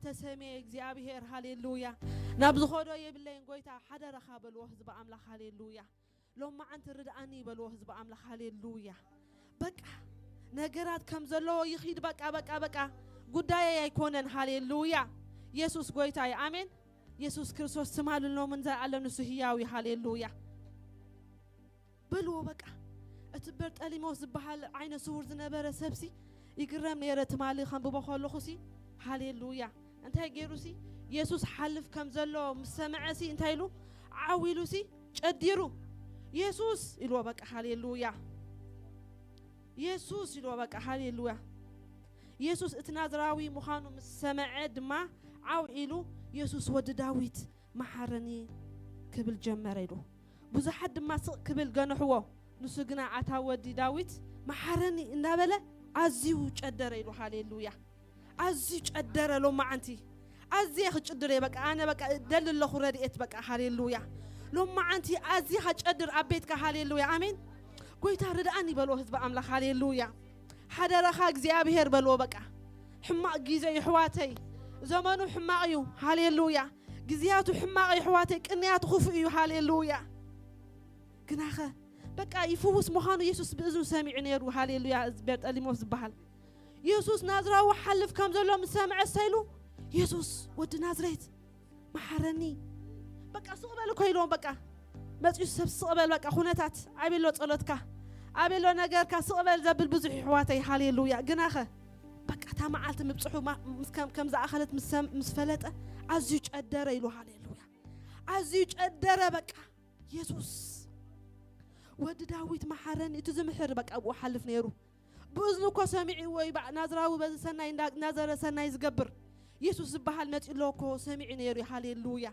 ተሰምየ እግዚኣብሔር፣ ሃሌሉያ። ናብ ዝኸዶ የብለይን ጎይታ፣ ሓደራኻ በልዎ ህዝቢ ኣምላኽ፣ ሃሌሉያ። ሎማዓንቲ ርድኣኒ በልዎ ህዝቢ ኣምላኽ፣ ሃሌሉያ። በቃ ነገራት ከም ዘለዎ ይኺድ፣ በቃ፣ በቃ፣ በቃ፣ ጉዳየይ ኣይኮነን፣ ሃሌሉያ። የሱስ ጎይታ እዩ፣ ኣሜን። የሱስ ክርስቶስ ትማልን ሎምን ዘኣለም ንሱ ህያው እዩ፣ ሃሌሉያ። በልዎ በቃ። እቲ በርጠሊሞስ ዝበሃል ዓይነ ስውር ዝነበረ ሰብሲ ይግረም ነይረ፣ ትማሊ ከንብቦ ከለኹሲ፣ ሃሌሉያ። እንታይ ገይሩሲ? የሱስ ሓልፍ ከም ዘሎ ምስ ሰምዐሲ እንታይ ኢሉ? ዓው ኢሉሲ ጨዲሩ፣ የሱስ ኢልዎ በቃ፣ ሃሌሉያ። የሱስ ኢልዎ በቃ፣ ሃሌሉያ። የሱስ እቲ ናዝራዊ ምዃኑ ምስ ሰምዐ ድማ ዓው ኢሉ፣ የሱስ ወዲ ዳዊት መሓረኒ ክብል ጀመረ ኢሉ። ብዙሓት ድማ ስቕ ክብል ገንሕዎ። ንሱ ግና ኣታ ወዲ ዳዊት መሓረኒ እንዳበለ ኣዝዩ ጨደረ ኢሉ። ሃሌሉያ። ኣዝዩ ጨደረ። ሎማዓንቲ ኣዝየ ክጭድር እየ። በቃ ኣነ በቃ ደሊ ኣለኹ ረድኤት በቃ። ሃሌሉያ። ሎማዓንቲ ኣዝኻ ጨድር ኣብ ቤትካ። ሃሌሉያ። ኣሜን። ጎይታ ርድኣኒ በልዎ ህዝቢ ኣምላኽ። ሃሌሉያ። ሓደራኻ እግዚኣብሔር በልዎ በቃ። ሕማቕ ግዜ እዩ ኣሕዋተይ። ዘመኑ ሕማቕ እዩ። ሃሌሉያ። ግዜያቱ ሕማቕ እዩ ኣሕዋተይ። ቅንያቱ ክፉእ እዩ። ሃሌሉያ። ግናኸ በቃ ይፍውስ ምዃኑ የሱስ ብእዝኑ ሰሚዑ ነይሩ። ሃሌሉያ። እዚ በርጠሊሞስ ዝበሃል የሱስ ናዝራዊ ሓልፍ ከም ዘሎ ምስ ሰምዐ እሰይ ኢሉ፣ የሱስ ወዲ ናዝሬት መሓረኒ። በቃ ስቕ በል እኮ ኢልዎም። በቃ መጺኡ ሰብ ስቕ በል፣ በቃ ኩነታት ኣበይ ኣሎ ጸሎትካ፣ ኣበይ ኣሎ ነገርካ፣ ስቕ በል ዘብል ብዙሕ ኣሕዋተይ። ሃሌሉያ። ግናኸ በቃ እታ መዓልቲ ምብጽሑ ማ-፣ ምስ ከም-፣ ከም ዝኣኸለት ምስ ሰም-፣ ምስ ፈለጠ ኣዝዩ ጨደረ ኢሉ። ሃሌሉያ። ኣዝዩ ጨደረ በቃ። የሱስ ወዲ ዳዊት መሓረኒ፣ እቲ ዝምሕር በቃ ብኡ ሓልፍ ነይሩ። ብእዝኑ እኮ ሰሚዕዎ እዩ፣ በ-፣ ናዝራዊ በዚ ሰናይ እንዳ-፣ እናዘረ ሰናይ ዝገብር የሱስ ዝበሃል መጺኡ ኣሎ እኮ ሰሚዑ ነይሩ እዩ። ሃሌሉያ።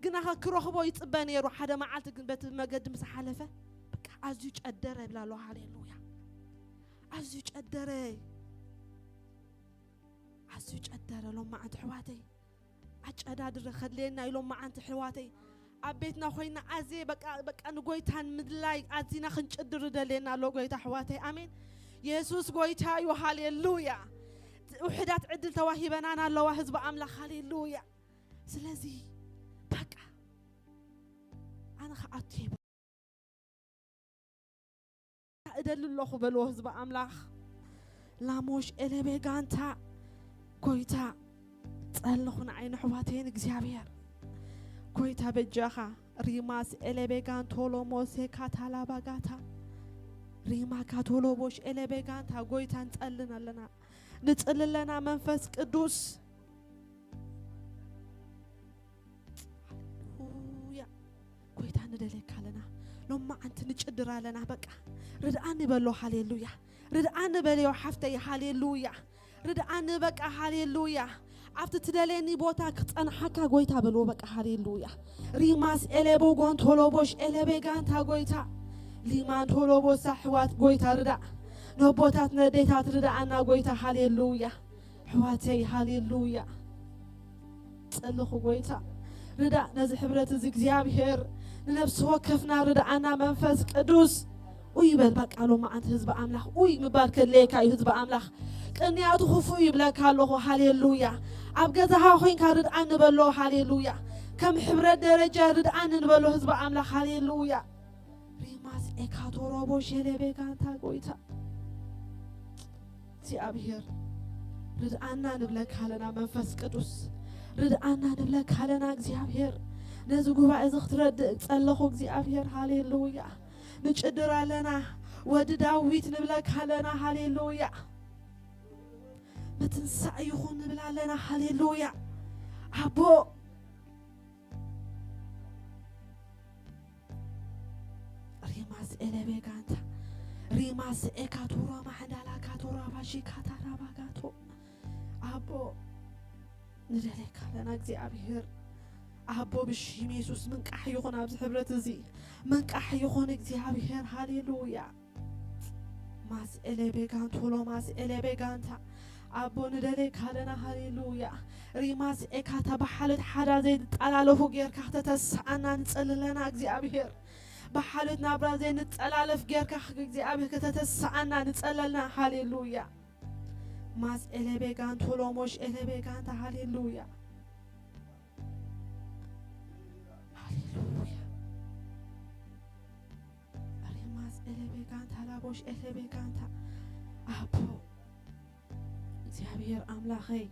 ግናኸ ክረኽቦ ይጽበ ነይሩ። ሓደ መዓልቲ ግን በቲ መገዲ ምስ ሓለፈ በቃ ኣዝዩ ጨደረ ይብላ ኣሎ። ሃሌሉያ። ኣዝዩ ጨደረ። ኣዝዩ ጨደረ። ሎማዓንቲ ኣሕዋተይ ኣጨዳድረ ከድልየና እዩ። ሎማዓንቲ ኣሕዋተይ ኣብ ቤትና ኮይና ኣዝየ በቃ፣ በቃ ንጎይታን ምድላይ ኣዚና ክንጭድር ደልየና ኣሎ ጎይታ ኣሕዋተይ። ኣሜን። የሱስ ጎይታ እዩ። ሃሌሉያ። ውሕዳት ዕድል ተዋሂበናን ኣለዋ ህዝቢ ኣምላኽ። ሃሌሉያ። ስለዚ በቃ ኣነ ክኣቱ እየ እደሊ ኣለኹ በልዎ ህዝቢ ኣምላኽ። ላሞሽ ኤሌቤ ጋንታ ጎይታ ጸልኹ ንዓይ ንሕዋተይን እግዚኣብሔር ጎይታ በጃኻ። ሪማስ ኤሌቤ ጋንቶ ሎሞሴ ካታላባ ጋታ ሪማ ካቶሎቦሽ ኤሌቤ ጋንታ ጎይታ ንጸልን ኣለና፣ ንጽሊ ኣለና መንፈስ ቅዱስ። ሃሌሉያ። ጎይታ ንደልየካ ኣለና። ሎማዓንቲ ንጭድር ኣለና። በቃ ርድኣኒ በሎ። ሃሌሉያ። ርድኣኒ በልዮ ሓፍተይ። ሃሌሉያ። ርድኣኒ በቃ። ሃሌሉያ። ኣብቲ ትደልየኒ ቦታ ክጸንሓካ ጎይታ በልዎ በቃ። ሃሌሉያ። ሪማስ ኤሌቦ ጎንቶሎቦሽ ኤሌቤ ጋንታ ጎይታ ሊማንቶሎቦሳ ኣሕዋት ጎይታ ርዳእ። ነቦታት ነዴታት ርድኣና ጎይታ። ሃሌሉያ። ኣሕዋተይ ሃሌሉያ። ጸልኹ ጎይታ ርዳእ ነዚ ሕብረት እዚ እግዚኣብሔር ንነፍሲ ወከፍና ርድኣና መንፈስ ቅዱስ። ኡይ በል በቃ ሎማዓንቲ ህዝቢ ኣምላኽ ኡይ ምባል ከድልየካ እዩ። ህዝቢ ኣምላኽ ቅንያቱ ክፉእ ይብለካ ኣለኹ። ሃሌሉያ። ኣብ ገዛኻ ኮይንካ ርድኣኒ በሎ። ሃሌሉያ። ከም ሕብረት ደረጃ ርድኣኒ ንበሎ ህዝቢ ኣምላኽ። ሃሌሉያ። ሪማስ ኤካቶሮቦ ሸሌቤ ጋንታ ጎይታ እግዚኣብሔር ርድኣና ንብለካ ኣለና። መንፈስ ቅዱስ ርድኣና ንብለካ ኣለና። እግዚኣብሔር ነዚ ጉባኤ እዚ ክትረድእ ጸለኹ። እግዚኣብሔር ሃሌሉያ። ንጭድር ኣለና። ወዲ ዳዊት ንብለካ ኣለና። ሃሌሉያ። ምትንሳእ ይኹን ንብል ኣለና። ሃሌሉያ። ኣቦ ሪማስ ኤሌቤ ጋንታ ሪማስ ኤካቶራ ማሕዳላ ካቶራ ባሺ ካታራ ባጋቶ ኣቦ ንደለካ ኣለና እግዚኣብሔር ኣቦ ብሽም የሱስ ምንቃሕ ይኹን ኣብዚ ሕብረት እዚ ምንቃሕ ይኹን እግዚኣብሔር ሃሌሉያ። ማስ ኤሌቤ ጋንቶ ሎማስ ኤሌቤ ጋንታ ኣቦ ንደለካ ኣለና ሃሌሉያ። ሪማስ ኤካታ ብሓልዮት ሓዳ ዘይጠላለፉ ጌርካ ከተተስኣና ንጸልለና እግዚኣብሔር ብሓልዮት ናብራ ዘይንጠላለፍ ጌርካ እግዚኣብሔር ከተተስኣና ንጸለልና ሃሌሉያ። ማስ ኤሌቤጋን ቶሎሞሽ ኤሌቤጋንታ። ሃሌሉያ፣ ሃሌሉያ። ሪማስ ኤሌቤጋንታ ላቦሽ ኤሌቤጋንታ። ኣቦ እግዚኣብሔር ኣምላኸይ፣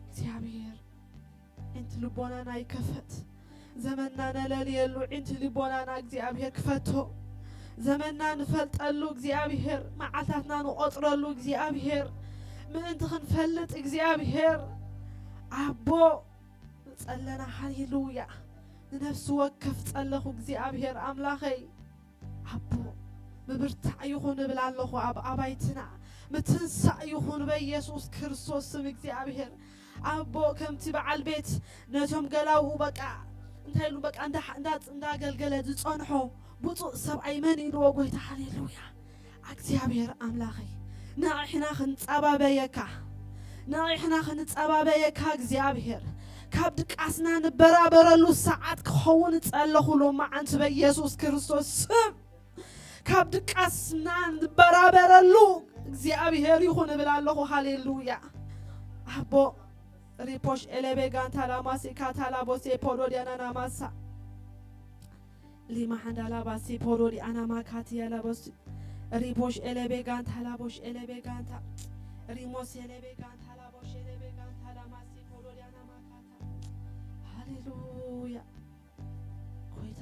እግዚኣብሔር ዕንቲ ልቦናና ይከፈት። ዘመንና ነለልየሉ ዕንቲ ልቦናና እግዚኣብሔር ክፈቶ። ዘመንና ንፈልጠሉ እግዚኣብሔር፣ መዓልታትና ንቖጽረሉ እግዚኣብሔር፣ ምእንቲ ክንፈልጥ እግዚኣብሔር ኣቦ ጸለና። ሃሌሉያ። ንነፍሲ ወከፍ ጸለኹ እግዚኣብሔር ኣምላኸይ። ኣቦ ምብርታዕ ይኹን እብል ኣለኹ ኣብ ኣባይትና። ምትንሳእ ይኹን በኢየሱስ ክርስቶስ ስም እግዚኣብሔር። ኣቦ ከምቲ በዓል ቤት ነቶም ገላውኡ በቃ እንታይ ኢሉ በቃ እንዳ-፣ እንዳ-፣ እንዳገልገለ ዝጸንሖ ብፁዕ ሰብኣይ መን ኢልዎ ጎይታ። ሃሌሉያ። እግዚኣብሔር ኣምላኸይ፣ ንዕሕና ክንጸባበየካ፣ ንዕሕና ክንጸባበየካ እግዚኣብሔር፣ ካብ ድቃስና ንበራበረሉ ሰዓት ክኸውን ጸለኹ ሎማዓንቲ በኢየሱስ ክርስቶስ ስም። ካብ ድቃስና ንበራበረሉ እግዚኣብሔር ይኹን እብል ኣለኹ። ሃሌሉያ። ኣቦ ሪፖሽ ኤሌቤ ጋንታ ላማሲ ካታ ላቦሴ ፖሎዲያና ናማሳ ሊማ ሓንዳ ላባሲ ፖሎዲያና ማካቲ ያላቦስ ሪፖሽ ኤሌቤ ጋንታ ላቦሽ ኤሌቤ ጋንታ ሪሞስ ኤሌቤ ጋንታ ላቦሽ ኤሌቤ ጋንታ ላማሲ ፖሎዲያና ማካታ። ሃሌሉያ። ጎይታ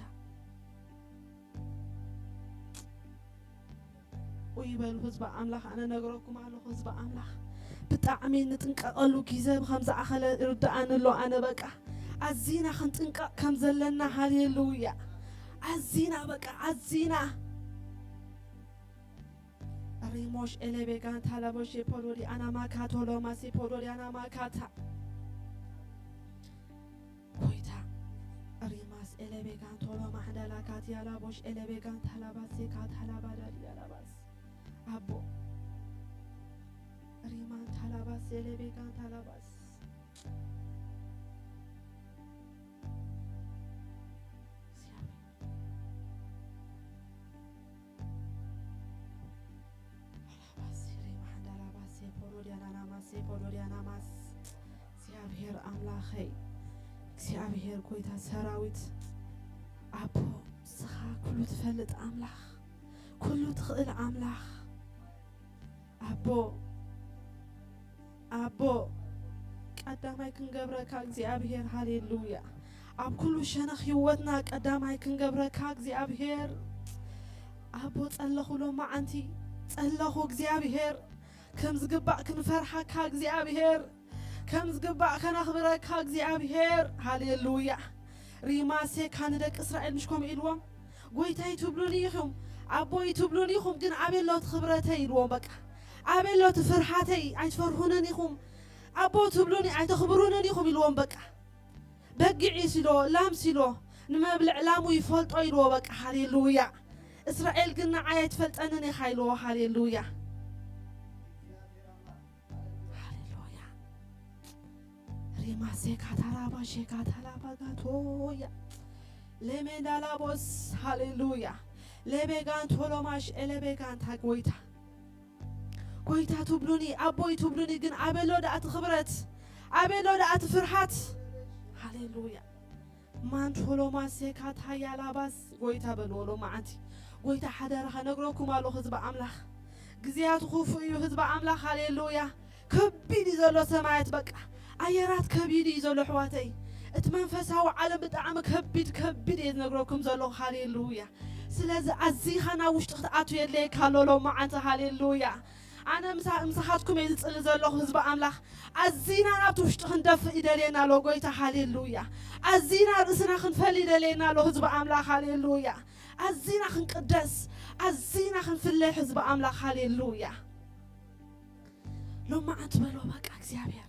ውይ በሉ ህዝቢ ኣምላኽ፣ ኣነ ነግረኩም ኣለኹ ህዝቢ ኣምላኽ። ብጣዕሚ ንጥንቀቐሉ ግዜ ከም ዝኣኸለ ይርድኣኒ ኣሎ። ኣነ በቃ ኣዚና ክንጥንቀቕ ከም ዘለና፣ ሃሌሉያ። ኣዚና በቃ ኣዚና። ሪሞሽ ኤሌቤ ጋንታ ላቦሼ ፖሎዲ ኣናማካቶ ሎማሴ ፖሎዲ ኣናማካታ። ጎይታ ሪማስ ኤሌቤ ጋንቶ ሎማ ሓንዳላ ካትያ ላቦሽ ኤሌቤ ጋንታ ላባሴ ካታ ላባዳዲ ያላባስ። ኣቦ ሪማን ታላባስ ኤሌቤ ጋንታ ላባስ። እግዚኣብሔር ኣምላኸይ፣ እግዚኣብሔር ጎይታ ሰራዊት፣ ኣቦ ንስኻ ኩሉ ትፈልጥ ኣምላኽ፣ ኩሉ ትኽእል ኣምላኽ፣ ኣቦ፣ ኣቦ፣ ቀዳማይ ክንገብረካ እግዚኣብሔር፣ ሃሌሉያ። ኣብ ኩሉ ሸነኽ ህይወትና ቀዳማይ ክንገብረካ እግዚኣብሔር፣ ኣቦ፣ ጸለኹ ሎማዓንቲ፣ ጸለኹ እግዚኣብሔር፣ ከም ዝግባእ ክንፈርሓካ እግዚኣብሔር፣ ከም ዝግባእ ከነኽብረካ እግዚኣብሔር፣ ሃሌሉያ። ሪማሴካ ንደቂ እስራኤል ምሽ ከምኡ ኢልዎም፣ ጎይታይ ትብሉኒ ኢኹም፣ ኣቦይ ትብሉኒ ኢኹም፣ ግን ኣበይ ኣሎ እቲ ክብረተይ ኢልዎም። በቃ ኣበይ ኣሎ እቲ ፍርሃተይ? ኣይትፈርሁንን ኢኹም፣ ኣቦ ትብሉኒ ኣይተኽብሩንን ኢኹም ኢልዎም። በቃ በጊዕ ሲሎ ላም ሲሎ ንመብልዕ ላሙ ይፈልጦ ኢልዎ። በቃ ሃሌሉያ። እስራኤል ግን ንዓይ ኣይትፈልጠንን ኢኻ ኢልዎ። ሃሌሉያ፣ ሃሌሉያ። ሪማሴካ ታራባ ሼካ ታላባ ጋቶያ ሌሜንዳላቦስ። ሃሌሉያ። ሌቤጋን ቶሎማሽ ኤሌቤጋን ታጎይታ ጎይታ ትብሉኒ ኣቦይ ትብሉኒ፣ ግን ኣበሎ ደኣ እቲ ክብረት? ኣበሎ ደኣ እቲ ፍርሃት? ሃሌሉያ። ማንቶሎማሴካ ታያላባስ ጎይታ በልዎ ሎማዓንቲ። ጎይታ ሓደራኻ ነግረኩም ኣለኹ ህዝቢ ኣምላኽ፣ ግዜያቱ ክፉእ እዩ ህዝቢ ኣምላኽ። ሃሌሉያ። ከቢድ እዩ ዘሎ ሰማያት፣ በቃ ኣየራት ከቢድ እዩ ዘሎ ኣሕዋተይ። እቲ መንፈሳዊ ዓለም ብጣዕሚ ከቢድ ከቢድ እየ ዝነግረኩም ዘለኹ። ሃሌሉያ። ስለዚ ኣዚኻ ናብ ውሽጢ ክትኣቱ የድለየካ ኣሎ ሎማዓንቲ። ሃሌሉያ። ኣነ ምሳ-፣ ምሳኻትኩም እየ ዝጽሊ ዘለኹ ህዝቢ ኣምላኽ። ኣዚና ናብቲ ውሽጢ ክንደፍእ ይደልየና ኣሎ ጎይታ። ሃሌሉያ። ኣዚና ርእስና ክንፈሊ ይደልየና ኣሎ ህዝቢ ኣምላኽ። ሃሌሉያ። ኣዚና ክንቅደስ፣ ኣዚና ክንፍለ ህዝቢ ኣምላኽ። ሃሌሉያ። ሎማዓንቲ በሎ በቃ እግዚኣብሔር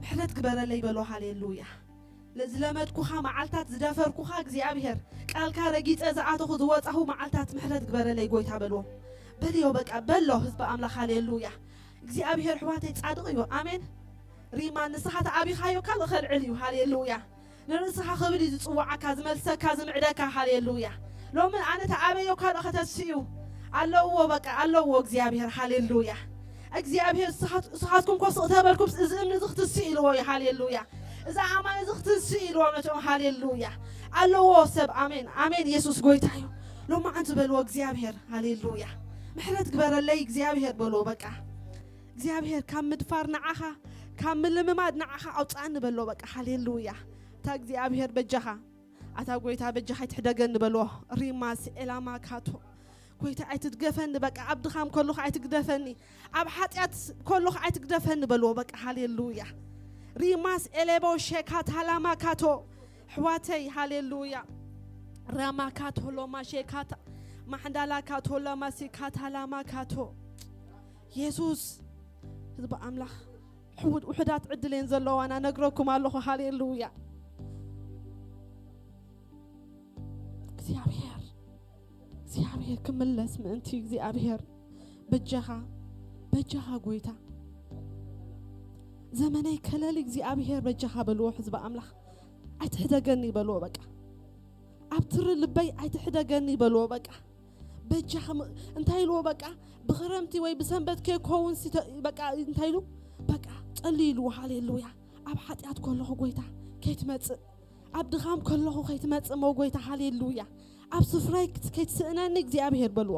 ምሕረት ግበረለይ በሎ። ሃሌሉያ። ዝለመድኩኻ መዓልታት ዝደፈርኩኻ እግዚኣብሔር፣ ቃልካ ረጊጸ ዝኣተኹ ዝወጻኹ መዓልታት ምሕረት ግበረለይ ጎይታ በልዎ። በልዮ በቃ በሎ ህዝቢ ኣምላኽ። ሃሌሉያ። እግዚኣብሔር ኣሕዋተይ ጻድቕ እዩ። ኣሜን። ሪማ ንስኻ ተኣቢኻዮ ካልእ ኸልዕል እዩ። ሃሌሉያ። ንርእስኻ ክብል እዩ ዝጽውዓካ፣ ዝመልሰካ፣ ዝምዕደካ። ሃሌሉያ። ሎሚ ኣነ ተኣበዮ ካልእ ከተስእ እዩ ኣለዎ፣ በቃ ኣለዎ እግዚኣብሔር። ሃሌሉያ። እግዚኣብሔር ንስኻት- ንስኻትኩም ኮ ስቕ ተበልኩምስ፣ እዚ እምኒ እዚ ክትስእ ኢልዎ እዩ። ሃሌሉያ። እዚ ኣማን እዚ ክትስእ ኢልዎ ነቶም። ሃሌሉያ። ኣለዎ ሰብ። ኣሜን፣ ኣሜን። የሱስ ጎይታ እዩ። ሎማዓንቲ በልዎ እግዚኣብሔር። ሃሌሉያ። ምሕረት ግበረለይ እግዚኣብሔር በልዎ። በቃ እግዚኣብሔር ካብ ምድፋር ንዓኻ፣ ካብ ምልምማድ ንዓኻ ኣውፅኣኒ በልዎ። በቃ ሃሌሉያ። እታ እግዚኣብሔር በጃኻ፣ ኣታ ጎይታ በጃኻ ኣይትሕደገኒ በልዎ። ሪማስ ኤላማ ካቶ። ጎይታ ኣይትድገፈኒ፣ በቃ ኣብ ድኻም ከለኹ ኣይትግደፈኒ፣ ኣብ ሓጢኣት ከለኹ ኣይትግደፈኒ በልዎ። በቃ ሃሌሉያ። ሪማስ ኤሌቦ ሼካት ሃላማ ካቶ። ኣሕዋተይ ሃሌሉያ። ራማ ካቶ ሎማ ሼካታ ማሕንዳላ ካቶ ሎማ ሲካታ ላማ ካቶ። የሱስ ህዝቢ ኣምላኽ፣ ሕውድ- ውሑዳት ዕድል እየን ዘለዋና፣ ነግረኩም ኣለኹ። ሃሌሉያ። እግዚኣብሔር እግዚኣብሔር ክምለስ ምእንቲ እግዚኣብሔር በጃኻ፣ በጃኻ ጎይታ፣ ዘመነይ ከለል እግዚኣብሔር በጃኻ በልዎ። ህዝቢ ኣምላኽ ኣይትሕደገኒ በልዎ። በቃ ኣብ ትሪ ልበይ ኣይትሕደገኒ በልዎ። በቃ በጃኻ ም- እንታይ ኢልዎ? በቃ ብኽረምቲ ወይ ብሰንበት ከይከውን ሲ ተ- በቃ እንታይ ኢሉ? በቃ ጸልዩ ኢልዎ። ሃሌሉያ። ኣብ ሓጢኣት ከለኹ ጎይታ ከይትመጽእ፣ ኣብ ድኻም ከለኹ ከይትመጽእ ሞ ጎይታ። ሃሌሉያ። ኣብ ስፍራይ ክት- ከይትስእነኒ እግዚኣብሔር በልዎ።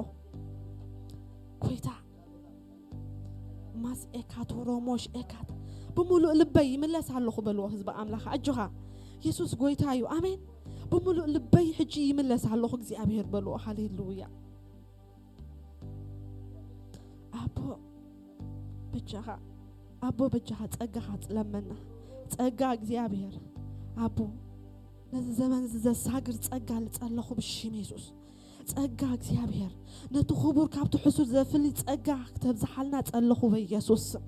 ጎይታ ማስ ኤካት ሮሞሽ ኤካት ብምሉእ ልበይ ይምለስ ኣለኹ በልዎ። ህዝቢ ኣምላኽ ኣጆኻ፣ የሱስ ጎይታ እዩ። ኣሜን። ብምሉእ ልበይ ሕጂ ይምለስ ኣለኹ እግዚኣብሔር በልዎ። ሃሌሉያ። ኣቦ በጃኻ፣ ኣቦ በጃኻ ጸጋኻ ጽለመና። ጸጋ እግዚኣብሔር ኣቦ ነዚ ዘመን እዚ ዘሳግር ጸጋ ልጸለኹ ብሽም የሱስ። ጸጋ እግዚኣብሔር ነቲ ክቡር ካብቲ ሕሱር ዘፍሊ ጸጋ ክተብዝሓልና ጸለኹ በኢየሱስ ስም።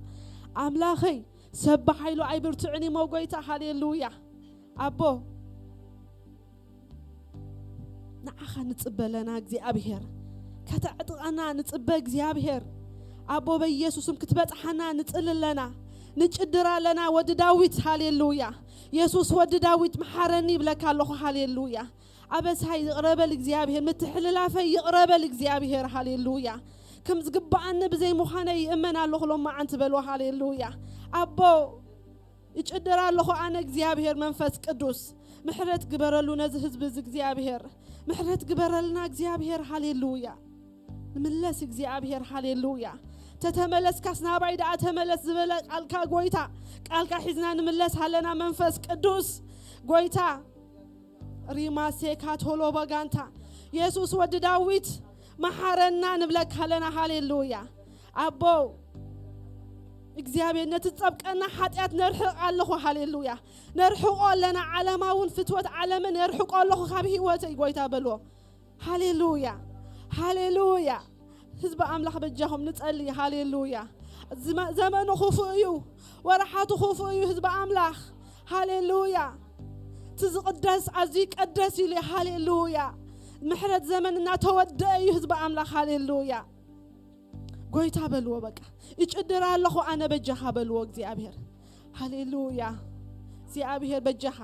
ኣምላኸይ ሰብ ብሓይሉ ኣይብርትዕን እሞ ጎይታ። ሃሌሉያ። ኣቦ ንዓኻ ንጽበ ኣለና እግዚኣብሔር። ከተዕጥቐና ንጽበ እግዚኣብሔር። ኣቦ በኢየሱስም ክትበጽሓና ንጽሊ ኣለና። ንጭድር ኣለና ወዲ ዳዊት። ሃሌሉያ። የሱስ ወዲ ዳዊት መሓረኒ ይብለካ ኣለኹ። ሃሌሉያ። ኣበሳይ ይቕረ በል እግዚኣብሔር፣ ምትሕልላፈይ ይቕረ በል እግዚኣብሔር። ሃሌሉያ። ከም ዝግብኣኒ ብዘይ ምዃነይ ይእመን ኣለኹ ሎማዓንቲ በልዎ። ሃሌሉያ። ኣቦ ይጭድር ኣለኹ ኣነ እግዚኣብሔር መንፈስ ቅዱስ። ምሕረት ግበረሉ ነዚ ህዝቢ እዚ እግዚኣብሔር። ምሕረት ግበረልና እግዚኣብሔር። ሃሌሉያ። ንምለስ እግዚኣብሔር። ሃሌሉያ። ተተመለስካስ ናባይ ደኣ ተመለስ ዝበለ ቃልካ ጎይታ፣ ቃልካ ሒዝና ንምለስ ኣለና መንፈስ ቅዱስ ጎይታ። ሪማሴካ ቶሎ በጋንታ የሱስ ወዲ ዳዊት መሓረና ንብለካ ኣለና። ሃሌሉያ። ኣቦ እግዚኣብሔር ነቲ ጸብቀና ሓጢኣት ነርሕቕ ኣለኹ። ሃሌሉያ። ነርሕቆ ኣለና። ዓለማውን ፍትወት ዓለምን ነርሕቆ ኣለኹ ካብ ህይወተይ ጎይታ በልዎ። ሃሌሉያ። ሃሌሉያ። ህዝቢ ኣምላኽ በጃኹም ንጸሊ። ሃሌሉያ። ዝመ- ዘመኑ ክፉእ እዩ። ወርሓቱ ክፉእ እዩ ህዝቢ ኣምላኽ። ሃሌሉያ። እቲ ዝቕደስ ኣዝዩ ይቀደስ ኢሉ። ሃሌሉያ። ምሕረት ዘመን እናተወደአ እዩ ህዝቢ ኣምላኽ። ሃሌሉያ። ጎይታ በልዎ በቃ። ይጭድር ኣለኹ ኣነ በጃኻ በልዎ እግዚኣብሔር። ሃሌሉያ። እግዚኣብሔር በጃኻ።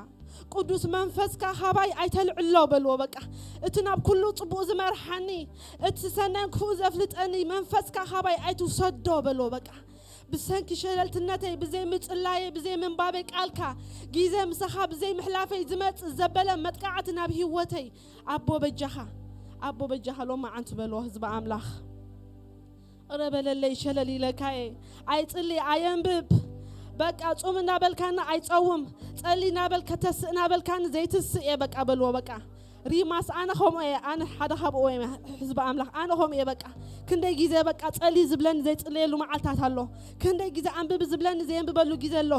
ቅዱስ መንፈስካ ካባይ ኣይተልዕሎ በልዎ በቃ። እቲ ናብ ኩሉ ጽቡቕ ዝመርሓኒ፣ እቲ ሰናይን ክፉእ ዘፍልጠኒ መንፈስካ ካባይ ኣይትውሰዶ በልዎ በቃ። ብሰንኪ ሸለልትነተይ፣ ብዘይ ምጽላየ፣ ብዘይ ምንባበይ ቃልካ፣ ግዜ ምሳኻ ብዘይ ምሕላፈይ ዝመጽእ ዘበለ መጥቃዕቲ ናብ ህይወተይ ኣቦ በጃኻ፣ ኣቦ በጃኻ ሎማዓንቲ በልዎ ህዝቢ ኣምላኽ። ቅረ በለለይ ሸለል ኢለካየ። ኣይጽሊ ኣየንብብ። በቃ ጹም እናበልካኒ ኣይጸውም። ጸሊ እናበልካ ተስእ እናበልካኒ ዘይትስእ እየ በቃ በልዎ በቃ። ሪማስ ኣነ ከምኡ እየ፣ ኣነ ሓደ ካብኡ እየ ህዝቢ ኣምላኽ፣ ኣነ ከምኡ እየ በቃ። ክንደይ ግዜ በቃ ጸሊ ዝብለኒ ዘይጽለየሉ መዓልታት ኣሎ። ክንደይ ግዜ ኣንብብ ዝብለኒ ዘየንብበሉ ግዜ ኣሎ።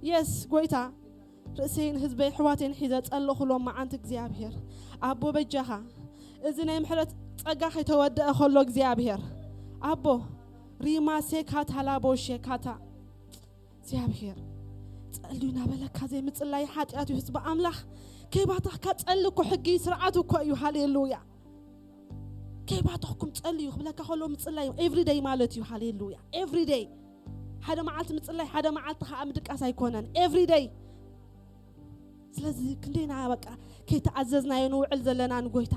የስ ጎይታ። ርእሰይን ህዝበይ ኣሕዋተይን ሒዘ ጸለኹ ሎማዓንቲ እግዚኣብሔር ኣቦ በጃኻ። እዚ ናይ ምሕረት ጸጋ ከይተወደአ ከሎ እግዚኣብሔር ኣቦ ሪማ ሴካታ ላቦ ሼካታ እግዚኣብሔር ጸልዩ እናበለካ ዘይምጽላይ ሓጢኣት እዩ ህዝቢ ኣምላኽ። ከይባተኽካ ጸሊ እኮ ሕጊ ስርዓት እኮ እዩ። ሃሌሉያ። ከይባተኽኩም ጸልዩ ክብለካ ከሎ ምጽላይ ኤቭሪደይ ማለት እዩ። ሃሌሉያ። ኤቭሪደይ ሓደ መዓልቲ ምጽላይ ሓደ መዓልቲ ከዓ ምድቃስ ኣይኮነን። ኤቭሪደይ ስለዚ ክንደይና በቃ ከይተኣዘዝናዮ ንውዕል ዘለና ንጎይታ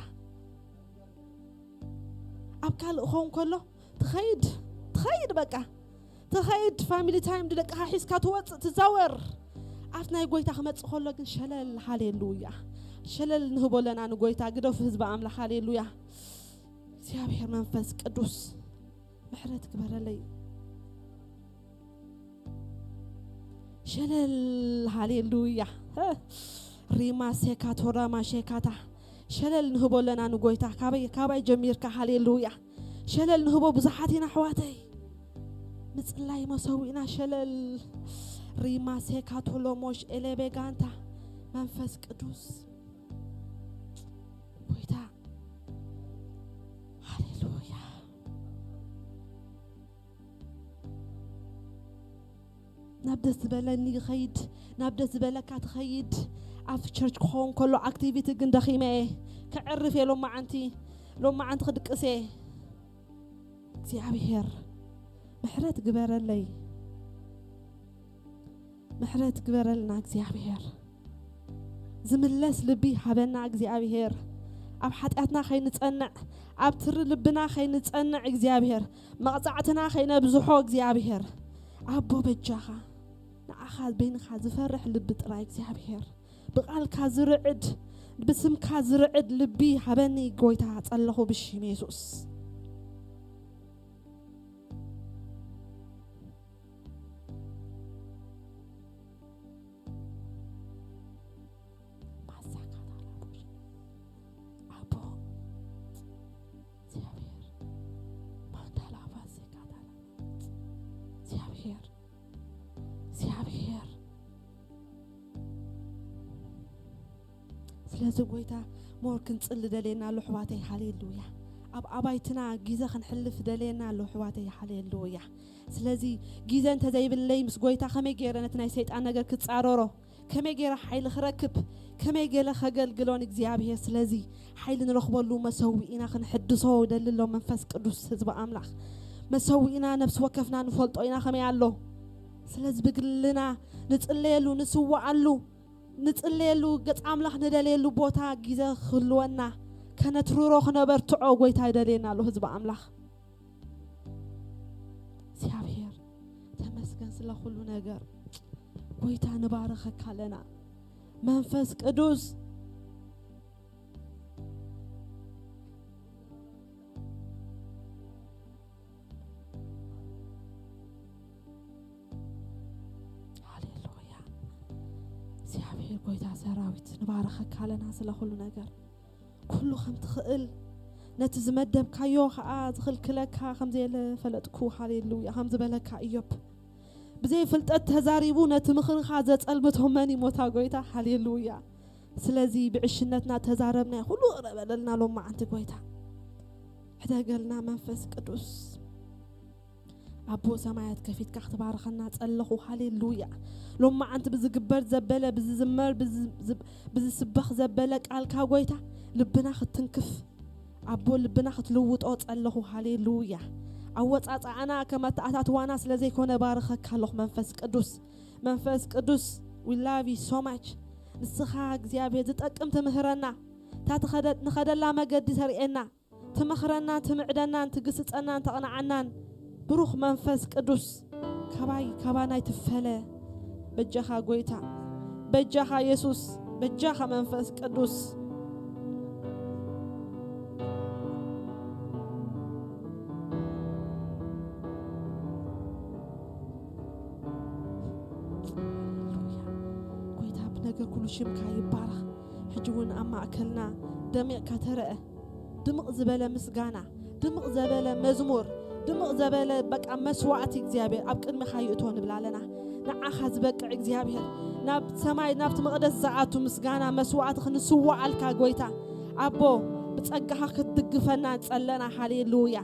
ኣብ ካልእ ክኸውን ከሎ ትኸይድ ትኸይድ በቃ ትኸይድ፣ ፋሚሊ ታይም ንደቅኻ ሒዝካ ትወፅእ ትዛወር። ኣብቲ ናይ ጎይታ ክመፅእ ከሎ ግን ሸለል። ሃሌሉያ። ሸለል ንህቦ ኣለና ንጎይታ። ግደፉ ህዝቢ ኣምላኽ። ሃሌሉያ። እግዚኣብሔር መንፈስ ቅዱስ ምሕረት ግበረለይ። ሸለል። ሃሌሉያ። ሪማ ሴካቶራ ማሼካታ። ሸለል ንህቦ ኣለና ንጎይታ። ካበይ ካባይ ጀሚርካ? ሃሌሉያ። ሸለል ንህቦ ብዙሓት ኢና ኣሕዋተይ። ምጽላይ መሰዊእና ሸለል። ሪማ ሴካቶሎሞሽ ኤሌቤጋንታ። መንፈስ ቅዱስ ጎይታ። ሃሌሉያ። ናብ ደስ ዝበለኒ ይኸይድ፣ ናብ ደስ ዝበለካ ትኸይድ። ኣብ ቸርች ክኸውን ከሎ ኣክቲቪቲ ግን ደኺመ እየ። ከዕርፍ እየ ሎማዓንቲ፣ ሎማዓንቲ ክድቅስ እየ። እግዚኣብሔር ምሕረት ግበረለይ፣ ምሕረት ግበረልና እግዚኣብሔር። ዝምለስ ልቢ ሃበና እግዚኣብሔር። ኣብ ሓጢኣትና ከይንጸንዕ፣ ኣብ ትሪ ልብና ከይንጸንዕ እግዚኣብሔር፣ መቕጻዕትና ከይነብዝሖ እግዚኣብሔር። ኣቦ በጃኻ ንዓኻ በይንኻ ዝፈርሕ ልቢ ጥራይ እግዚኣብሔር። ብቓልካ ዝርዕድ፣ ብስምካ ዝርዕድ ልቢ ሃበኒ ጎይታ ጸለኹ ብሽም የሱስ። ማሳካታላቦሽ። ኣቦ እግዚኣብሔር። ማንዳላባሴካታላ። እግዚኣብሔር። እግዚኣብሔር። ስለዚ ጎይታ ሞር ክንጽሊ ደልየና ኣሎ ኣሕዋተይ። ሃሌሉያ። ኣብ ኣባይትና ግዜ ክንሕልፍ ደልየና ኣሎ ኣሕዋተይ። ሃሌሉያ። ስለዚ ግዜ እንተዘይብለይ ምስ ጎይታ ከመይ ገይረ ነቲ ናይ ሰይጣን ነገር ክጻረሮ፣ ከመይ ገይረ ሓይሊ ክረክብ፣ ከመይ ገለ ከገልግሎ ንእግዚኣብሔር። ስለዚ ሓይሊ ንረኽበሉ መሰዊእና ክንሕድሶ ይደሊ ኣሎ መንፈስ ቅዱስ ህዝቢ ኣምላኽ። መሰዊእና ነፍሲ ወከፍና ንፈልጦ ኢና ከመይ ኣሎ። ስለዚ ብግልና ንጽለየሉ፣ ንስወኣሉ፣ ንጽለየሉ፣ ገጽ ኣምላኽ ንደልየሉ ቦታ ግዜ ክህልወና፣ ከነትርሮ፣ ክነበርትዖ ጎይታ ይደልየና ኣሎ ህዝቢ ኣምላኽ። እግዚኣብሔር ተመስገን ስለ ኩሉ ነገር። ጎይታ ንባረኸካ ኣለና። መንፈስ ቅዱስ ሃሌሉያ። እግዚኣብሔር ጎይታ ሰራዊት ንባረኸካ ኣለና ስለ ኩሉ ነገር። ኩሉ ከም ትኽእል ነቲ ዝመደብካዮ ኸኣ ዝኽልክለካ ከም ዘየለ ፈለጥኩ። ሃሌሉያ። ከም ዝበለካ እዮብ ብዘይ ፍልጠት ተዛሪቡ ነቲ ምኽርኻ ዘጸልምቶ መን ይሞታ ጎይታ። ሃሌሉያ። ስለዚ ብዕሽነትና ተዛረብና ኩሉ ቅረ በለልና ሎማዓንቲ ጎይታ። ሕደገልና መንፈስ ቅዱስ። ኣቦ ሰማያት ከፊትካ ክትባርኸና ጸለኹ። ሃሌሉያ። ሎማዓንቲ ብዝግበር ዘበለ፣ ብዝዝመር፣ ብዝ-፣ ዝብ-፣ ብዝስበኽ ዘበለ ቃልካ ጎይታ ልብና ክትትንክፍ፣ ኣቦ ልብና ክትልውጦ ጸለኹ። ሃሌሉያ። ኣወጻጽኣና ከም ኣተኣታትዋና ስለ ዘይኮነ ባርኸካ ኣለኹ መንፈስ ቅዱስ። መንፈስ ቅዱስ፣ we love you so much። ንስኻ እግዚኣብሔር ዝጠቅም ትምህረና፣ እታ ትኸደ-፣ ንኸደላ መገዲ ተርእየና፣ ትመኽረናን ትምዕደናን ትግስጸናን ተቕንዓናን ብሩኽ መንፈስ ቅዱስ ካባይ ካባና ኣይትፈለ። በጃኻ ጎይታ፣ በጃኻ የሱስ፣ በጃኻ መንፈስ ቅዱስ። ሃሌሉያ። ጎይታ ብነገር ኩሉ ሽምካ ይባረኽ። ሕጂ እውን ኣብ ማእከልና ደሚቕካ ተረአ። ድምቕ ዝበለ ምስጋና፣ ድምቕ ዘበለ መዝሙር፣ ድምቕ ዘበለ በቃ መስዋዕቲ እግዚኣብሔር ኣብ ቅድሚኻ ይእቶ ንብል ኣለና። ንዓኻ ዝበቅዕ እግዚኣብሔር፣ ናብ ሰማይ ናብቲ መቕደስ ዝኣቱ ምስጋና መስዋዕቲ ክንስዋዓልካ ጎይታ ኣቦ ብጸጋኻ ክትድግፈና ንጸለና። ሃሌሉያ።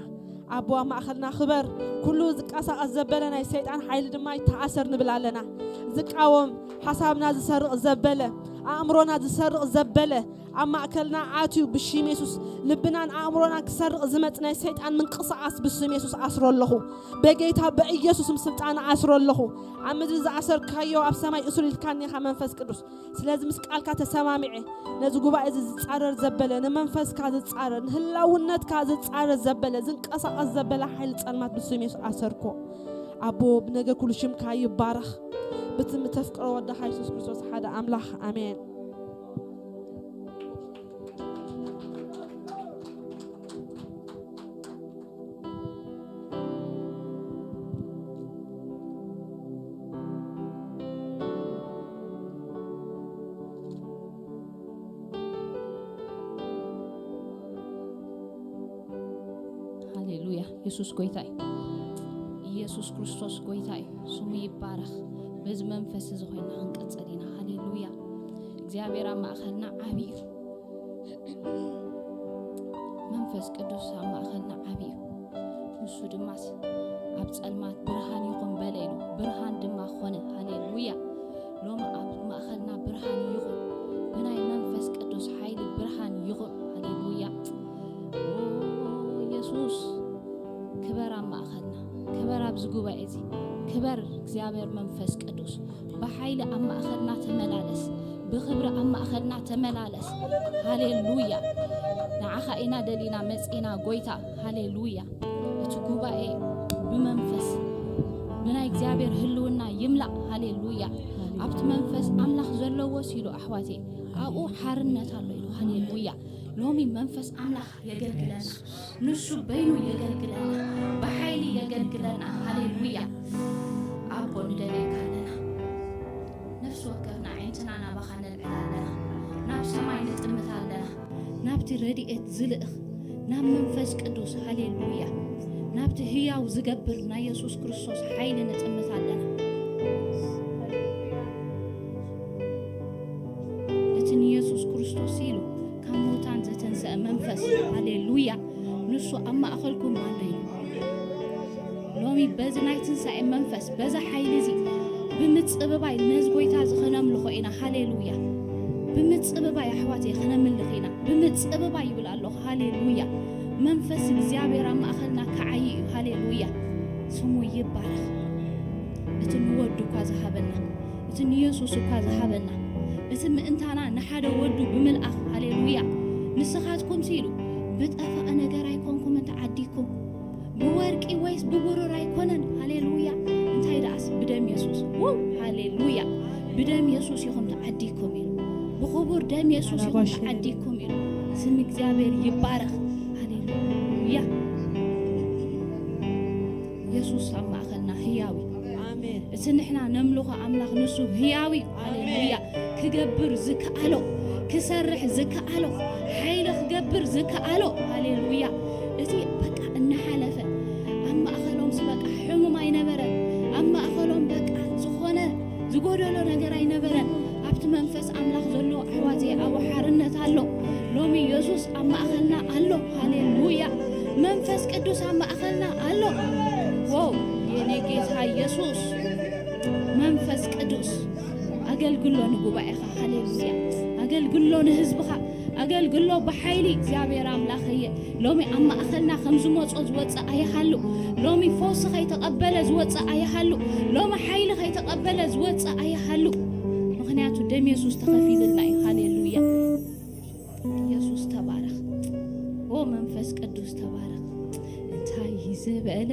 ኣቦ ኣብ ማእኸልና ክበር። ኩሉ ዝንቀሳቐስ ዘበለ ናይ ሰይጣን ሓይሊ ድማ ይተኣሰር ንብል ኣለና። ዝቃወም ሓሳብና ዝሰርቕ ዘበለ፣ ኣእምሮና ዝሰርቕ ዘበለ ኣብ ማእከልና ኣትዩ ብሽም የሱስ ልብናን ኣእምሮናን ክሰርቕ ዝመጽእ ናይ ሰይጣን ምንቅስቓስ ብስም የሱስ ኣስሮ ኣለኹ። በጌታ በኢየሱስም ስልጣን ኣስሮ ኣለኹ። ኣብ ምድሪ ዝኣሰርካዮ ኣብ ሰማይ እሱር ኢልካኒ ኢኻ መንፈስ ቅዱስ። ስለዚ ምስ ቃልካ ተሰማሚዐ ነዚ ጉባኤ እዚ ዝጻረር ዘበለ፣ ንመንፈስካ ዝጻረር፣ ንህላውነትካ ዝጻረር ዘበለ፣ ዝንቀሳቐስ ዘበለ ሓይሊ ጸልማት ብስም የሱስ ኣሰርኮ። ኣቦ፣ ብነገር ኩሉ ሽምካ ይባረኽ። ብትም ተፍቅሮ ወድኻ የሱስ ክርስቶስ ሓደ ኣምላኽ፣ ኣሜን። ሃሌሉያ። የሱስ ጎይታ እዩ። ኢየሱስ ክርስቶስ ጎይታ እዩ። ስሙ ይባረኽ። በዚ መንፈስ እዚ ኮይና ክንቀጽል ኢና። ሃሌሉያ። እግዚኣብሔር ኣብ ማእኸልና ዓቢ እዩ። መንፈስ ቅዱስ ኣብ ማእኸልና ዓቢ እዩ። ንሱ ድማስ ኣብ ጸልማት ብርሃን ይኹን በለ ኢሉ፣ ብርሃን ድማ ኾነ። ሃሌሉያ። ሎሚ ኣብ ማእኸልና ብርሃን ይኹን። ብናይ መንፈስ ቅዱስ ሓይሊ ብርሃን ይኹን። ሃሌሉያ። ኦ፣ ኢየሱስ፣ ክበር ኣብ ማእኸልና፣ ክበር ኣብዚ ጉባኤ እዚ፣ ክበር እግዚኣብሔር መንፈስ ቅዱስ። ብሓይሊ ኣብ ማእኸልና ተመላለስ፣ ብኽብሪ ኣብ ማእኸልና ተመላለስ። ሃሌሉያ። ንዓኻ ኢና ደሊና መጺና ጎይታ። ሃሌሉያ። እቲ ጉባኤ ብመንፈስ ብናይ እግዚኣብሔር ህልውና ይምላእ። ሃሌሉያ። ኣብቲ መንፈስ ኣምላኽ ዘለዎ ሲሉ ኣሕዋቴ፣ ኣብኡ ሓርነት ኣሎ ኢሉ። ሃሌሉያ። ሎሚ መንፈስ ኣምላኽ የገልግለና። ንሱ በይኑ የገልግለና። ብሓይሊ የገልግለና። ሃሌሉያ። ኣቦ ንደልየካ ኣለና። ነፍሲ ወከፍና ኣዒንትና ናባኻ ነልዕል ኣለና። ናብ ሰማይ ንጥምት ኣለና። ናብቲ ረድኤት ዝልእኽ ናብ መንፈስ ቅዱስ፣ ሃሌሉያ፣ ናብቲ ህያው ዝገብር ናይ የሱስ ክርስቶስ ሓይሊ ንጥምት ኣለና። እቲ ንየሱስ ክርስቶስ ኢሉ ካብ ሙታን ዘተንሰአ መንፈስ፣ ሃሌሉያ፣ ንሱ ኣብ ማእኸልኩም ኣሎ ኢሉ። ሎሚ በዚ ናይ ትንሳኤ መንፈስ፣ በዛ ሓይሊ እዚ ብምጽብባይ ነዚ ጎይታ እዚ ኸነምልኾ ኢና። ሃሌሉያ። ብምጽብባይ ኣሕዋተይ ኸነምልኽ ኢና። ብምጽብባይ ይብል ኣለኹ። ሃሌሉያ። መንፈስ እግዚኣብሔር ኣብ ማእኸልና ክዓዪ እዩ። ሃሌሉያ። ስሙ ይባረኽ። እቲ ንወዱ እኳ ዝሃበና፣ እቲ ንየሱስ እኳ ዝሃበና፣ እቲ ምእንታና ንሓደ ወዱ ብምልኣኽ፣ ሃሌሉያ። ንስኻትኩም ሲሉ ብጠፋእ ነገር ኣይኮንኩምን ተዓዲኩም፣ ብወርቂ ወይስ ብብሩር ኣይኮነን። ሃሌሉያ። እንታይ ደኣስ ብደም የሱስ። ው፣ ሃሌሉያ። ብደም የሱስ ኢኹም ተዓዲኩም ኢሉ። ብኽቡር ደም የሱስ ኢኹም ተዓዲኩም ኢሉ። ስም እግዚኣብሔር ይባረኽ። ሃሌሉያ። የሱስ ኣብ ማእኸልና ህያው እዩ። ኣሜን። እቲ ንሕና ነምልኾ ኣምላኽ ንሱ ህያው እዩ። ሃሌሉያ። ክገብር ዝከኣሎ፣ ክሰርሕ ዝከኣሎ፣ ሓይሊ ክገብር ዝከኣሎ። ሃሌሉያ። እቲ በቃ እናሓለፈ ኣብ ማእኸሎምስ በቃ ሕሙም ኣይነበረን። ኣብ ማእኸሎም በቃ ዝኾነ ዝጎደሎ ነገር ኣይነበረን። ኣብቲ መንፈስ ኣምላኽ ዘሎ ኣሕዋተይ ኣብኡ ሓርነት ኣሎ። ሎሚ የሱስ ኣብ ማእኸልና ኣሎ። ሃሌሉያ። መንፈስ ቅዱስ ኣብ ማእኸልና ኣሎ። ዋው፣ የኔ ጌታ የሱስ። መንፈስ ቅዱስ ኣገልግሎ ንጉባኤኻ። ሃሌሉያ። ኣገልግሎ ንህዝብኻ። ኣገልግሎ ብሓይሊ እግዚኣብሔር ኣምላኸየ። ሎሚ ኣብ ማእኸልና ከም ዝመጾ ዝወጽእ ኣይሃሉ። ሎሚ ፈውሲ ከይተቐበለ ዝወጽእ ኣይሃሉ። ሎሚ ሓይሊ ከይተቐበለ ዝወጽእ ኣይሃሉ። ምኽንያቱ ደም የሱስ ተኸፊሉልና እዩ። ሃሌሉያ። ኢየሱስ ተባረኽ። ኦ መንፈስ ቅዱስ ተባረኽ። እንታይ ዝበለ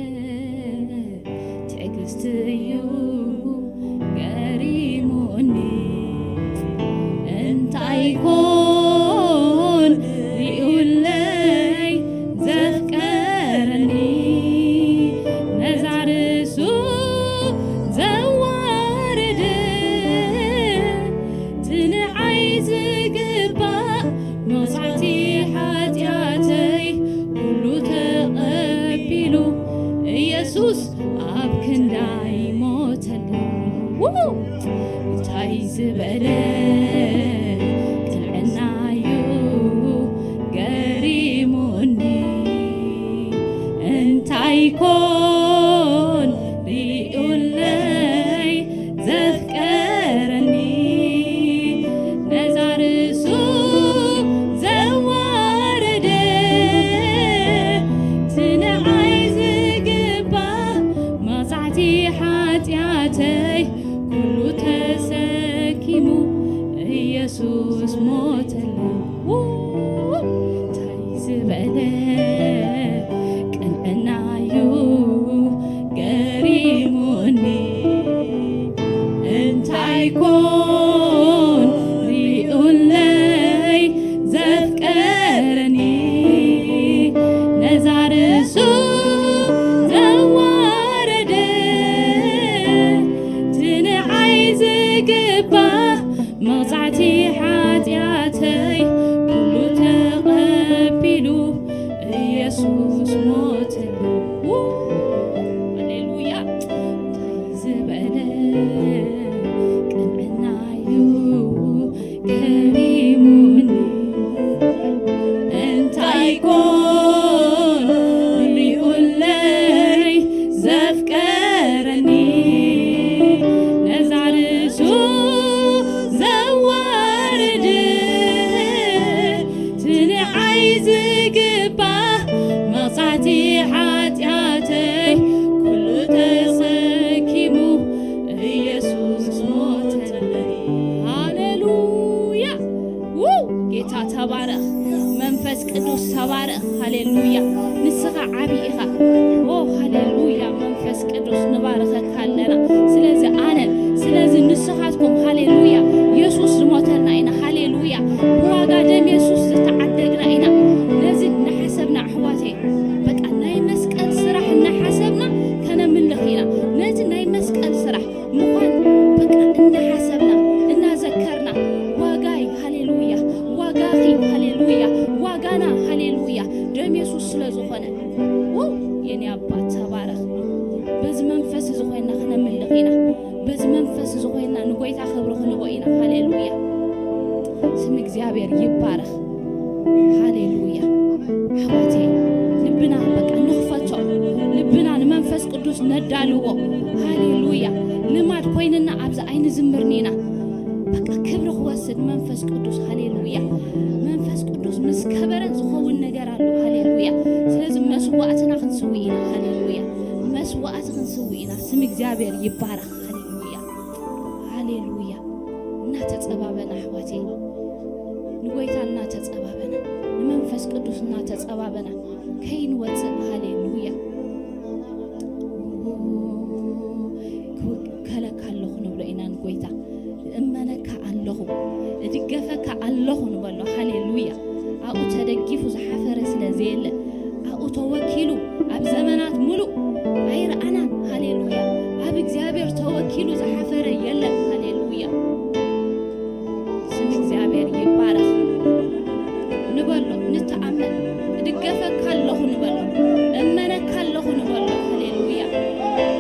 ትዕግስቲ እዩ ገሪሙኒ። እንታይ ኮን ሪኡለይ ዘፍቀረኒ። ነዛ ርእሱ ዘዋርድ ትንዓይ ዝግባእ መቕጻዕቲ ሓጢኣተይ ኩሉ ተቐቢሉ ኢየሱስ ኣብ ክንዳይ ሞተለይ። ው! እንታይ ዝበለ ቅንዕናዩ ገሪሙኒ። እንታይ ኮን ሪኡለይ ዘፍቀረኒ። ነዛ ርእሱ ዘዋረደ ትንዓይ ዝግባእ መቕጻዕቲ ሓጢኣተይ ኩሉ ተሰኪሙ ኢየሱስ ሞተለይ። ው! እንታይ ዝበለ ቅንዕናዩ ገሪሙ መቕጻዕቲ ሓጢኣተይ ኩሉ ተቐቢሉ ኢየሱስ ሞተሉ። ሃሌሉያ። እንታይ ዝበለ ቅንዕና እዩ ከሪሙኒ፣ እንታይ ኮን ሪኡለይ ዘፍቀረኒ፣ ነዛ ርእሱ ዘዋርድ፣ ትንዓይ ዝግባእ መቕጻዕቲ ሓጢኣተይ ኩሉ ተሰኪሙ ኢየሱስ ሞተለይ። ሃሌሉያ። ው! ጌታ ተባረኽ። መንፈስ ቅዱስ ተባረኽ። ሃሌሉያ። ንስኻ ዓቢ ኢኻ። ኦ ሃሌሉያ። መንፈስ ቅዱስ ንባረኸካ ኣለና። ስለዚ ኣነ፣ ስለዚ ንስኻትኩም፣ ሃሌሉያ። የሱስ ዝሞተልና ኢና። ሃሌሉያ። ብዋጋ ደም የሱስ ዝተዓደግና ኢና። ነዚ እናሓሰብና ኣሕዋተይ፣ በቃ ናይ መስቀል ስራሕ እናሓሰብና ከነምልኽ ኢና። ነዚ ናይ መስቀል ስራሕ ምዃን በቃ እናሓሰብና፣ እናዘከርና፣ ዋጋይ፣ ሃሌሉያ፣ ዋጋኺ፣ ሃሌሉያ፣ ዋጋና፣ ሃሌሉያ፣ ደም የሱስ ስለ ዝኾነ። ው! የኔ ኣባት ተባረኽ። በዚ መንፈስ እዚ ኮይና ክነምልኽ ኢና። በዚ መንፈስ እዚ ኮይና ንጎይታ ክብሪ ክንቦ ኢና። ሃሌሉያ። ስም እግዚኣብሔር ይባረኽ። ሃሌሉያ። ኣሕዋተይ፣ ልብና በቃ ንኽፈቶ፣ ልብና ንመንፈስ ቅዱስ ነዳልዎ። ሃሌሉያ። ልማድ ኮይንና ኣብዚ ኣይንዝምርን ኢና። በቃ ክብሪ ክወስድ መንፈስ ቅዱስ። ሃሌሉያ። መንፈስ ቅዱስ ምስ ከበረ ዝኸውን ነገር ኣሎ። ሃሌሉያ። ስለዚ መስዋዕትና ክንስዊ ኢና። ሃሌሉያ። መስዋዕት ክንስዊ ኢና። ስም እግዚኣብሔር ይባረኽ። ሃሌሉያ። ሃሌሉያ። እናተጸባበና ኣሕዋተይ፣ ንጎይታ እናተጸባበና፣ ንመንፈስ ቅዱስ እናተጸባበና ከይንወጽእ። ሃሌሉያ። ክውከለካ ኣለኹ ንብሎ ኢና ንጎይታ። እእመነካ ኣለኹ፣ እድገፈካ ኣለኹ ንበሎ። ሃሌሉያ። ኣብኡ ተደጊፉ ዝሓፈረ ስለ ዘየለ፣ ኣብኡ ተወኪሉ ኣብ ዘመናት ሙሉእ ኣይረኣናን። ሃሌሉያ። ኣብ እግዚኣብሔር ተወኪሉ ዝሓፈረ የለን። ሃሌሉያ። ስም እግዚኣብሔር ይባረኽ ንበሎ። ንተኣመን። እድገፈካ ኣለኹ ንበሎ። እመነካ ኣለኹ ንበሎ። ሃሌሉያ።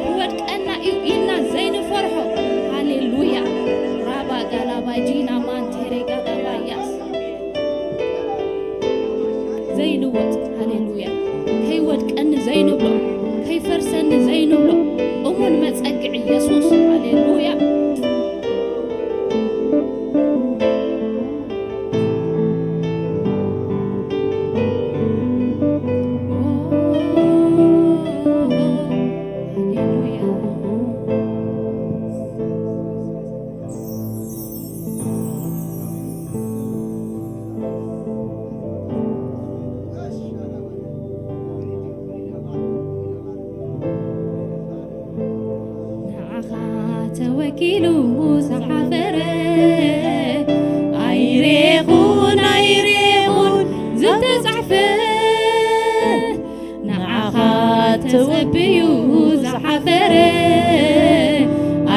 ክወድቀና እዩ ኢልና ዘይንፈርሖ። ሃሌሉያ። ራባ ጋላባ ጂና ማንቴሬ ጋላባያስ ዘይልወጥ። ሃሌሉያ። ከይወድቀኒ ዘይንብሎ፣ ከይፈርሰኒ ዘይንብሎ እሙን መጸግዒ የሱስ። ሃሌሉያ። ንዓኻ ተወኪሉ ዝሓፈረ ኣይሬኹን ኣይሬኹን ዝተጻሕፈ ንዓኻ ተጸብዩ ዝሓፈረ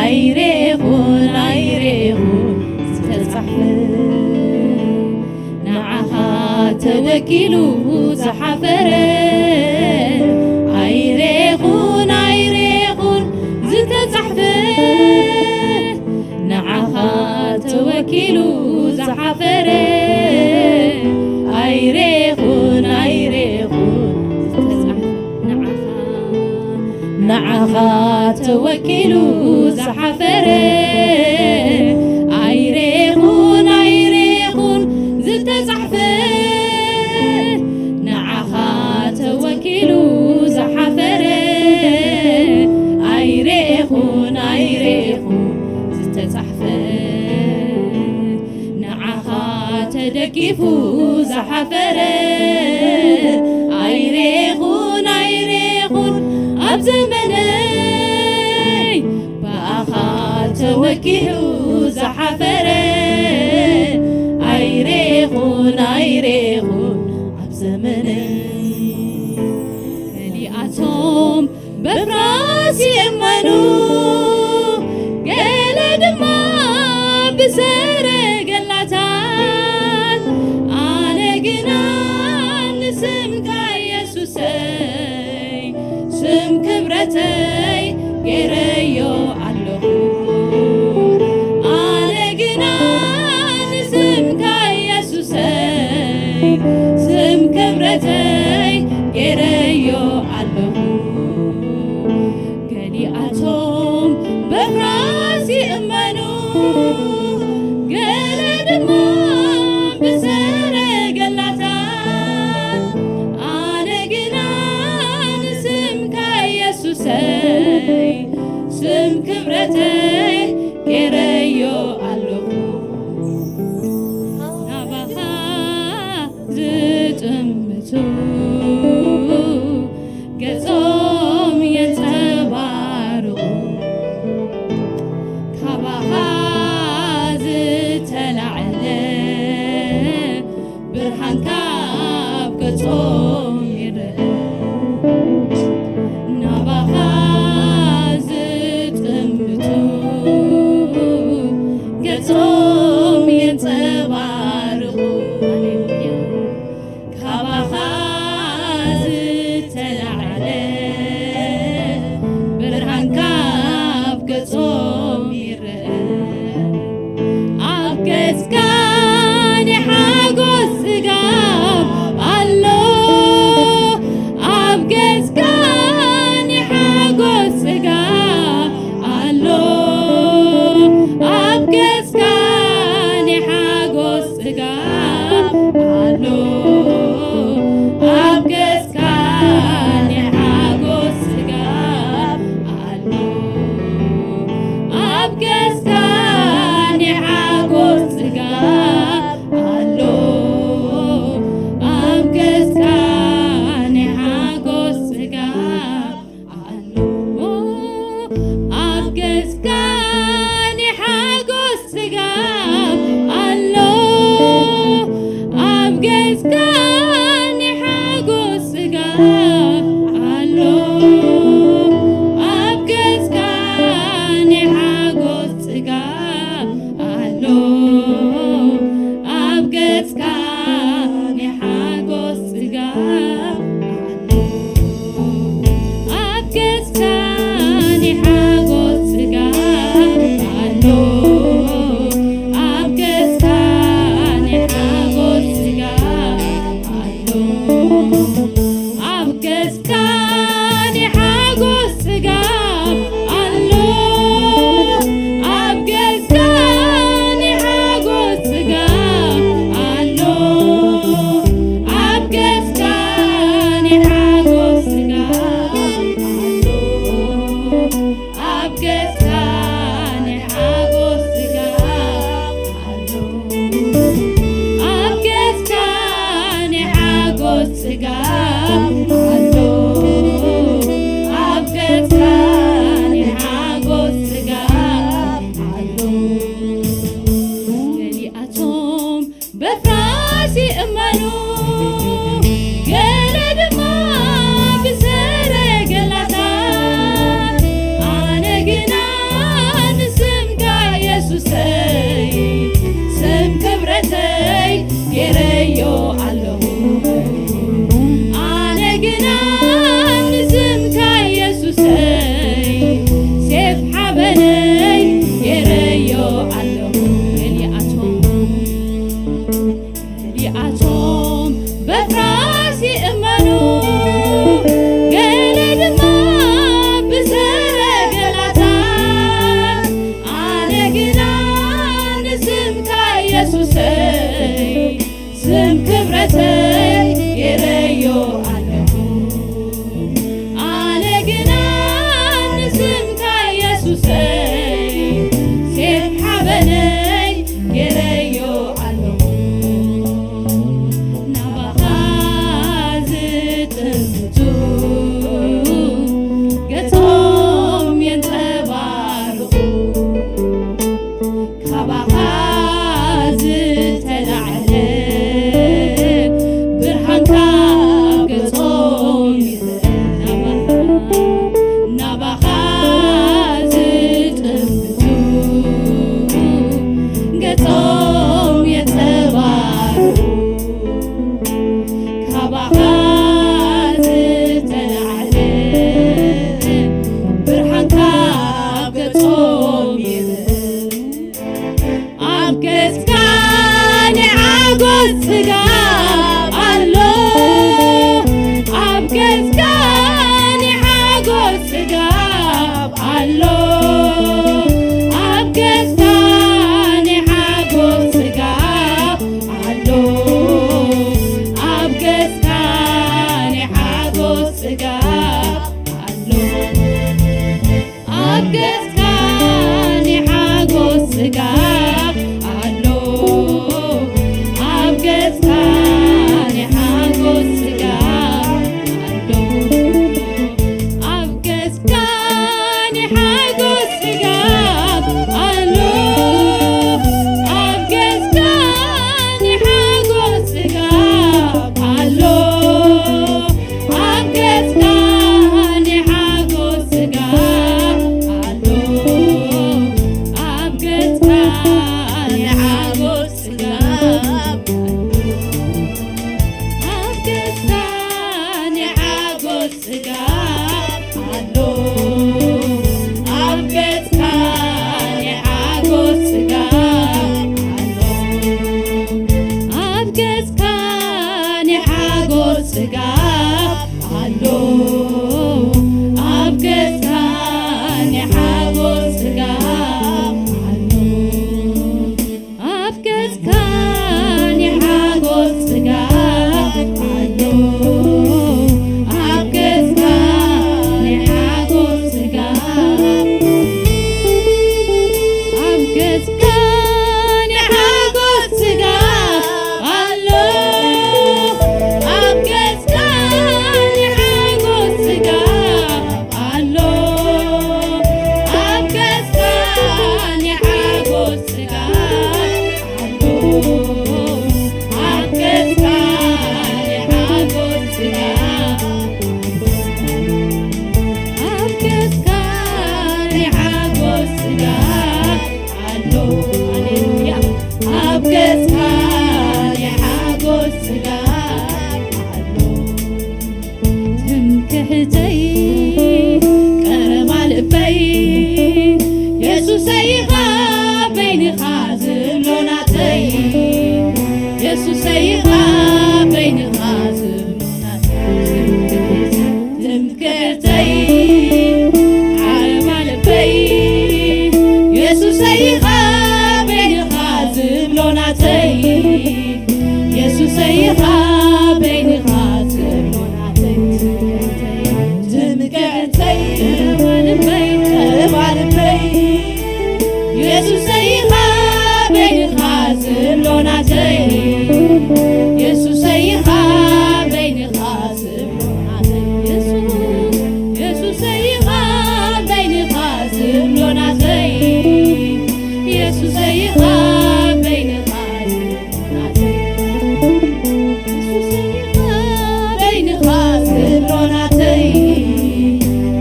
ኣይሬኹን ኣይሬኹን ዝተጻሕፈ ንዓኻ ተወኪሉ ዝሓፈረ ኣይሬኹን ኣይሬኹን ዝተጻሕፈ ንዓኻ ተወኪሉ ዝሓፈረ ኣይሬኹን ኣይሬኹን ዝተጻሕፈ ንዓኻ ንዓኻ ተወኪሉ ዝሓፈረ ኣይሬኹን ኣይሬኹን ዝተጻሕፈ ንዓኻ ተወኪሉ ዝሓፈረ ኣይሬኹን ኣይሬኹን ዝተጻሕፈ ንዓኻ ተደጊፉ ዝሓፈረ ኣይሬኹን ኣይሬኹን ኣብ ዘመነይ ብኣኻ ተወኪሑ ዝሓፈረ ኣይሬኹን ኣይሬኹን ኣብ ዘመነይ ገሊኣቶም በፍራስ ይእመኑ ገለ ድማ ብሰረ ሕብረተይ ገይረዮ ኣለኹ። ናባኻ ዝጥምቱ ገጾም የንጸባርቑ። ካባኻ ዝተላዕለ ብርሃን ካብ ገጾም ይረአ። ናባኻ ዝጥምቱ ገጾም የንጸባርቑ። ሃሌሉያ። ካባኻ ዝተላዕለ ብርሃን ካብ ገጾም ይረአ። ኣብ ገጽካ ናይ ሓጎስ ጽጋብ ኣሎ። ኣብ ገጽካ ናይ ሓጎስ ጽጋብ ኣሎ። ኣብ ገጽካ ናይ ሓጎስ ጽጋብ ኣሎ። ኣብ ገጽካ ናይ ሓጎስ ጽጋብ ኣሎ። ኣብ ገጽካ ናይ ሓጎስ ጽጋብ ኣሎ። ኣብ ገጽካ ናይ ሓጎስ ጽጋብ ኣሎ። ኣብ ገጽካ ናይ ሓጎስ ጽጋብ ኣሎ። ኣብ ገጽካ ናይ ሓጎስ ጽጋብ ኣሎ። ኣብ ገጽካ ናይ ሓጎስ ጽጋብ የሱሰይ ኢኻ በይንኻ ዝብሎ ናተይ፣ የሱሰይ ኢኻ በይንኻ ዝብሎ ናተይ፣ ትምክሕተይ፣ ዓረባ ልበይ፣ የሱሰይ ኢኻ በይንኻ ዝብሎ ናተይ፣ የሱሰይ ኢኻ በይንኻ ዝብሎ ናተይ፣ ትምክሕተይ፣ ትምክሕተይ፣ ዓረባ ልበይ፣ ዓረባ ልበይ፣ የሱሰይ ኢኻ በይንኻ ዝብሎ ናተይ፣ የሱሰይ ኢኻ በይንኻ ዝብሎ ናተይ፣ የሱስ፣ የሱሰይ ኢኻ በይንኻ ዝብሎ ናተይ፣ የሱሰይ ኢኻ በይንኻ ዝብሎ ናተይ፣ የሱሰይ ኢኻ በይንኻ ዝብሎ ናተይ፣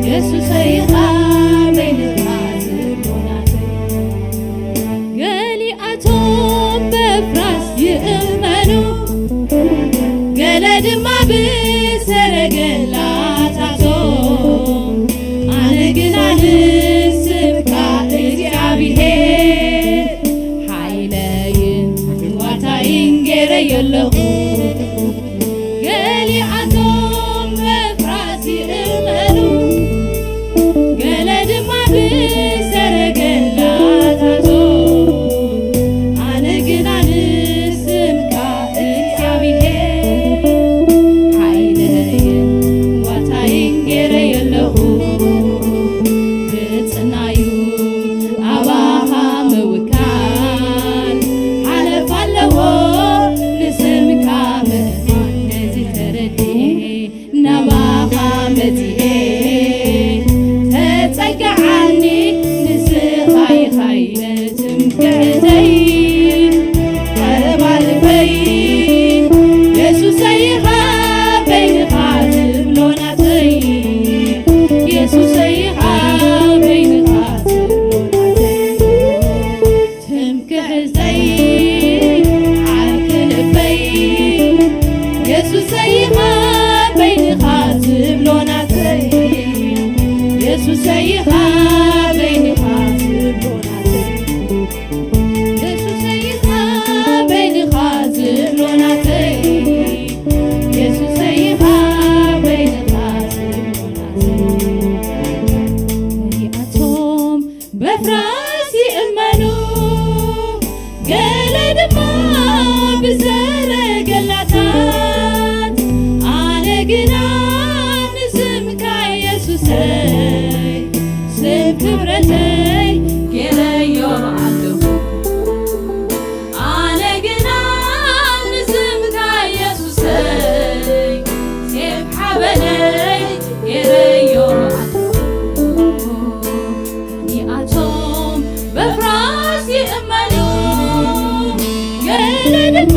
የሱሰይ ኢኻ በይንኻ ዝብሎ ናተይ። ገሊኣቶም በፍራስ ይእመኑ፣ ገለ ድማ ብሰረገላታቶም። ኣነ ግና ንስምካ እግዚኣብሄር፣ ሓይለይን ዋታይን ገይረዮ ኣለኹ። ገሊኣቶም በፍራስ ይእመኑ፣ ገለ ድማ ብሰረገላታቶም። ኣነ ግና ንስምካ እግዚኣብሄር፣ ሓይለይን ዋታይን ገይረዮ ኣለኹ። ብጽናዩ ኣባኻ ምውካል ሓለፋ ኣለዎ፣ ንስምካ ምእማን ነዚ ተረዲኤ። ናባኻ መጺኤ ተጸግዓኒ፣ ንስኻ ኢኻ ትምክሕተይ፣ ዓረባ ልበይ፣ የሱሰይ ኢኻ በይንኻ ትብሎ ናተይ፣ የሱሰይ ኢኻ በይንኻ ትብሎ ናተይ። ትምክሕተይ፣ ዓርኪ ልበይ፣ የሱሰይ ኢኻ በይንኻ ዝብሎ ናተይ፣ የሱሰይ ኢኻ በይንኻ ዝብሎ ናተይ፣ የሱሰይ ኢኻ በይንኻ ዝብሎ ናተይ፣ የሱሰይ ኢኻ በይንኻ ዝብሎ ናተይ። እዚኣቶም በፍራስ ይእመኑ፣ ገለ ድማ ብሰረገላታት። ኣነ ግና ንስምካ የሱሰይ፣ ስም ክብረተይ ገይረዮ ኣለኹ። ኣነ ግና ንስምካ የሱሰይ፣ ሴፍ ሓበነይ ገይረዮ ኣለኹ። እዚኣቶም በፍራስ ይእመኑ፣ ገለ ድማ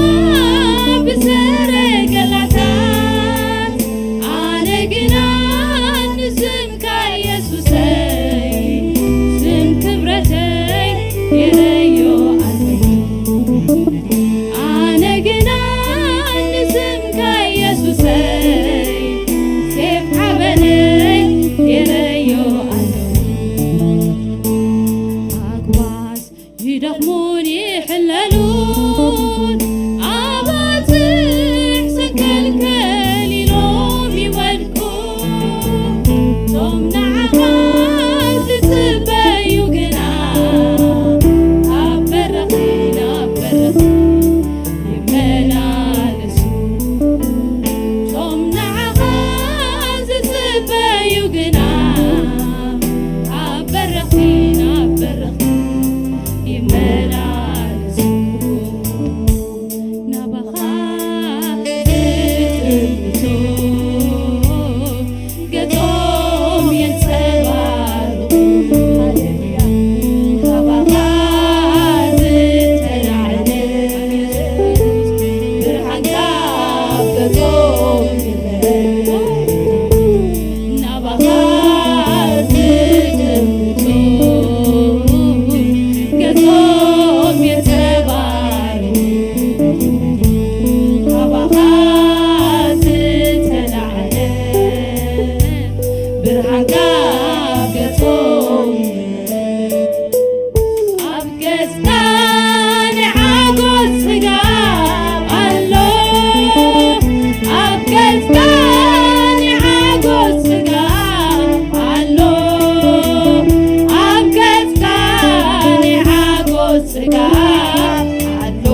ጽጋብ ኣሎ፣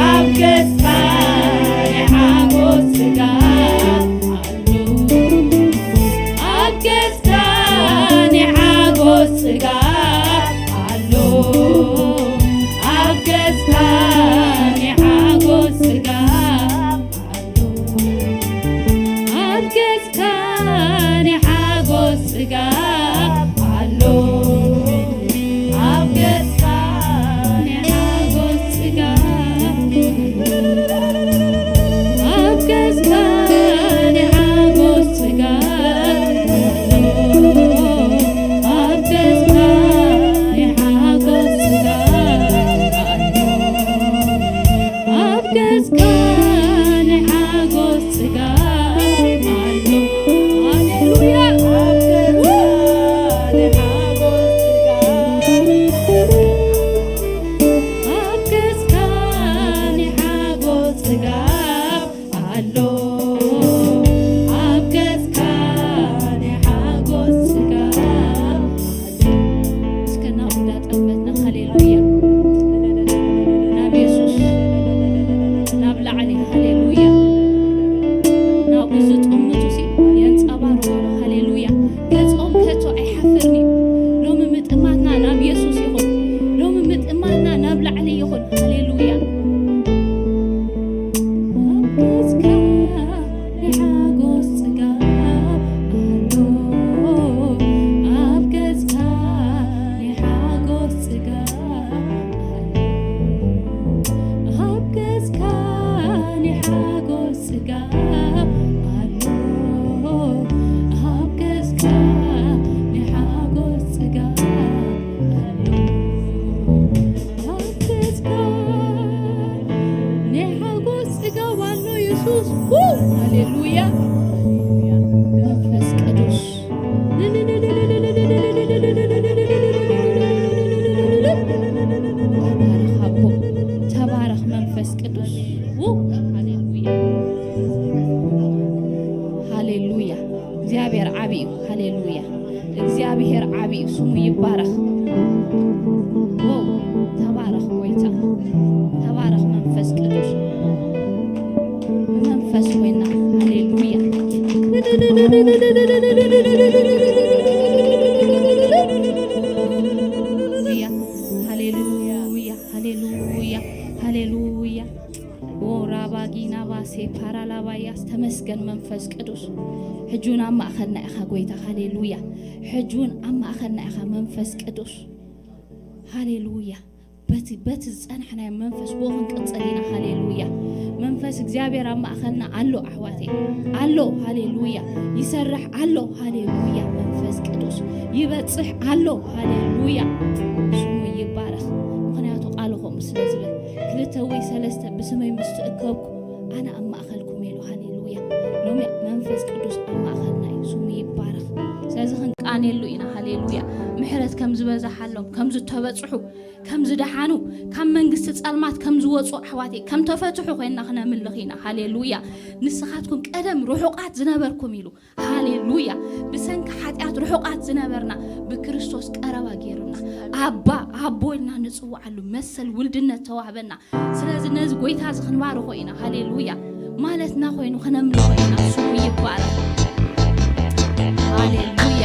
ኣብ ገጽካ ናይ ሓጎስ ጽጋብ ኣሎ። ኣብ ገጽካ ናይ ሓጎስ ጽጋብ ኣሎ፣ ኣብ ገጽካ ናይ ሓጎስ ጽጋብ ኣሎ። ኣብ ገጽካ ናይ ሓጎስ ጽጋብ ኣሎ። ኣብ ገጽካ ናይ ሓጎስ ጽጋብ። ኣብ ገጽካ ናይ ሓጎስ ጽጋብ ኣሎ። ኣብ ገጽካ ናይ ሓጎስ ጽጋብ ኣሎ። ኣብ ገጽካ ናይ ሓጎስ ጽጋብ ኣሎ። ሃሌሉያ። ኣብ ገጽካ ናይ ሓጎስ ጽጋብ። ኣብ ገጽካ ናይ ሓጎስ ጽጋብ ኣሎ። ኣብ ገጽካ ናይ ሓጎስ ጽጋብ። እስከ ናብኡ እንዳጠመትና፣ ሃሌሉያ። ናብ የሱስ፣ ናብ ላዕሊ፣ ሃሌሉያ። ናብኡ ዝጥምቱ ሲ የንጸባርቑ፣ ሃሌሉያ። ገጾም ከቶ ኣይሓፍርን እዩ። ሎሚ ምጥማትና ናብ የሱስ ይኹን። ሎሚ ምጥማትና ናብ ላዕሊ ይኹን። ሃሌሉያ። ኣብ ገጽካ ናይ ሓጎስ ጽጋብ ኣሎ። ኣብ ገጽካ ናይ ሓጎስ ጽጋብ ኣሎ። ኣብ ገጽካ ናይ ሓጎስ ጽጋብ ኣሎ። ኣብ ገጽካ ናይ ሓጎስ ጽጋብ ኣሎ። ኣብ ገጽካ ናይ ሓጎስ ጽጋብ ኣሎ የሱስ። ው! ሃሌሉያ። መንፈስ ቅዱስ። ተባረኽ ኣቦ። ተባረኽ መንፈስ ቅዱስ። ው! ሃሌሉያ። ሃሌሉያ። እግዚኣብሔር ዓቢ እዩ። ሃሌሉያ። እግዚኣብሔር ዓቢ እዩ። ስሙ ይባረኽ። ው! ተባረኽ ጎይታ። ተባረኽ መንፈስ ቅዱስ። ብመንፈስ ኮይና። ሃሌሉያ። ሃሌሉያ። ሃሌሉያ። ሃሌሉያ። ኦራባጊናባሴ ፓራላባያስ። ተመስገን መንፈስ ቅዱስ። ሕጂ እውን ኣብ ማእኸልና ኢኻ ጎይታ። ሃሌሉያ። ሕጂ እውን ኣብ ማእኸልና ኢኻ መንፈስ ቅዱስ። ሃሌሉያ። በቲ፣ በቲ ዝጸናሕናዮ መንፈስ ብኡ ክንቅጽል ኢና። ሃሌሉያ። መንፈስ እግዚኣብሔር ኣብ ማእኸልና ኣሎ ኣሕዋተይ። ኣሎ። ሃሌሉያ። ይሰርሕ ኣሎ። ሃሌሉያ። መንፈስ ቅዱስ ይበጽሕ ኣሎ። ሃሌሉያ። ስሙ ይባረኽ። ምኽንያቱ ቃሉ ከምኡ ስለ ዝብል፣ ክልተ ወይ ሰለስተ ብስመይ ምስ ትእከብኩ ኣነ ኣብ ማእኸልኩም ኢሉ። ሃሌሉያ። ሎሚ መንፈስ ቅዱስ ኣብ ማእኸልና እዩ። ስሙ ይባረኽ። ስለዚ ክንቃኔሉ ኢና። ሃሌሉያ። ምሕረት ከም ዝበዛሓሎም፣ ከም ዝተበጽሑ፣ ከም ዝደሓኑ፣ ካብ መንግስቲ ጸልማት ከም ዝወጹ ኣሕዋተይ፣ ከም ተፈትሑ ኮይንና ክነምልኽ ኢና። ሃሌሉያ። ንስኻትኩም ቀደም ርሑቓት ዝነበርኩም ኢሉ። ሃሌሉያ። ብሰንኪ ሓጢኣት ርሑቓት ዝነበርና ብክርስቶስ ቀረባ ገይሩና። ኣባ፣ ኣቦ ኢልና ንጽውዓሉ መሰል ውልድነት ተዋህበና። ስለዚ ነዚ ጎይታ እዚ ክንባርኾ ኢና። ሃሌሉያ። ማለትና ኮይኑ ክነምልኾ ኢና። ስሙ ይባረኽ። ሃሌሉያ።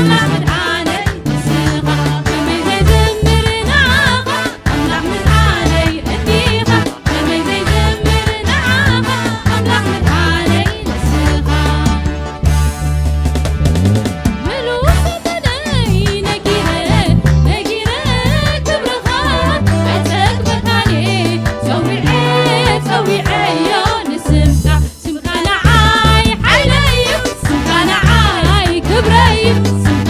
ኣምላኽ ምድሓነይ ንስኻ፣ ከመይ ዘይዘምር ንዓኻ? ኣምላኽ ምድሓነይ እንዲኻ፣ ከመይ ዘይዘምር ንዓኻ? ኣምላኽ ምድሓነይ ንስኻ። ምሉእ ሰተነይ ነጊረ፣ ነጊረ ክብርኻ፣ ኣይጸግበካን እየ፣ ጸዊዐ፣ ጸዊዐዮ ንስምካ። ስምካ ንዓይ ሓይለይ እዩ፣ ስምካ ንዓይ ክብረይ እዩ፣ ስምካ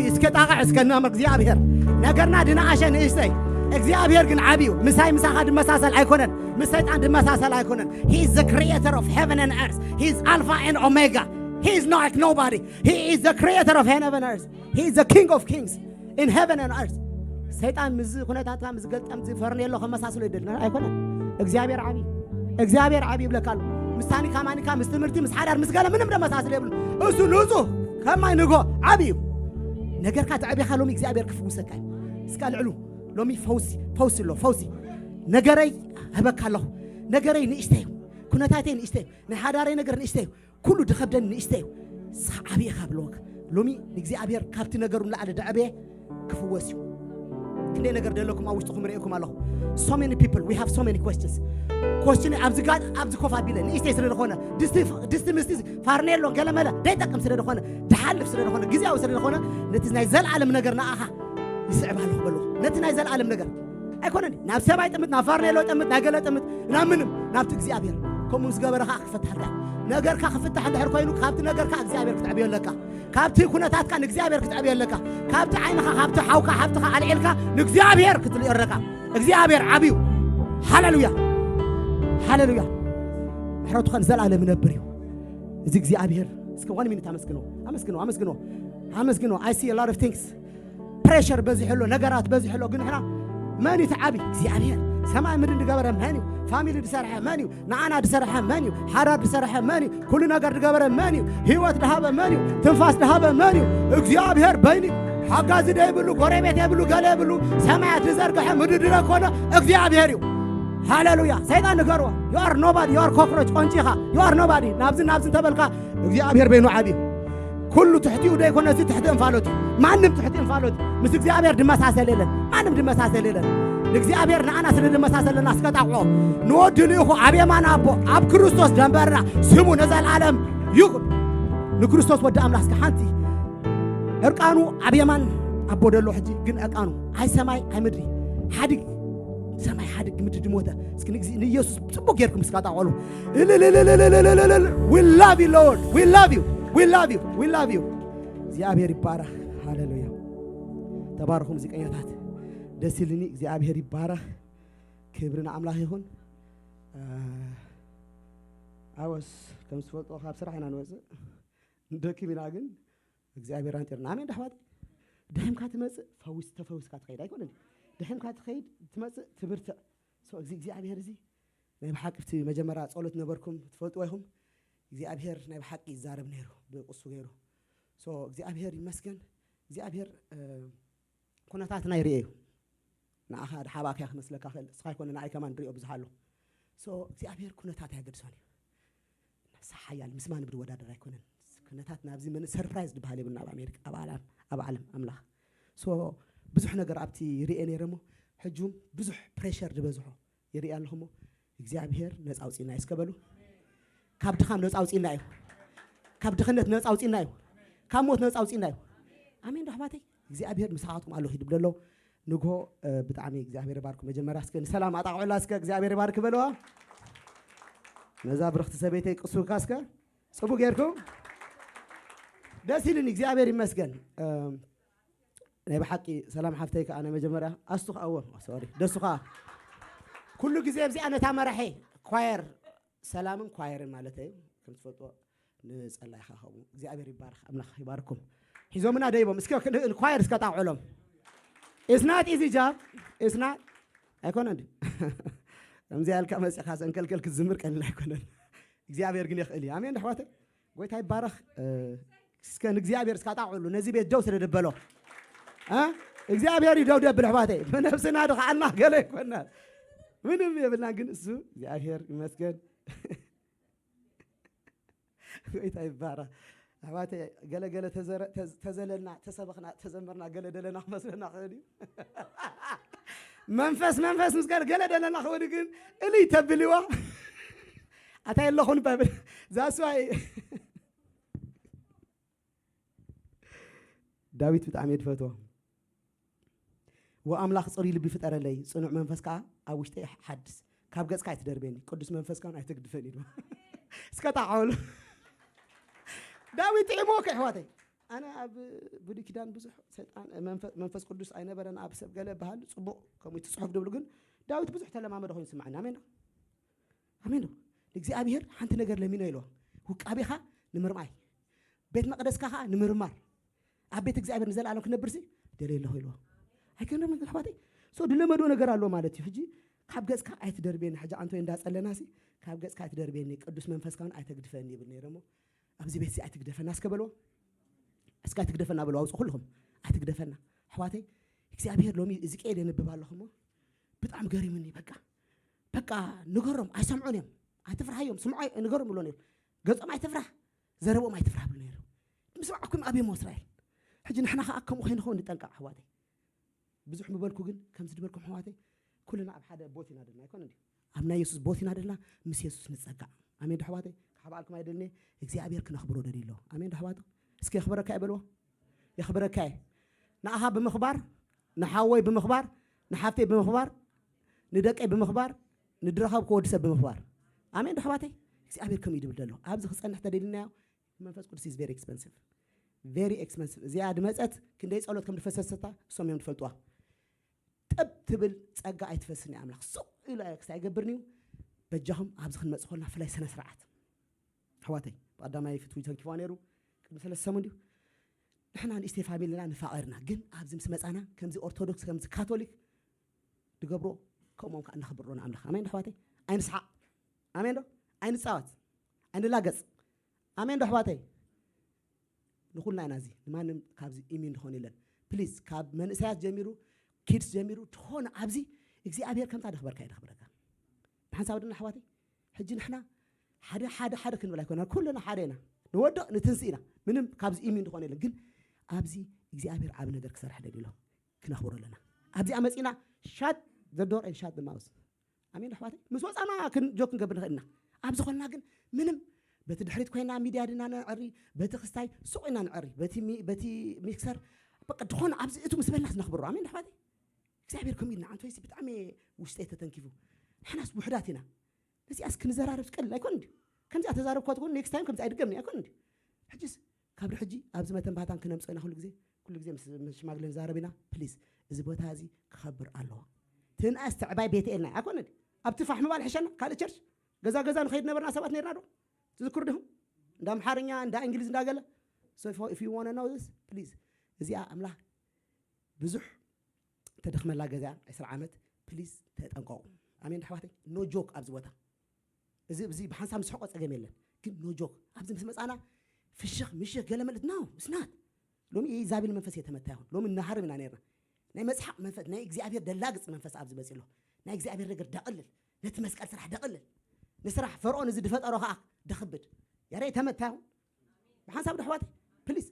እዩ። እስከ ጣቕዕ እስከ እናመ እግዚኣብሔር። ነገርና ድንኣሸ ንእሽተይ፣ እግዚኣብሔር ግን ዓብዩ። ምሳይ ምሳኻ ድመሳሰል ኣይኮነን፣ ምስ ሰይጣን ድመሳሰል ኣይኮነን። He is the creator of heaven and earth. He is Alpha and Omega. He is not like nobody. He is the creator of heaven and earth. He is the King of kings in heaven and earth. ሰይጣን ምስ ኩነታትካ ምስ ገልጠም ዝፈርኔሎ ከመሳስሎ ይደልና ኣይኮነን። እግዚኣብሔር ዓብዩ፣ እግዚኣብሔር ዓብዩ ይብለካ ኣሎ። ምስ ታኒካ ማኒካ ምስ ትምህርቲ ምስ ሓዳር ምስ ገለ ምንም ደመሳስሎ የብሉ። እሱ ንጹህ ከማይ ንጎ ዓብዩ እዩ። ነገርካ ተዕቢኻ ሎሚ እግዚኣብሔር ክፍውሰካ እዩ። እስካ ልዕሉ ሎሚ ፈውሲ፣ ፈውሲ ኣሎ፣ ፈውሲ። ነገረይ ህበካ ኣለኹ። ነገረይ ንእሽተይ እዩ። ኩነታተይ ንእሽተይ እዩ። ናይ ሓዳረይ ነገር ንእሽተይ እዩ። ኩሉ ድኸብደን ንእሽተይ እዩ። ንስኻ ዓብዪ ኢኻ ብለወካ። ሎሚ ንእግዚኣብሔር ካብቲ ነገሩ ንላዕሊ ደዕበየ ክፍወስ እዩ። ክንደይ ነገር ደለኩም ኣብ ውሽጥኹም ርእየኩም ኣለኹ። So many people, we have so many questions. Question ኣብዚ ጋር ኣብዚ ኮፍ ኣቢለ ንእሽተይ ስለ ዝኾነ ድስቲ ድስቲ ምስቲ ፋርኔሎ ገለመለ ደይጠቅም ስለ ዝኾነ ድሓልፍ ስለ ዝኾነ ግዜያዊ ስለ ዝኾነ ነቲ ናይ ዘልዓለም ነገር ንኣኻ ይስዕብ ኣለኹ በልዎ። ነቲ ናይ ዘልዓለም ነገር ኣይኮነን ናብ ሰብ ኣይጥምት ናብ ፋርኔሎ ጥምት ናይ ገለ ጥምት ናብ ምንም ናብቲ እግዚኣብሔር ከምኡ ዝገበረ ከዓ ክፈትሓልካ ነገርካ ክፍታሕ እንድሕር ኮይኑ ካብቲ ነገርካ እግዚኣብሔር ክትዕብዮ ኣለካ። ካብቲ ኩነታትካ ንእግዚኣብሔር ክትዕብዮ ኣለካ። ካብቲ ዓይንኻ ካብቲ ሓውካ ሓብትኻ ኣልዒልካ ንእግዚኣብሔር ክትልኦ ኣለካ። እግዚኣብሔር ዓብዩ። ሃሌሉያ፣ ሃሌሉያ። ምሕረቱ ከን ዘላለም ይነብር እዩ። እዚ እግዚኣብሔር እስከ ዋን ሚኒት ኣመስግኖ፣ ኣመስግኖ፣ ኣመስግኖ፣ ኣመስግኖ። I see a lot of things. ፕሬሸር በዚሑ ኣሎ፣ ነገራት በዚሑ ኣሎ። ግን ንሕና መን እዩ እቲ ዓብዪ እግዚኣብሔር? ሰማይ ምድሪ ዝገበረ መን እዩ? ፋሚሊ ዝሰርሐ መን እዩ? ንዓና ዝሰርሐ መን እዩ? ሓዳር ዝሰርሐ መን እዩ? ኩሉ ነገር ዝገበረ መን እዩ? ህይወት ዝሃበ መን እዩ? ትንፋስ ዝሃበ መን እዩ? እግዚኣብሔር በይኑ። ሓጋዚ ዘይብሉ፣ ጎረቤት የብሉ፣ ገለ የብሉ፣ ሰማያት ዝዘርግሐ ምድሪ ዝለኮነ እግዚኣብሔር እዩ። ሃሌሉያ። ሰይጣን ንገርዎ፣ you are nobody, you are cockroach፣ ቆንጪኻ፣ you are nobody። ናብዚ ናብዚ እንተበልካ እግዚኣብሔር በይኑ ዓብዩ። ኩሉ ትሕቲኡ ዘይኮነ እዚ ትሕቲ እንፋሎት እዩ። ማንም ትሕቲ እንፋሎት እዩ። ምስ እግዚኣብሔር ድመሳሰል የለን። ማንም ድመሳሰል የለን። ንእግዚኣብሔር ንኣና ስለ ድመሳሰለና እስከ ጣቕዖ ንወዲ ልኢኹ ኣብ የማን ኣቦ ኣብ ክርስቶስ ደንበርና ስሙ ነዘለኣለም ይኹን። ንክርስቶስ ወዲ ኣምላኽ እስከ ሓንቲ እርቃኑ ኣብ የማን ኣቦ ደሎ ሕጂ ግን እርቃኑ ኣይ ሰማይ ኣይ ምድሪ ሓዲግ ሰማይ ሓዲግ ምድሪ ድሞተ እስኪ ንግዚ ንኢየሱስ ጽቡቅ ጌርኩም እስካ ጣቆሉ። We love you Lord, we love you, we love you, we love you። እግዚኣብሔር ይባረክ። ሃሌሉያ። ተባረኹ ሙዚቀኛታት። ደስ ይልኒ። እግዚኣብሔር ይባረክ። ክብሪ ንኣምላኽ ይኹን። ኣወስ ከም ዝፈልጦ ካብ ስራሕ ኢና ንወፅእ። ንደክም ኢና ግን እግዚኣብሔር ኣንጢርና። ኣሜን ዶ ኣሕዋተይ? ደኺምካ ትመጽእ ፈውስ ተፈውስካ ትኸይድ ኣይኮነን። ደኺምካ ትኸይድ ትመጽእ ትብርትዕ። So እዚ እግዚኣብሔር እዚ ናይ ብሓቂ እቲ መጀመርያ ጸሎት ነበርኩም ትፈልጥዎ ኢኹም። እግዚኣብሔር ናይ ብሓቂ ይዛረብ ነይሩ ብቅሱ ገይሩ። So እግዚኣብሔር ይመስገን። እግዚኣብሔር ኩነታትና ይርኤ እዩ። ንኣኻ ሓባእካ ክመስለካ ክእል እስኻ ይኮነ ንኣይ ከማን ንሪኦ ብዙሕ ኣሎ። So እግዚኣብሔር ኩነታት ኣየገድሶን እዩ። ነብሲ ሓያል ምስ ማንም ዝወዳደር ኣይኮነን። ኩነታት ናብዚ መን ሰርፕራይዝ ዝበሃል የብልና ኣብ ኣሜሪካ ኣብ ዓለም ኣብ ዓለም ኣምላኽ። So ብዙሕ ነገር ኣብቲ ይርኤ ነይረ እሞ ሕጂ እውን ብዙሕ ፕሬሸር ዝበዝሖ ይርኢ ኣለኹ እሞ እግዚኣብሔር ነፃ ኣውፅእና እዩ እስከ በሉ። ካብ ድኻም ነፃ ኣውፅእና እዩ። ካብ ድኽነት ነፃ ኣውፅእና እዩ። ካብ ሞት ነፃ ኣውፅእና እዩ። ኣሜን ዶ ኣሕዋተይ? እግዚኣብሔር ምሳኻትኩም ኣሎ ሂድም ደሎ ንግሆ። ብጣዕሚ እግዚኣብሔር ይባርክ። መጀመርያ እስከ ንሰላም ኣጣቕዑላ እስከ እግዚኣብሔር ይባርክ በለዋ። ነዛ ብርኽቲ ሰበይተይ ቅሱካ እስከ ጽቡ ጌርኩም። ደስ ኢልኒ እግዚኣብሔር ይመስገን። ናይ ብሓቂ ሰላም ሓፍተይ ከዓ ናይ መጀመርያ ኣስቱ ከዓ እዎ ሶሪ ደሱ ከዓ ኩሉ ግዜ ኣብዚኣ ነታ መራሒ ኳየር ሰላምን ኳየርን ማለት እዩ ከም ትፈልጥዎ ንጸላይኻ ከምኡ እግዚኣብሔር ይባርክ ኣምላኽ ይባርኩም። ሒዞምና ደይቦም እስከ ኳየር እስከ ጣውዕሎም። It's not easy job. It's not ኣይኮነ እንዲ ከምዚ ያልካ መፅኻ ሰንከልከል ክዝምር ቀሊል ኣይኮነን። እግዚኣብሔር ግን የኽእል እዩ። ኣሜን ኣሕዋተይ። ጎይታ ይባረኽ። እስከ ንእግዚኣብሔር እስካ ጣዕሉ ነዚ ቤት ደው ስለ ደበሎ እግዚኣብሔር ይደው ደብል ኣሕዋተይ። ብነብስና ድኸዓልና ገለ ይኮና ምንም የብልናን ግን እሱ እግዚኣብሔር ይመስገን። ጎይታ ይባረኽ። ኣሕዋተ ገለገለ ተዘለልና ተሰበኽና ተዘመርና ገለ ደለና ክመስለና ክእል እዩ። መንፈስ መንፈስ ምስ ገለ ገለ ደለና ክእል ግን እልይ ተብልዋ ኣታ የለኹን በብል ዛስዋይ ዳዊት ብጣዕሚ እየ ዝፈትዎ። ወኣምላኽ ጽሩይ ልቢ ፍጠረለይ፣ ጽኑዕ መንፈስ ከኣ ኣብ ውሽጠይ ሓድስ። ካብ ገጽካ ኣይትደርበኒ፣ ቅዱስ መንፈስካ እውን ኣይተግድፈኒ ኢሉ። እስከ ጣዕዕሉ። ዳዊት ጥዒምዎ ከ ኣሕዋተይ። ኣነ ኣብ ብሉይ ኪዳን ብዙሕ ሰይጣን መንፈ- መንፈስ ቅዱስ ኣይነበረን ኣብ ሰብ ገለ በሃሉ ጽቡቕ ከምኡ እቲ ጽሑፍ ድብሉ ግን ዳዊት ብዙሕ ተለማመደ ኮይኑ ይስምዓኒ። ኣሜን ዶ? ኣሜን ዶ? ንእግዚኣብሔር ሓንቲ ነገር ለሚኖ ኢልዎ። ውቃቤኻ ንምርማይ ቤት መቕደስካ ኸዓ ንምርማር ኣብ ቤት እግዚኣብሔር ንዘለኣለም ክነብር ሲ ደልየ ኣለኹ ኢልዎ። ኣይከንዶም ኣሕዋተይ ሶ ድለመዶ ነገር ኣሎ ማለት እዩ። ሕጂ ካብ ገጽካ ኣይትደርብየኒ ሕጂ ኣንቶይ እንዳጸለና ሲ ካብ ገጽካ ኣይትደርብየኒ ቅዱስ መንፈስካ እውን ኣይተግድፈኒ ይብል ነይረ እሞ ኣብዚ ቤት ሲ ኣይትግደፈና እስከ በልዎ። እስከ ኣይትግደፈና በልዎ ኣውፁ ኩልኹም ኣይትግደፈና ኣሕዋተይ። እግዚኣብሔር ሎሚ እዝቅኤል የንብብ ኣለኹ እሞ ብጣዕሚ ገሪሙኒ በቃ በቃ ንገሮም ኣይሰምዑን እዮም። ኣይትፍርሃዮም ስምዖ ንገሮም ብሎ ነይሩ። ገጾም ኣይትፍራህ ዘረብኦም ኣይትፍራህ ብሎ ነይሩ። ምስማዕኩም ኣብዮም እስራኤል። ሕጂ ንሕና ከዓ ከምኡ ከይንኸውን ንጠንቀቕ ኣሕዋተይ። ብዙሕ ምበልኩ፣ ግን ከምዚ ዝበልኩም ኣሕዋተይ፣ ኩልና ኣብ ሓደ ቦት ኢና ደልና ኣይኮነ እንዲ ኣብ ናይ የሱስ ቦት ኢና ደልና። ምስ የሱስ ንጸጋዕ። ኣሜን ዶ ኣሕዋተይ? ክሓብኣልኩም ኣይደልኒ። እግዚኣብሔር ክነኽብሮ ደልዩ ኣሎ። ኣሜን ዶ ኣሕዋቱ? እስኪ የኽብረካ ይበልዎ። የኽብረካ እየ። ንኣኻ ብምኽባር፣ ንሓወይ ብምኽባር፣ ንሓፍተይ ብምኽባር፣ ንደቀይ ብምኽባር፣ ንድረኸብ ክወዲ ሰብ ብምኽባር። ኣሜን ዶ ኣሕዋተይ? እግዚኣብሔር ከምኡ እዩ ድብል ዘሎ። ኣብዚ ክጸንሕ ተደሊናዮ። መንፈስ ቅዱስ is very expensive, very expensive። እዚኣ ድመጸት ክንደይ ጸሎት ከም ድፈሰሰታ እሶም እዮም ድፈልጥዋ። ጥብ ትብል ጸጋ ኣይትፈስን እያ። ኣምላኽ ስቕ ኢሉ ክሳይ ይገብርኒ እዩ። በጃኹም ኣብዚ ክንመጽእ ከለና ፍላይ ስነ ስርዓት ኣሕዋተይ፣ ብቐዳማይ ፍትዊ ተንኪፋ ነይሩ። ቅድሚ ሰለስተ ሰሙን ድዩ? ንሕና ንእሽተይ ፋሚልና ንፋቐርና፣ ግን ኣብዚ ምስ መጻና ከምዚ ኦርቶዶክስ፣ ከምዚ ካቶሊክ ድገብሮ፣ ከምኦም ከዓ ነኽብሮ ንኣምላኽ። ኣሜን ኣሕዋተይ? ኣይንስሓቕ። ኣሜን ዶ? ኣይንጻወት። ኣይንላገጽ። ኣሜን ዶ ኣሕዋተይ? ንኹልና ኢና እዚ። ንማንም ካብዚ ኢሚን ዝኾን የለን። ፕሊዝ፣ ካብ መንእሰያት ጀሚሩ፣ ኪድስ ጀሚሩ፣ ዝኾነ ኣብዚ እግዚኣብሔር ከምታ ደኽበርካ እዩ ደኽብረካ። ብሓንሳብ ድና ኣሕዋተይ፣ ሕጂ ንሕና ሓደ ሓደ ሓደ ክንብል ኣይኮና፣ ኩልና ሓደ ኢና። ንወድቕ ንትንስእ ኢና። ምንም ካብዚ ኢሚን ዝኾን የለን። ግን ኣብዚ እግዚኣብሔር ዓቢ ነገር ክሰርሕ ደልዩ ኣሎ። ክነኽብሮ ኣለና። ኣብዚኣ መጺና፣ ሻት ዘ ዶር ኤንድ ሻት ዘ ማውስ። ኣሜን ኣሕዋተይ? ምስ ወጻና ክን-፣ ጆክ ክንገብር ንኽእል ኢና። ኣብ ዝኾንና ግን ምንም፣ በቲ ድሕሪት ኮይና ሚድያ ድና ነዕሪ፣ በቲ ክስታይ ሱቕ ኢና ነዕሪ፣ በቲ ሚ-፣ በቲ ሚክሰር በቃ ዝኾነ ኣብዚ እቱ ምስ በልና ክነኽብሮ። ኣሜን ኣሕዋተይ? እግዚኣብሔር ከምኡ ኢልና፣ ኣንቶይሲ ብጣዕሚ ውሽጠይ ተተንኪፉ። ንሕናስ ውሑዳት ኢና። ነዚኣስ ክንዘራረብ ቀሊል ኣይኮን እንዲ። ከምዚኣ ተዛረብኳ ትኮን ኔክስት ታይም ከምዚ ኣይድገምን ኣይኮን እንዲ። ሕጂስ ካብ ሕጂ ኣብዚ መተንባታን ክነምፅኦ ኢና። ኩሉ ግዜ ኩሉ ግዜ ምስ፣ ምስ ሽማግለ ንዛረብ ኢና። ፕሊዝ፣ እዚ ቦታ እዚ ክኸብር ኣለዎ። ትንኣስ ተዕባይ ቤተ ኤልና ኣይኮን እንዲ። ኣብቲ ፋሕ ምባል ሕሸና ካልእ ቸርች ገዛ ገዛ ንኸይድ ነበርና ሰባት ነርና ዶ? ትዝክሩ ዲኹም? እንዳ ኣምሓርኛ፣ እንዳ እንግሊዝ፣ እንዳገለ። So if, if you want to know this, please፣ እዚኣ ኣምላኽ ብዙሕ ተደኽመላ ገዛ ዕስራ ዓመት። ፕሊዝ ተጠንቀቑ። ኣሜን ኣሕዋተይ? ኖ ጆክ ኣብዚ ቦታ። እዚ፣ እዚ ብሓንሳብ ምስሕቆ ጸገም የለን። ግን ኖ ጆክ። ኣብዚ ምስ መጻና ፍሽኽ ምሽኽ ገለ መልእት፣ no፣ it's not። ሎሚ ኢዛቤል መንፈስ የተመታ ይኹን። ሎሚ እናሃርም ኢና ነርና። ናይ መጽሓቕ መንፈስ፣ ናይ እግዚኣብሔር ደላግጽ መንፈስ ኣብዚ መጺ ኣሎ። ናይ እግዚኣብሔር ነገር ደቕልል። ነቲ መስቀል ስራሕ ደቕልል። ንስራሕ ፈርዖን እዚ ድፈጠሮ ከኣ ደኽብድ። ያረ ተመታ ይኹን። ብሓንሳብ ዶ ኣሕዋተይ? ፕሊዝ።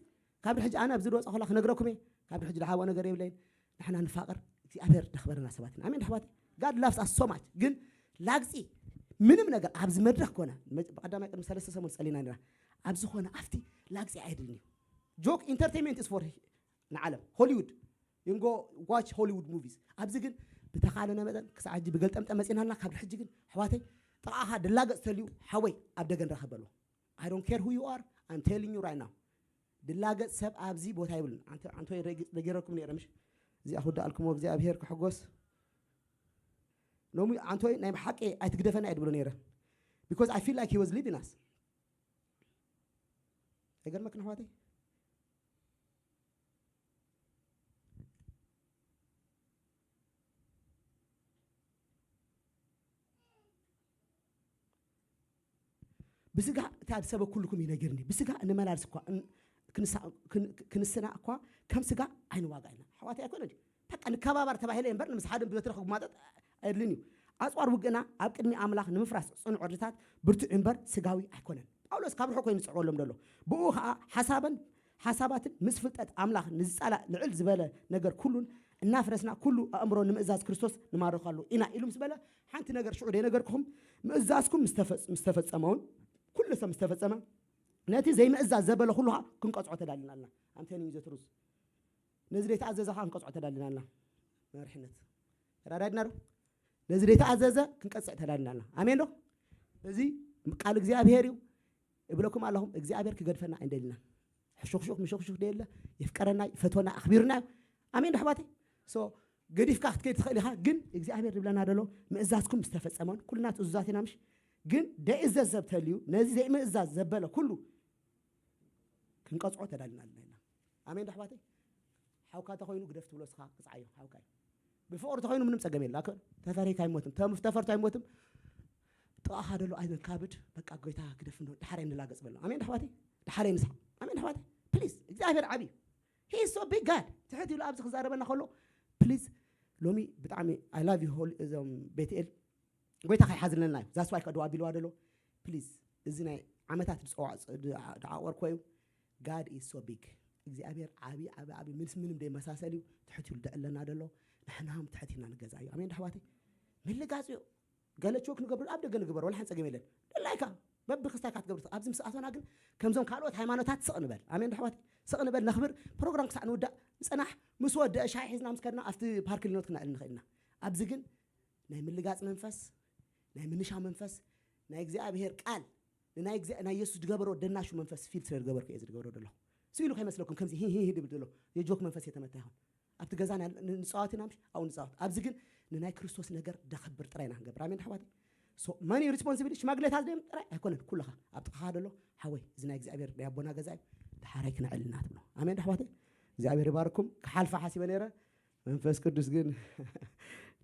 ካብ ድሕጂ ኣነ ኣብዚ ድወጻ ከላ ክነግረኩም እየ። ካብ ድሕጂ ድሓቦ ነገር የብለይን። ንሕና ንፋቐር፣ እግዚኣብሔር ደኽበረና ሰባት ኢና። ኣሜን ኣሕዋተይ? God loves us so much። ግን ላግጺ ምንም ነገር ኣብዚ መድረኽ ኮነ፣ መ-፣ ብቐዳማይ ቅድሚ ሰለስተ ሰሙን ጸሊና ነርና። ኣብ ዝኾነ ኣብቲ ላግጺ ኣይድልን እዩ። ጆክ ኢንተርቴይንመንት is for ንዓለም። ሆሊውድ። You can go watch Hollywood movies። ኣብዚ ግን ብተኻለነ መጠን ክሳዕ ሕጂ ብገልጠምጠ መጺናልና። ካብ ድሕጂ ግን ኣሕዋተይ ጥቓኻ ድላገጽ ተልዩ ሓወይ ኣብ ደገ ንራኸብ በሎ። I don't care who you are, I'm telling you right now። ድላገጽ ሰብ ኣብዚ ቦታ ይብልን። ኣንተ፣ ኣንተ ረጊ-፣ ረጊረኩም ነይረ ምሽ? እዚኣ ክውዳኣልኩሞ እግዚኣብሔር ክሕጎስ። ሎሚ ኣንቶይ ናይ ብሓቂ ኣይትግደፈና እየ ድብሎ ነይረ። Because I feel like he was leaving us። ኣይገርመክን ኣሕዋተይ? ብስጋ እቲ ኣብ ሰበ ኩልኩም ይነግርኒ። ብስጋ እንመላልስ እኳ፣ እን-፣ ክንሳ-፣ ክን-፣ ክንስና እኳ ከም ስጋ ኣይንዋጋ ኢና። ኣሕዋተይ ኣይኮነ ድዩ? በቃ ንከባባር ተባሂለ እምበር ንምስ ሓደ ብበትሪ ክጉማጠጥ ኣየድልን እዩ። ኣጽዋር ውግእና ኣብ ቅድሚ ኣምላኽ ንምፍራስ ጽኑዕ ዕርድታት ብርቱዕ እምበር ስጋዊ ኣይኮነን። ጳውሎስ ካብ ርሑቕ ኮይኑ ዝጽሕፈሎም ዘሎ። ብኡ ኸኣ ሓሳበን፣ ሓሳባትን ምስ ፍልጠት ኣምላኽ ንዝጻላእ ልዕል ዝበለ ነገር ኩሉን እናፍረስና ኩሉ ኣእምሮ ንምእዛዝ ክርስቶስ ንማርኸሉ ኢና ኢሉ ምስ በለ፣ ሓንቲ ነገር ሽዑ ደይነገርኩኹም፣ ምእዛዝኩም ምስ ተፈጽ-፣ ምስ ተፈጸመውን ኩሉ ሰብ ምስ ተፈጸመ፣ ነቲ ዘይምእዛዝ ዘበለ ኩሉ ኸኣ ክንቀጽዖ ተዳሊና ኣለና። I'm telling you the truth። ነዚ ዘይተኣዘዘ ኸኣ ክንቀጽዖ ተዳሊና ኣለና። መርሕነት ተራዳድና ዶ? ነዚ ዘይተኣዘዘ ክንቀጽዕ ተዳሊና ኣለና። ኣሜን ዶ? እዚ ቃል እግዚኣብሔር እዩ። እብለኩም ኣለኹም፣ እግዚኣብሔር ክገድፈና ኣይንደልና። ሕሹኽሹኽ ምሹኽሹኽ ደየለ፣ የፍቀረና፣ ይፈትወና፣ ኣኽቢርና እዩ። ኣሜን ዶ ኣሕዋተይ? So፣ ገዲፍካ ክትከይድ ትኽእል ኢኻ፣ ግን እግዚኣብሔር ዝብለና ዘሎ ምእዛዝኩም ምስ ተፈጸመን፣ ኩልና ትእዙዛት ኢና ምሽ? ግን ደይእዘዝ ሰብ ተልዩ፣ ነዚ ዘይምእዛዝ ዘበለ ኩሉ ክንቀጽዖ ተዳሊና ኣለና ኢና። ኣሜን ዶ ኣሕዋተይ? ሓውካ ተኾይኑ ግደፍ ትብሎ እስኻ ቅጽዓዮ፣ ሓውካ እዩ። ብፍቕሪ ተኾይኑ ምንም ጸገም የለ። ኣከ-፣ ተፈሪካ ኣይሞትም። ተም-፣ ተፈርቶ ኣይሞትም። ጥቓኻ ደሎ ኣይነካብድ። በቃ ጎይታ ግደፍ እንዶ፣ ድሓረይ ንላገጽ በሎ። ኣሜን ዶ ኣሕዋተይ? ድሓረይ ንስሓ። ኣሜን ዶ ኣሕዋተይ? ፕሊዝ፣ እግዚኣብሔር ዓቢ እዩ። He is so big God። ትሕት ኢሉ ኣብዚ ክዛረበና ከሎ፣ ፕሊዝ፣ ሎሚ ብጣዕሚ I love you፣ ሆሊ-፣ እዞም ቤትኤል፣ ጎይታ ከይሓዝለና እዩ። That's why ከድዋ ኣቢልዋ ደሎ። ፕሊዝ፣ እዚ ናይ ዓመታት ዝጸዋዕ-፣ ዝ-፣ ድ-፣ ድዓቆርኮ እዩ። God is so big። እግዚኣብሔር ዓቢ ዓቢ ዓቢ ምስ ምንም ደይመሳሰል እዩ። ትሕት ኢሉ ደዕለና ደሎ፣ ንሕና ም ትሕት ኢልና ንገዛ እዩ። ኣሜን ዶ ኣሕዋተይ? ምልጋጽ እዩ። ገለ ቾክ ንገብር ኣብ ደገ ንግበር፣ ወላ ሓንቲ ጸገም የለን። ደላይካ በብክስታይካ ትገብር። ኣብዚ ምስ ኣቶና ግን ከምዞም ካልኦት ሃይማኖታት ስቕ ንበል። ኣሜን ዶ ኣሕዋተይ? ስቕ ንበል፣ ነኽብር። ፕሮግራም ክሳዕ ንውዳእ ንጸናሕ። ምስ ወደአ ሻሂ ሒዝና ምስ ከድና ኣብቲ ፓርክ ሊኖት ክነዕል ንኽእል ኢና። ኣብዚ ግን ናይ ምልጋጽ መንፈስ፣ ናይ ምንሻው መንፈስ፣ ናይ እግዚኣብሔር ቃል ንናይ እግዚኣብሔር ናይ የሱስ ዝገበሮ ደናሹ መንፈስ ፊል ስለ ዝገበርኩ እየ ዝገበሮ ዘለኹ። ስኢሉ ከይመስለኩም ከምዚ ሂ ሂ ሂ ድብል ዘሎ የጆክ መንፈስ የተመታ ይኹን። ኣብቲ ገዛ ናይ- ን- ንጻወት ኢና ምሽ ኣብኡ ንጻወት። ኣብዚ ግን ንናይ ክርስቶስ ነገር ደኸብር ጥራይ ኢና ክንገብር። ኣሜን ኣሕዋተይ? So መን እዩ ሪስፖንሲቢሊቲ? ሽማግሌታት ድዮም ጥራይ ኣይኮነን፣ ኩልኻ ኣብ ጥቓኻ ደሎ ሓወይ፣ እዚ ናይ እግዚኣብሔር ናይ ኣቦና ገዛ እዩ፣ ደሓራይ ክነዕል ኢና ትብሎ። ኣሜን ኣሕዋተይ? እግዚኣብሔር ይባርኩም። ክሓልፋ ሓሲበ ነይረ፣ መንፈስ ቅዱስ ግን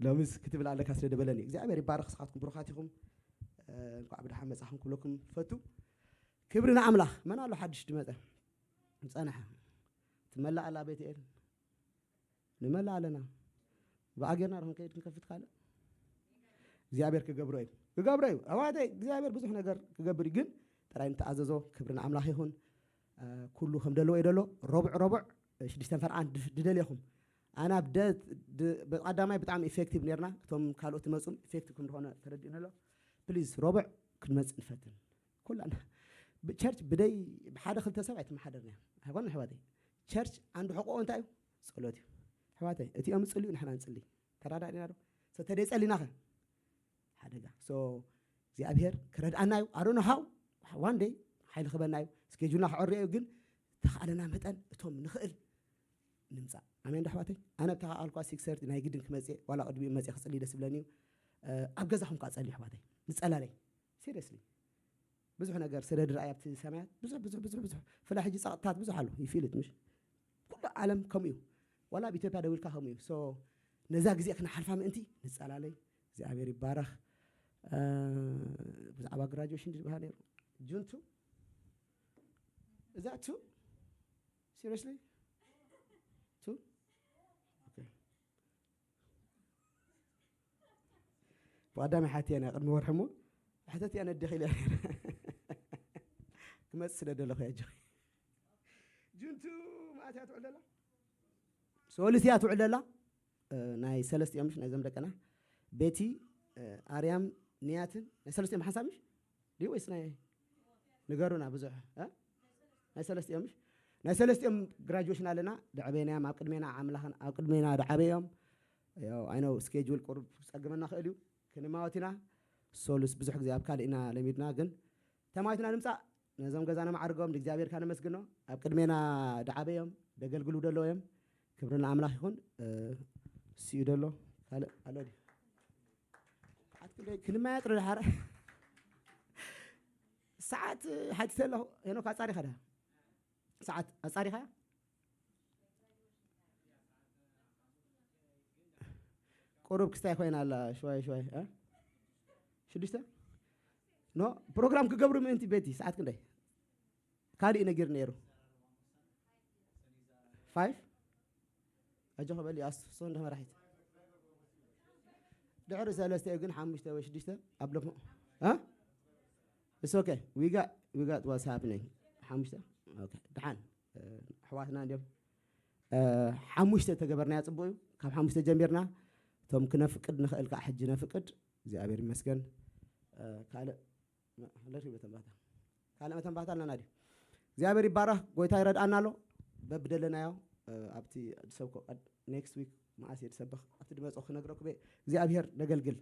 ሎምስ ክትብል ኣለካ ስለ ደበለኒ። እግዚኣብሔር ይባርኽ። ስኻትኩም ብሩኻት ኢኹም። እንኳዕ ብደሓን መጻኹም ክብለኩም ፈቱ። ክብሪ ንኣምላኽ። መን ኣሎ ሓድሽ ድመጸ? ዝጸንሐ ትመላእ ኣላ ቤትኤል። ንመላእ ኣለና። ብኣ ጌርና ዶ ክንከይድ ክንከፍት ካልእ? እግዚኣብሔር ክገብሮ እዩ። ክገብሮ እዩ። ኣሕዋተይ እግዚኣብሔር ብዙሕ ነገር ክገብር እዩ። ግን ጥራይ ንተኣዘዞ። ክብሪ ንኣምላኽ ይኹን። ኩሉ ከም ደለዎ እዩ ደሎ። ረቡዕ ረቡዕ ሽዱሽተን ፈርዓን ድደልየኹም ኣነ ኣብ ደ ብቀዳማይ ብጣዕሚ ኢፌክቲቭ ነርና። እቶም ካልኦት ትመፁም ኢፌክቲቭ ከም ዝኾነ ተረዲእኒ ኣሎ። ፕሊዝ ረቡዕ ክንመፅእ ንፈትን። ኩላና ብቸርች ብደይ ብሓደ ክልተ ሰብ ኣይትመሓደርና። ኣይኮን ኣሕዋተይ? ቸርች ኣንዱ ሕቆ እንታይ እዩ? ጸሎት እዩ። ኣሕዋተይ እቲኦም ይጽልዩ ንሕና ንጽሊ። ተራዳእና ዶ? ተደይ ጸሊናኸ ሓደጋ። So እግዚኣብሔር ክረድኣና እዩ። ኣሮኖ ሃው ዋን ደይ ሓይሊ ክበና እዩ። ስኬጁልና ክዕርዮ እዩ። ግን ተኻእለና መጠን እቶም ንኽእል ንምጻእ። ኣሜን ዶ ኣሕዋተይ? ኣነ ብተኻኣልኳ ሲክስ ሰርቲ ናይ ግድን ክመጽእ ዋላ ቅድሚኡ መጽእ ክጽልይ ደስ ይብለኒ እዩ። ኣብ ገዛኹም ቃ ጸልዩ ኣሕዋተይ። ንጸላለይ ሲሪየስሊ ብዙሕ ነገር ስለ ድረኣይ ኣብቲ ሰማያት ብዙሕ ብዙሕ ብዙሕ ብዙሕ ፍላ ሕጂ ጸቕጥታት ብዙሕ ኣሎ። ይፊልት ምሽ ኩሉ ዓለም ከምኡ እዩ። ዋላ ኣብ ኢትዮጵያ ደዊልካ ከምኡ እዩ። So ነዛ ግዜ ክንሓልፋ ምእንቲ ንጸላለይ። እግዚኣብሔር ይባረኽ። ብዛዕባ ግራጁዌሽን ዝበሃል ነይሩ ጁን ቱ እዛ ቱ ሲሪየስሊ ቱ ብቐዳማይ ሓትያ ናይ ቅድሚ ወርሒ እሞ ሕተት እያ ነደኺ ኢለ ክመፅእ ስለ ደለኹ እያ ጆ ጁንቱ ማእት እያ ትውዕል ዘላ ሶሉስ እያ ትውዕል ዘላ ናይ ሰለስቲኦም ምሽ ናይዞም ደቀና ቤቲ ኣርያም ንያትን ናይ ሰለስቲኦም ሓንሳብ ምሽ ድዩ ወይስ ናይ ንገሩና ብዙሕ ናይ ሰለስቲኦም ምሽ ናይ ሰለስቲኦም ግራጁዌሽን ኣለና ደዕበናዮም ኣብ ቅድሜና ኣምላኽን ኣብ ቅድሜና ደዓበዮም ኣይነው ስኬጁል ቁሩብ ክጸግመና ክእል እዩ ክንማወት ኢና ሶሉስ ብዙሕ ግዜ ኣብ ካልእ ኢና ለሚድና ግን ተማዊትና ንምጻእ ነዞም ገዛና ማዕርጎም ንእግዚኣብሔር ካነመስግኖ ኣብ ቅድሜና ደዓበዮም ደገልግሉ ደለዎ እዮም ክብሪ ንኣምላኽ ይኹን ስዩ ደሎ ካልእ ኣሎ ድዩ ኣትክንደይ ክንማያጥር ደሓረ ሰዓት ሓቲተ ኣለኹ ሄኖክ ኣጻሪኻ ዳ ሰዓት ኣጻሪኻ ቁሩብ ክስታይ ኮይና ኣላ ሽዋይ ሽዋይ ሽዱሽተ ኖ ፕሮግራም ክገብሩ ምእንቲ ቤቲ ሰዓት ክንደይ ካሊእ ነጊር ነይሩ ፋይፍ ኣጆ ክበል ኣስሶ እንደ መራሒት ድሕሪ ሰለስተ ግን ሓሙሽተ ወይ ሽዱሽተ ኣብ ሎሞ It's okay. We got we got what's happening. ሓሙሽተ okay. ድሓን ኣሕዋትና እንዲዮም ሓሙሽተ ተገበርናያ ፅቡቅ እዩ ካብ ሓሙሽተ ጀሚርና እቶም ክነፍቅድ ንኽእል ከዓ ሕጂ ነፍቅድ እግዚኣብሔር ይመስገን ካልእ ለሪ መተንባታ ካልእ መተንባታ ኣለና ድዩ እግዚኣብሔር ይባረክ ጎይታ ይረድኣና ኣሎ በብደለናዮ ኣብቲ ሰብኮ next week መዓስ እየ ዝሰብኽ ኣብቲ ድመፅኦ ክነግረኩም እየ እግዚኣብሔር ነገልግል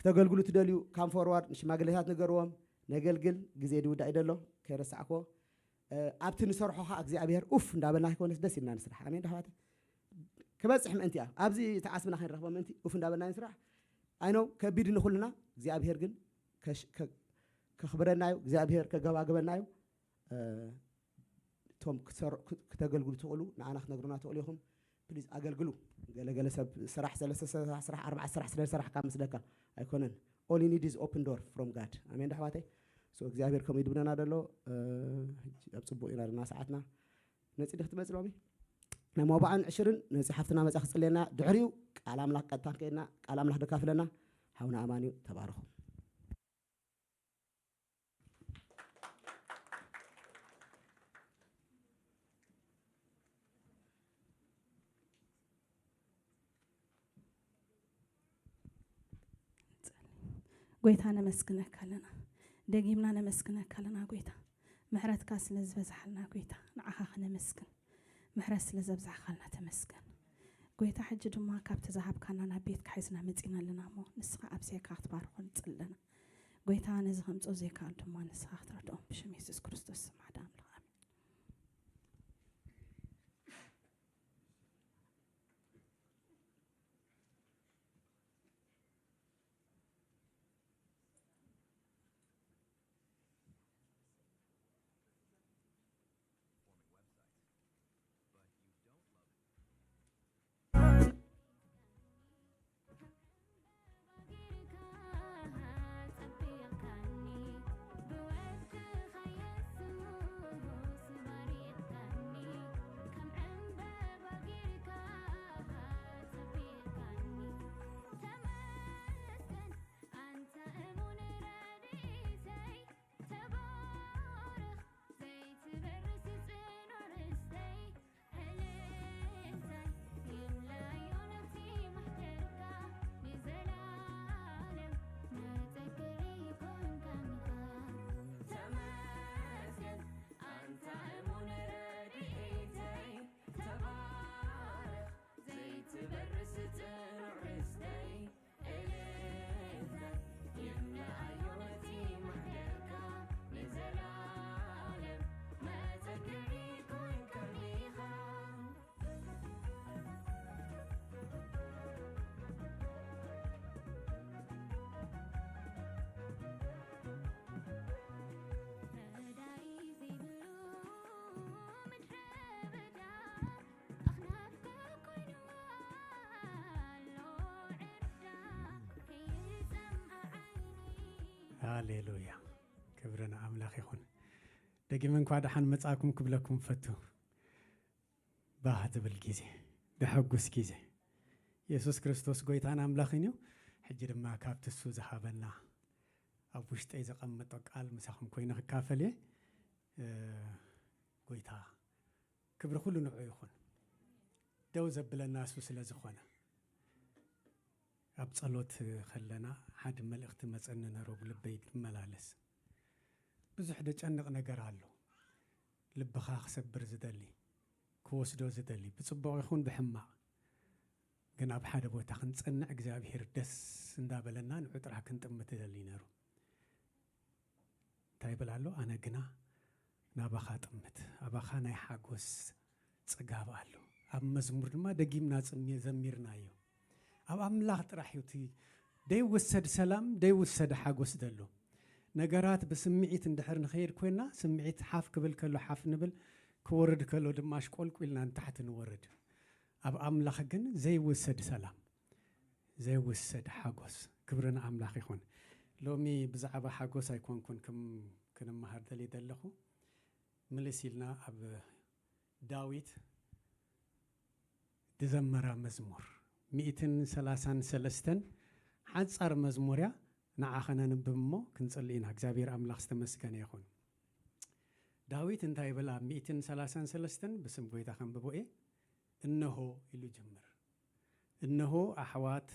ክተገልግሉ ትደልዩ ካም ፎርዋርድ ንሽማግሌታት ንገርዎም ነገልግል ግዜ ድውዳእ ይደሎ ከይረሳዕክዎ ኣብቲ ንሰርሖ ከዓ እግዚኣብሔር ኡፍ እንዳበልና ከይኮነስ ደስ ኢልና ንስራሕ ኣሜን ዳሕዋተ ክበፅሕ ምእንቲ እያ ኣብዚ ተዓስብና ከይንረኽቦ ምእንቲ ኡፍ እንዳበልና ንስራሕ ኣይነው ከቢድ ንኩልና እግዚኣብሔር ግን ከኽብረና እዩ እግዚኣብሔር ከገባግበና እዩ እቶም ክተገልግሉ ትኽእሉ ንዓና ክነግሩና ትኽእሉ ኢኹም ፕሊዝ ኣገልግሉ ገለገለ ሰብ ስራሕ ሰለስተ ስራሕ ስራሕ ኣርባዕተ ስራሕ ስለ ዝሰራሕካ ምስለካ ኣይኮነን all you need is open door from God ኣሜን ዳሕዋተይ so እግዚኣብሔር ከምኡ ይድብነና ደሎ ኣብ ፅቡቅ ኢና ልና ሰዓትና ነፂ ዲ ክትመፅ ሎሚ ናይ ሞባዕን ዕሽርን ነፂ ሓፍትና መፃ ክፅለየና ድሕሪኡ ቃል ኣምላኽ ቀጥታ ከይድና ቃል ኣምላኽ ደካፍለና ሓውና ኣማን እዩ ተባረኹ ጎይታ ነመስግነካ ኣለና፣ ደጊምና ነመስግነካ ኣለና ጎይታ፣ ምሕረትካ ስለ ዝበዝሓልና ጎይታ ንዓኻ ክነመስግን፣ ምሕረት ስለ ዘብዛሕካልና ተመስገን ጎይታ። ሕጂ ድማ ካብቲ ዝሃብካና ናብ ቤትካ ሒዝና መጺና ኣለና እሞ ንስኻ ኣብስየካ ክትባርኾ ንጽሊ ኣለና ጎይታ። ነዚ ከምጽኦ ዘይከኣል ድማ ንስኻ ክትረድኦም ብሽም የሱስ ክርስቶስ ስም ሓደ ኣምላኽ ኣሜን። ሃሌሉያ፣ ክብሪ ንኣምላኽ ይኹን። ደጊመ እንኳ ደሓን መጻእኩም ክብለኩም ፈቱ። ባህ ትብል ግዜ፣ ደሐጉስ ግዜ። የሱስ ክርስቶስ ጎይታን ኣምላኽን እዩ። ሕጂ ድማ ካብቲ እሱ ዝሃበና ኣብ ውሽጠይ ዘቐመጦ ቃል ምሳኹም ኮይነ ክካፈል እየ። ጎይታ ክብሪ ኩሉ ንዑ ይኹን። ደው ዘብለና እሱ ስለ ዝኾነ። ኣብ ጸሎት ከለና ሓደ መልእኽቲ መጸኒ ነረቡ ልበይ ትመላለስ። ብዙሕ ደጨንቕ ነገር ኣሎ። ልብኻ ክሰብር ዝደሊ፣ ክወስዶ ዝደሊ፣ ብጽቡቕ ይኹን ብሕማቕ። ግን ኣብ ሓደ ቦታ ክንጸንዕ እግዚኣብሔር ደስ እንዳበለና ንዑ ጥራሕ ክንጥምት ይደሊ ነሩ። እንታይ ይብል ኣሎ? ኣነ ግና ናባኻ ጥምት፣ ኣባኻ ናይ ሓጎስ ጽጋብ ኣሎ። ኣብ መዝሙር ድማ ደጊምና ጽሚ-፣ ዘሚርናዮ። ኣብ ኣምላኽ ጥራሕ እዩ እቲ ደይውሰድ ሰላም፣ ደይውሰድ ሓጎስ ዘሎ። ነገራት ብስምዒት እንድሕር ንኸይድ ኮይና፣ ስምዒት ሓፍ ክብል ከሎ ሓፍ ንብል፣ ክወርድ ከሎ ድማ ኣሽቆልቁልና ንታሕቲ ንወርድ። ኣብ ኣምላኽ ግን ዘይውሰድ ሰላም፣ ዘይውሰድ ሓጎስ። ክብሪ ንኣምላኽ ይኹን። ሎሚ ብዛዕባ ሓጎስ ኣይኮንኩን ክም-፣ ክንመሃር ደልየ ዘለኹ። ምልስ ኢልና ኣብ ዳዊት ዝዘመራ መዝሙር ሚእትን ሰላሳን ሰለስተን ሓጻር መዝሙር እያ። ንዓ ኸነንብብ እሞ ክንጽሊ ኢና። እግዚኣብሔር ኣምላኽ ዝተመስገነ ይኹን። ዳዊት እንታይ ይብል? ኣብ ሚእትን ሰላሳን ሰለስተን ብስም ጎይታ ከንብቦ እየ። እንሆ ኢሉ ጅምር። እንሆ ኣሕዋት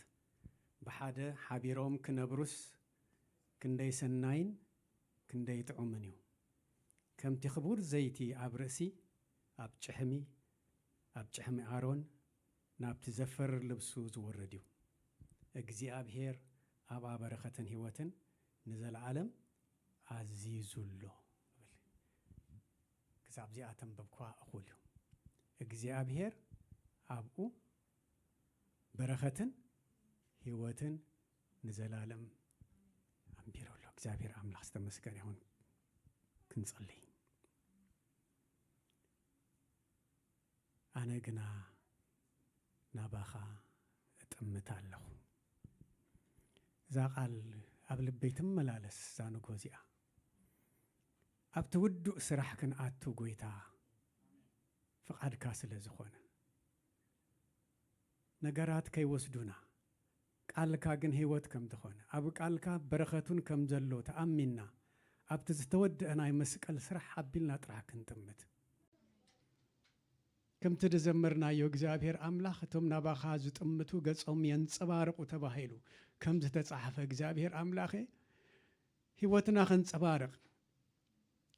ብሓደ ሓቢሮም ክነብሩስ ክንደይ ሰናይን ክንደይ ጥዑምን እዩ። ከምቲ ክቡር ዘይቲ ኣብ ርእሲ፣ ኣብ ጭሕሚ፣ ኣብ ጭሕሚ ኣሮን ናብቲ ዘፈር ልብሱ ዝወርድ እዩ። እግዚኣብሔር ኣብኣ በረኸትን ህይወትን ንዘለዓለም ኣዚዙ ኣሎ። ክሳብ እዚኣ ተንበብኳ እኹል እዩ። እግዚኣብሔር ኣብኡ በረኸትን ህይወትን ንዘላለም ኣንቢሩ ኣሎ። እግዚኣብሔር ኣምላኽ ዝተመስገነ ይኹን። ክንጸልይ። ኣነ ግና ናባኻ እጥምት ኣለኹ። እዛ ቃል ኣብ ልበይ ትመላለስ እዛ ንግሆ እዚኣ። ኣብቲ ውዱእ ስራሕ ክንኣቱ ጎይታ ፍቓድካ ስለ ዝኾነ፣ ነገራት ከይወስዱና፣ ቃልካ ግን ህይወት ከም ዝኾነ፣ ኣብ ቃልካ በረኸቱን ከም ዘሎ ተኣሚንና፣ ኣብቲ ዝተወድአ ናይ መስቀል ስራሕ ኣቢልና ጥራሕ ክንጥምት። ከምቲ ዝዘመርናዮ፣ እግዚኣብሔር ኣምላኽ፣ እቶም ናባኻ ዝጥምቱ ገጾም የንጸባርቑ ተባሂሉ ከም ዝተጻሕፈ፣ እግዚኣብሔር ኣምላኸ፣ ህይወትና ከንጸባርቕ፣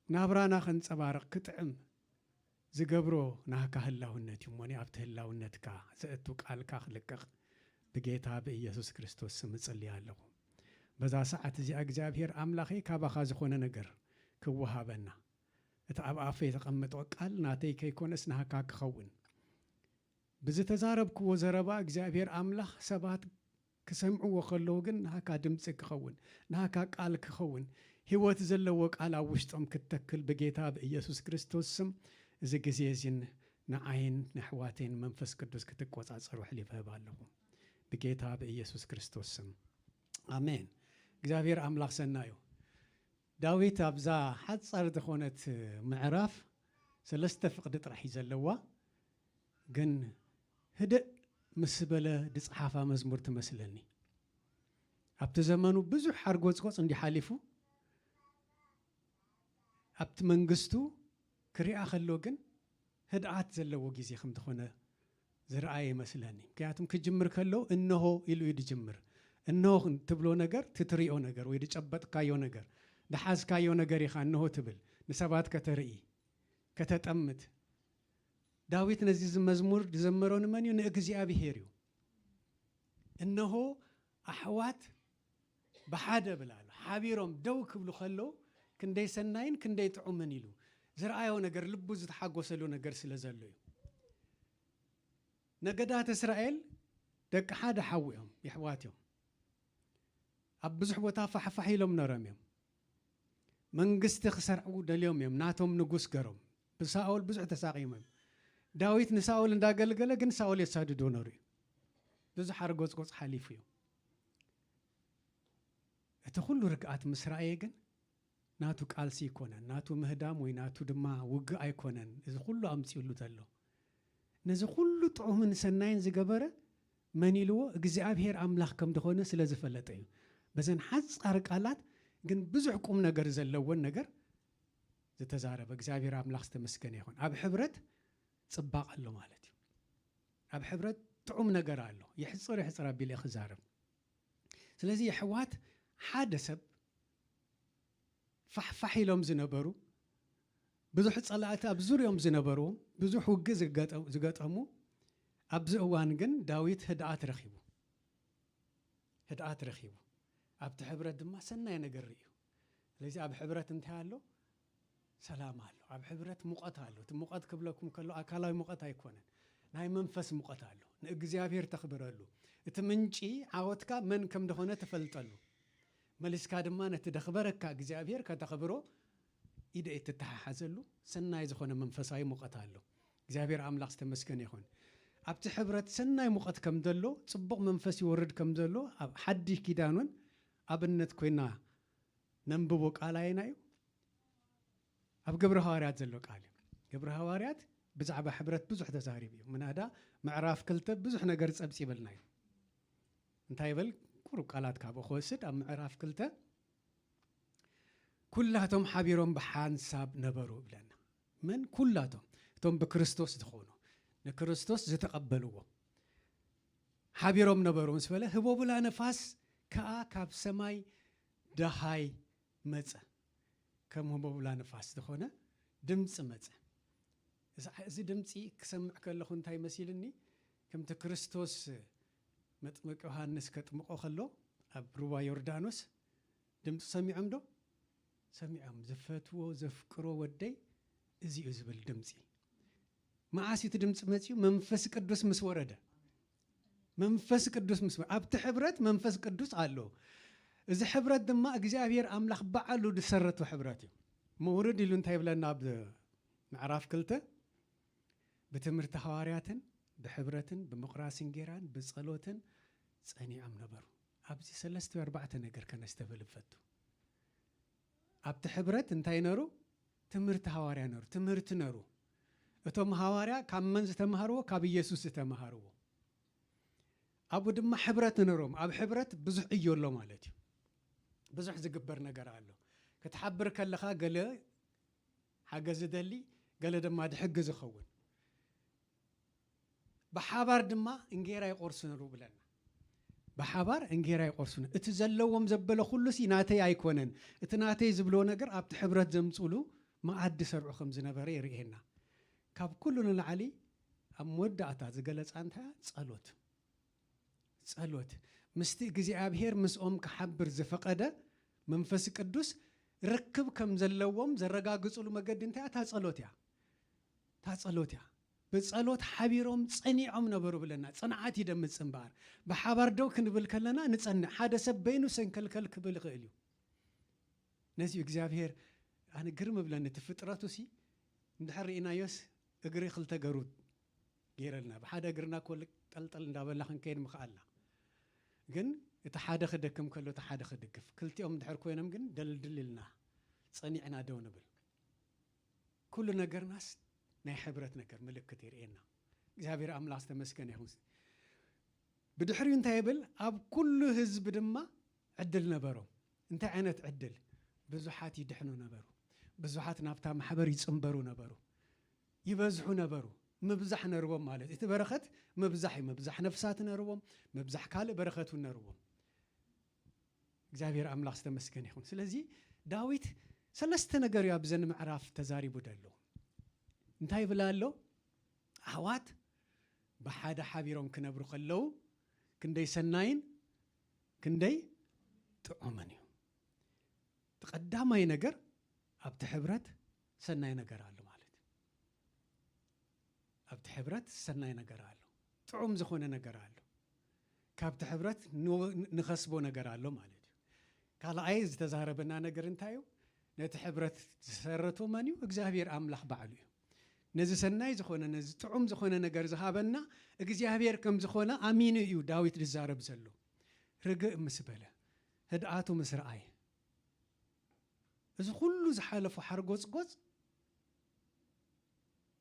ናብራና ከንጸባርቕ፣ ክጥዕም ዝገብሮ ናህካ ህላውነት እዩ። እሞኒ ኣብቲ ህላውነትካ ዘእቱ ቃልካ ክልቀቕ ብጌታ ብኢየሱስ ክርስቶስ ስም እጽሊ ኣለኹ። በዛ ሰዓት እዚኣ እግዚኣብሔር ኣምላኸይ ካባኻ ዝኾነ ነገር ክወሃበና፣ እቲ ኣብ ኣፈይ የተቐመጠ ቃል ናተይ ከይኮነስ ናህካ ክኸውን፣ ብዝተዛረብክዎ ዘረባ እግዚኣብሔር ኣምላኽ ሰባት ክሰምዕዎ ከለዉ ግን ናህካ ድምፂ ክኸውን፣ ናህካ ቃል ክኸውን፣ ህይወት ዘለዎ ቃል ኣብ ውሽጦም ክትተክል ብጌታ ብኢየሱስ ክርስቶስ ስም እዚ ግዜ እዚን ንዓይን ንኣሕዋተይን መንፈስ ቅዱስ ክትቆጻጸሩ ኣሕሊፈ እህብ ኣለኹ። ብጌታ ብኢየሱስ ክርስቶስ ስም ኣሜን። እግዚኣብሔር ኣምላኽ ሰናዩ። ዳዊት ኣብዛ ሓጻር ዝኾነት ምዕራፍ ሰለስተ ፍቕዲ ጥራሕ እዩ ዘለዋ፣ ግን ህድእ ምስ በለ ዝጸሓፋ መዝሙር ትመስለኒ። ኣብቲ ዘመኑ ብዙሕ ሓርጎጽጎጽ እንዲ ሓሊፉ፣ ኣብቲ መንግስቱ ክሪኣ ከሎ ግን ህድኣት ዘለዎ ግዜ ከም ዝኾነ ዝረኣየ ይመስለኒ። ምክንያቱም ክጅምር ከሎ "እንሆ" ኢሉ እዩ ዝጅምር። እንሆ ትብሎ ነገር፣ ትትሪኦ ነገር ወይ ዝጨበጥካዮ ነገር፣ ዝሓዝካዮ ነገር ኢኻ እንሆ ትብል። ንሰባት ከተርኢ፣ ከተጠምት። ዳዊት ነዚ መዝሙር ዝዘመሮ ንመን እዩ? ንእግዚኣብሔር እዩ። "እንሆ ኣሕዋት ብሓደ" ብላሉ ሓቢሮም ደው ክብሉ ከለዉ ክንደይ ሰናይን ክንደይ ጥዑምን ኢሉ ዝረኣዮ ነገር፣ ልቡ ዝተሓጎሰሉ ነገር ስለ ዘሎ እዩ። ነገዳት እስራኤል ደቂ ሓደ ሓዊ እዮም፣ የሕዋት እዮም። ኣብ ብዙሕ ቦታ ፋሕፋሕ ኢሎም ነሮም እዮም። መንግስቲ ክሰርዑ ደልዮም እዮም፣ ናቶም ንጉስ ገሮም። ብሳኦል ብዙሕ ተሳቒዮም እዮም። ዳዊት ንሳኦል እንዳገልገለ ግን ሳኦል የሳድዶ ነሩ እዩ። ብዙሕ ኣርጎጽጎጽ ሓሊፉ እዩ። እቲ ኩሉ ርግኣት ምስ ረኣየ ግን ናቱ ቃልሲ ኣይኮነን፣ ናቱ ምህዳም ወይ ናቱ ድማ ውግእ ኣይኮነን እዚ ኩሉ ኣምጺኡሉ ዘሎ። ነዚ ኩሉ ጥዑምን ሰናይን ዝገበረ መን ኢልዎ? እግዚኣብሔር ኣምላኽ ከም ዝኾነ ስለ ዝፈለጠ እዩ። በዘን ሓጻር ቃላት ግን ብዙሕ ቁም ነገር ዘለወን ነገር ዝተዛረበ። እግዚኣብሔር ኣምላኽ ዝተመስገነ ይኹን። ኣብ ሕብረት ጽባቕ ኣሎ ማለት እዩ። ኣብ ሕብረት ጥዑም ነገር ኣሎ። ይሕጽር ይሕጽር ኣቢለ ክዛረብ። ስለዚ የሕዋት ሓደ ሰብ ፋሕፋሕ ኢሎም ዝነበሩ፣ ብዙሕ ጸላእቲ ኣብ ዙርዮም ዝነበርዎም፣ ብዙሕ ውግእ ዝገጠ-፣ ዝገጠሙ፣ ኣብዚ እዋን ግን ዳዊት ህድኣት ረኺቡ። ህድኣት ረኺቡ። ኣብቲ ሕብረት ድማ ሰናይ ነገር ርእዩ። ስለዚ ኣብ ሕብረት እንታይ ኣሎ? ሰላም ኣሎ። ኣብ ሕብረት ሙቐት ኣሎ። እቲ ሙቐት ክብለኩም ከሎ ኣካላዊ ሙቐት ኣይኮነን። ናይ መንፈስ ሙቐት ኣሎ። ንእግዚኣብሔር ተኽብረሉ። እቲ ምንጪ ዓወትካ መን ከም ዝኾነ ትፈልጠሉ። መሊስካ ድማ ነቲ ደኽበረካ እግዚኣብሔር ከተኽብሮ ኢደ እትተሓሓዘሉ ሰናይ ዝኾነ መንፈሳዊ ሙቐት ኣሎ። እግዚኣብሔር ኣምላኽ ዝተመስገነ ይኹን። ኣብቲ ሕብረት ሰናይ ሙቐት ከም ዘሎ፣ ጽቡቕ መንፈስ ይወርድ ከም ዘሎ ኣብ ሓድሽ ኪዳን እውን ኣብነት ኮይና ነንብቦ ቃል ኣየና እዩ? ኣብ ግብሪ ሃዋርያት ዘሎ ቃል እዩ። ግብሪ ሃዋርያት ብዛዕባ ሕብረት ብዙሕ ተዛሪቡ እዩ። ምናዳ ምዕራፍ ክልተ ብዙሕ ነገር ጸብጺበልና እዩ። እንታይ ይብል? ቁሩብ ቃላት ካብኡ ክወስድ፣ ኣብ ምዕራፍ ክልተ "ኩላቶም ሓቢሮም ብሓንሳብ ነበሩ" ይብለና። መን? ኩላቶም። እቶም ብክርስቶስ ዝኾኑ፣ ንክርስቶስ ዝተቐበልዎ ሓቢሮም ነበሩ ምስ በለ፣ ህቦብላ ነፋስ ከኣ ካብ ሰማይ ደሃይ መጸ። ከም ህቦብላ ነፋስ ዝኾነ ድምጺ መጸ። እዚ፣ እዚ ድምጺ ክሰምዕ ከለኹ እንታይ መሲልኒ? ከምቲ ክርስቶስ መጥምቅ ዮሃንስ ከጥምቆ ከሎ ኣብ ሩባ ዮርዳኖስ ድምጺ ሰሚዖም ዶ? ሰሚዖም። "ዝፈትዎ ዘፍቅሮ ወደይ እዚ እዩ" ዝብል ድምጺ። መዓስ እዩ እቲ ድምጺ መጺኡ? መንፈስ ቅዱስ ምስ ወረደ። መንፈስ ቅዱስ ምስ ወ-፣ ኣብቲ ሕብረት መንፈስ ቅዱስ ኣሎ። እዚ ሕብረት ድማ እግዚኣብሔር ኣምላኽ ባዕሉ ዝሰረቶ ሕብረት እዩ። ምውርድ ኢሉ እንታይ ይብለና ኣብ ምዕራፍ ክልተ? "ብትምህርቲ ሃዋርያትን ብሕብረትን ብምቑራስ እንጌራን ብጸሎትን ጸኒዖም ነበሩ።" ኣብዚ ሰለስተ ወይ ኣርባዕተ ነገር ከነስተብህል እፈቱ። ኣብቲ ሕብረት እንታይ ነሩ? ትምህርቲ ሃዋርያ ነሩ፣ ትምህርቲ ነሩ። እቶም ሃዋርያ ካብ መን ዝተማሃርዎ? ካብ ኢየሱስ ዝተማሃርዎ። ኣብኡ ድማ ሕብረት ነሮም። ኣብ ሕብረት ብዙሕ ዕዮ ኣሎ ማለት እዩ። ብዙሕ ዝግበር ነገር ኣሎ። ክትሓብር ከለኻ ገለ ሓገዝ ዝደሊ፣ ገለ ድማ ድሕጊ ዝኸውን። ብሓባር ድማ እንጌራ ይቆርሱ ነሩ ብለና። ብሓባር እንጌራ ይቆርሱን። እቲ ዘለዎም ዘበለ ኩሉ ሲ ናተይ ኣይኮነን። እቲ ናተይ ዝብሎ ነገር ኣብቲ ሕብረት ዘምጽሉ መኣዲ ሰርዑ ከም ዝነበረ የርእየና። ካብ ኩሉ ንላዕሊ ኣብ መወዳእታ ዝገለጻ እንታይ? ጸሎት። ጸሎት። ምስቲ እግዚኣብሔር ምስኦም ክሓብር ዝፈቐደ መንፈስ ቅዱስ ርክብ ከም ዘለዎም ዘረጋግጽሉ መገዲ እንታይ? እታ ጸሎት እያ። እታ ጸሎት እያ። ብጸሎት ሓቢሮም ጸኒዖም ነበሩ ብለና። ጽንዓት ይደምጽ እምበኣር። ብሓባር ደው ክንብል ከለና ንጸንዕ። ሓደ ሰብ በይኑ ሰንከልከል ክብል ይኽእል እዩ። ነዚ እግዚኣብሔር ኣነ ግርም እብለኒ። እቲ ፍጥረቱ ሲ እንድሕር ርኢናዮስ እግሪ ክልተ ገሩ ገይረልና። ብሓደ እግርና ኮ ጠልጠል እንዳበልና ክንከይድ ምኽኣልና። ግን እቲ ሓደ ክደክም ከሎ እቲ ሓደ ክድግፍ። ክልቲኦም እንድሕር ኮይኖም ግን ደልድል ኢልና ጸኒዕና ደው ንብል። ኩሉ ነገርናስ ናይ ሕብረት ነገር ምልክት የርእየና። እግዚኣብሔር ኣምላኽ ዝተመስገነ ይኹን። ብድሕሪኡ እንታይ ይብል? ኣብ ኩሉ ህዝቢ ድማ ዕድል ነበሮም። እንታይ ዓይነት ዕድል? ብዙሓት ይድሕኑ ነበሩ። ብዙሓት ናብታ ማሕበር ይጽንበሩ ነበሩ። ይበዝሑ ነበሩ። ምብዛሕ ነርዎም ማለት እዩ። እቲ በረኸት ምብዛሕ እዩ። ምብዛሕ ነፍሳት ነርዎም፣ ምብዛሕ ካልእ በረኸት እውን ነርዎም። እግዚኣብሔር ኣምላኽ ዝተመስገነ ይኹን። ስለዚ ዳዊት ሰለስተ ነገር እዩ ኣብዘን ምዕራፍ ተዛሪቡ ደሎ። እንታይ ይብል ኣሎ? ኣሕዋት ብሓደ ሓቢሮም ክነብሩ ከለዉ ክንደይ ሰናይን ክንደይ ጥዑምን እዩ። እቲ ቀዳማይ ነገር ኣብቲ ሕብረት ሰናይ ነገር ኣሎ ማለት እዩ። ኣብቲ ሕብረት ሰናይ ነገር ኣሎ፣ ጥዑም ዝኾነ ነገር ኣሎ። ካብቲ ሕብረት ንወ-፣ ንኸስቦ ነገር ኣሎ ማለት እዩ። ካልኣይ ዝተዛረበና ነገር እንታይ እዩ? ነቲ ሕብረት ዝሰረቶ መን እዩ? እግዚኣብሔር ኣምላኽ ባዕሉ እዩ። ነዚ ሰናይ ዝኾነ፣ ነዚ ጥዑም ዝኾነ ነገር ዝሃበና እግዚኣብሔር ከም ዝኾነ ኣሚኑ እዩ ዳዊት ዝዛረብ ዘሎ። ርግእ ምስ በለ፣ ህድኣቱ ምስ ረኣየ፣ እዚ ኩሉ ዝሓለፎ ሓርጎጽጎጽ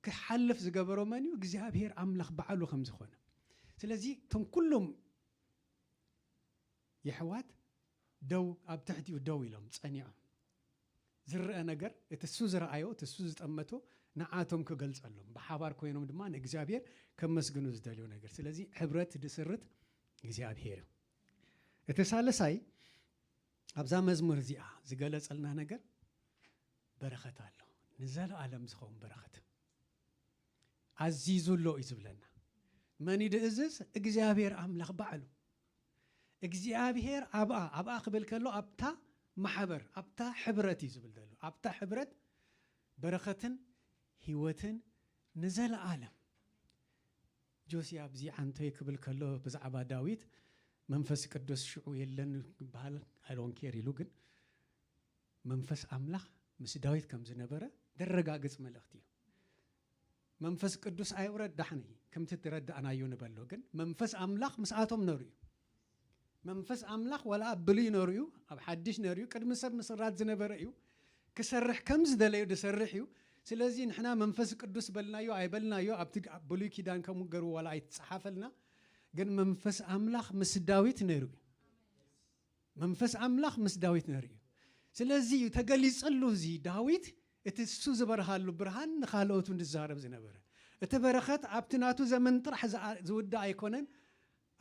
ክሓልፍ ዝገበሮ መን እዩ? እግዚኣብሔር ኣምላኽ ባዕሉ ከም ዝኾነ። ስለዚ እቶም ኩሎም የሕዋት ደው፣ ኣብ ትሕቲኡ ደው ኢሎም ጸኒዖም። ዝረአ ነገር፣ እቲ እሱ ዝረኣዮ፣ እቲ እሱ ዝጠመቶ ንዓቶም ክገልጸሎም፣ ብሓባር ኮይኖም ድማ ንእግዚኣብሔር ከመስግኑ ዝደልዮ ነገር። ስለዚ ሕብረት ዝስርት እግዚኣብሔር እዩ። እቲ ሳልሳይ ኣብዛ መዝሙር እዚኣ ዝገለጸልና ነገር በረኸት ኣሎ። ንዘለኣለም ዝኸውን በረኸት። ኣዚዙ ኣሎ እዩ ዝብለና። መን እዩ ድእዝዝ? እግዚኣብሔር ኣምላኽ ባዕሉ። እግዚኣብሔር ኣብኣ፣ ኣብኣ ክብል ከሎ ኣብታ ማሕበር፣ ኣብታ ሕብረት እዩ ዝብል ዘሎ። ኣብታ ሕብረት በረኸትን ህይወትን ንዘለኣለም። ጆሲ ኣብዚ ዓንቶይ ክብል ከሎ ብዛዕባ ዳዊት መንፈስ ቅዱስ ሽዑ የለን ይበሃል፣ I don't care ኢሉ፣ ግን መንፈስ ኣምላኽ ምስ ዳዊት ከም ዝነበረ ደረጋግጽ መልእኽቲ እዩ። መንፈስ ቅዱስ ኣይውረድ ዳሕኒ ከምቲ ትረዳእናዮ ንበሎ፣ ግን መንፈስ ኣምላኽ ምስኣቶም ነሩ እዩ። መንፈስ ኣምላኽ ዋላ ኣብ ብሉይ ነሩ እዩ፣ ኣብ ሓድሽ ነሩ እዩ፣ ቅድሚ ሰብ ምስራት ዝነበረ እዩ። ክሰርሕ ከም ዝደለዩ ዝሰርሕ እዩ። ስለዚ ንሕና መንፈስ ቅዱስ በልናዮ ኣይበልናዮ ኣብቲ ኣብ ብሉይ ኪዳን ከምኡ ገሩ ዋላ ኣይትጸሓፈልና፣ ግን መንፈስ ኣምላኽ ምስ ዳዊት ነሩ እዩ። መንፈስ ኣምላኽ ምስ ዳዊት ነሩ እዩ። ስለዚ እዩ ተገሊጸሉ እዚ ዳዊት እቲ እሱ ዝበርሃሉ ብርሃን ንኻልኦቱ ዝዛረብ ዝነበረ። እቲ በረኸት ኣብቲ ናቱ ዘመን ጥራሕ ዝኣ-፣ ዝውዳእ ኣይኮነን፣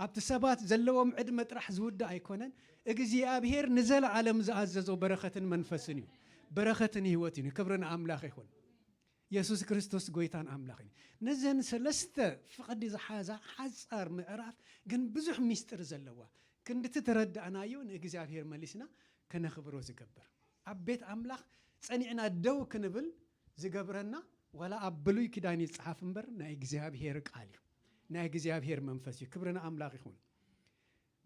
ኣብቲ ሰባት ዘለዎም ዕድመ ጥራሕ ዝውዳእ ኣይኮነን። እግዚኣብሔር ንዘለዓለም ዝኣዘዞ በረኸትን መንፈስን እዩ። በረኸትን ህይወትን እዩ። ክብሪ ንኣምላኽ ይኹን። የሱስ ክርስቶስ ጎይታን ኣምላኽን እዩ። ነዘን ሰለስተ ፍቕዲ ዝሓዛ ሓጻር ምዕራፍ ግን ብዙሕ ሚስጥር ዘለዋ። ክንድቲ ተረዳእናዮ ንእግዚኣብሔር መሊስና ከነኽብሮ ዝገብር። ኣብ ቤት ኣምላኽ ጸኒዕና ደው ክንብል ዝገብረና ዋላ ኣብ ብሉይ ኪዳን ይጽሓፍ እምበር ናይ እግዚኣብሔር ቃል እዩ። ናይ እግዚኣብሔር መንፈስ እዩ። ክብሪ ንኣምላኽ ይኹን።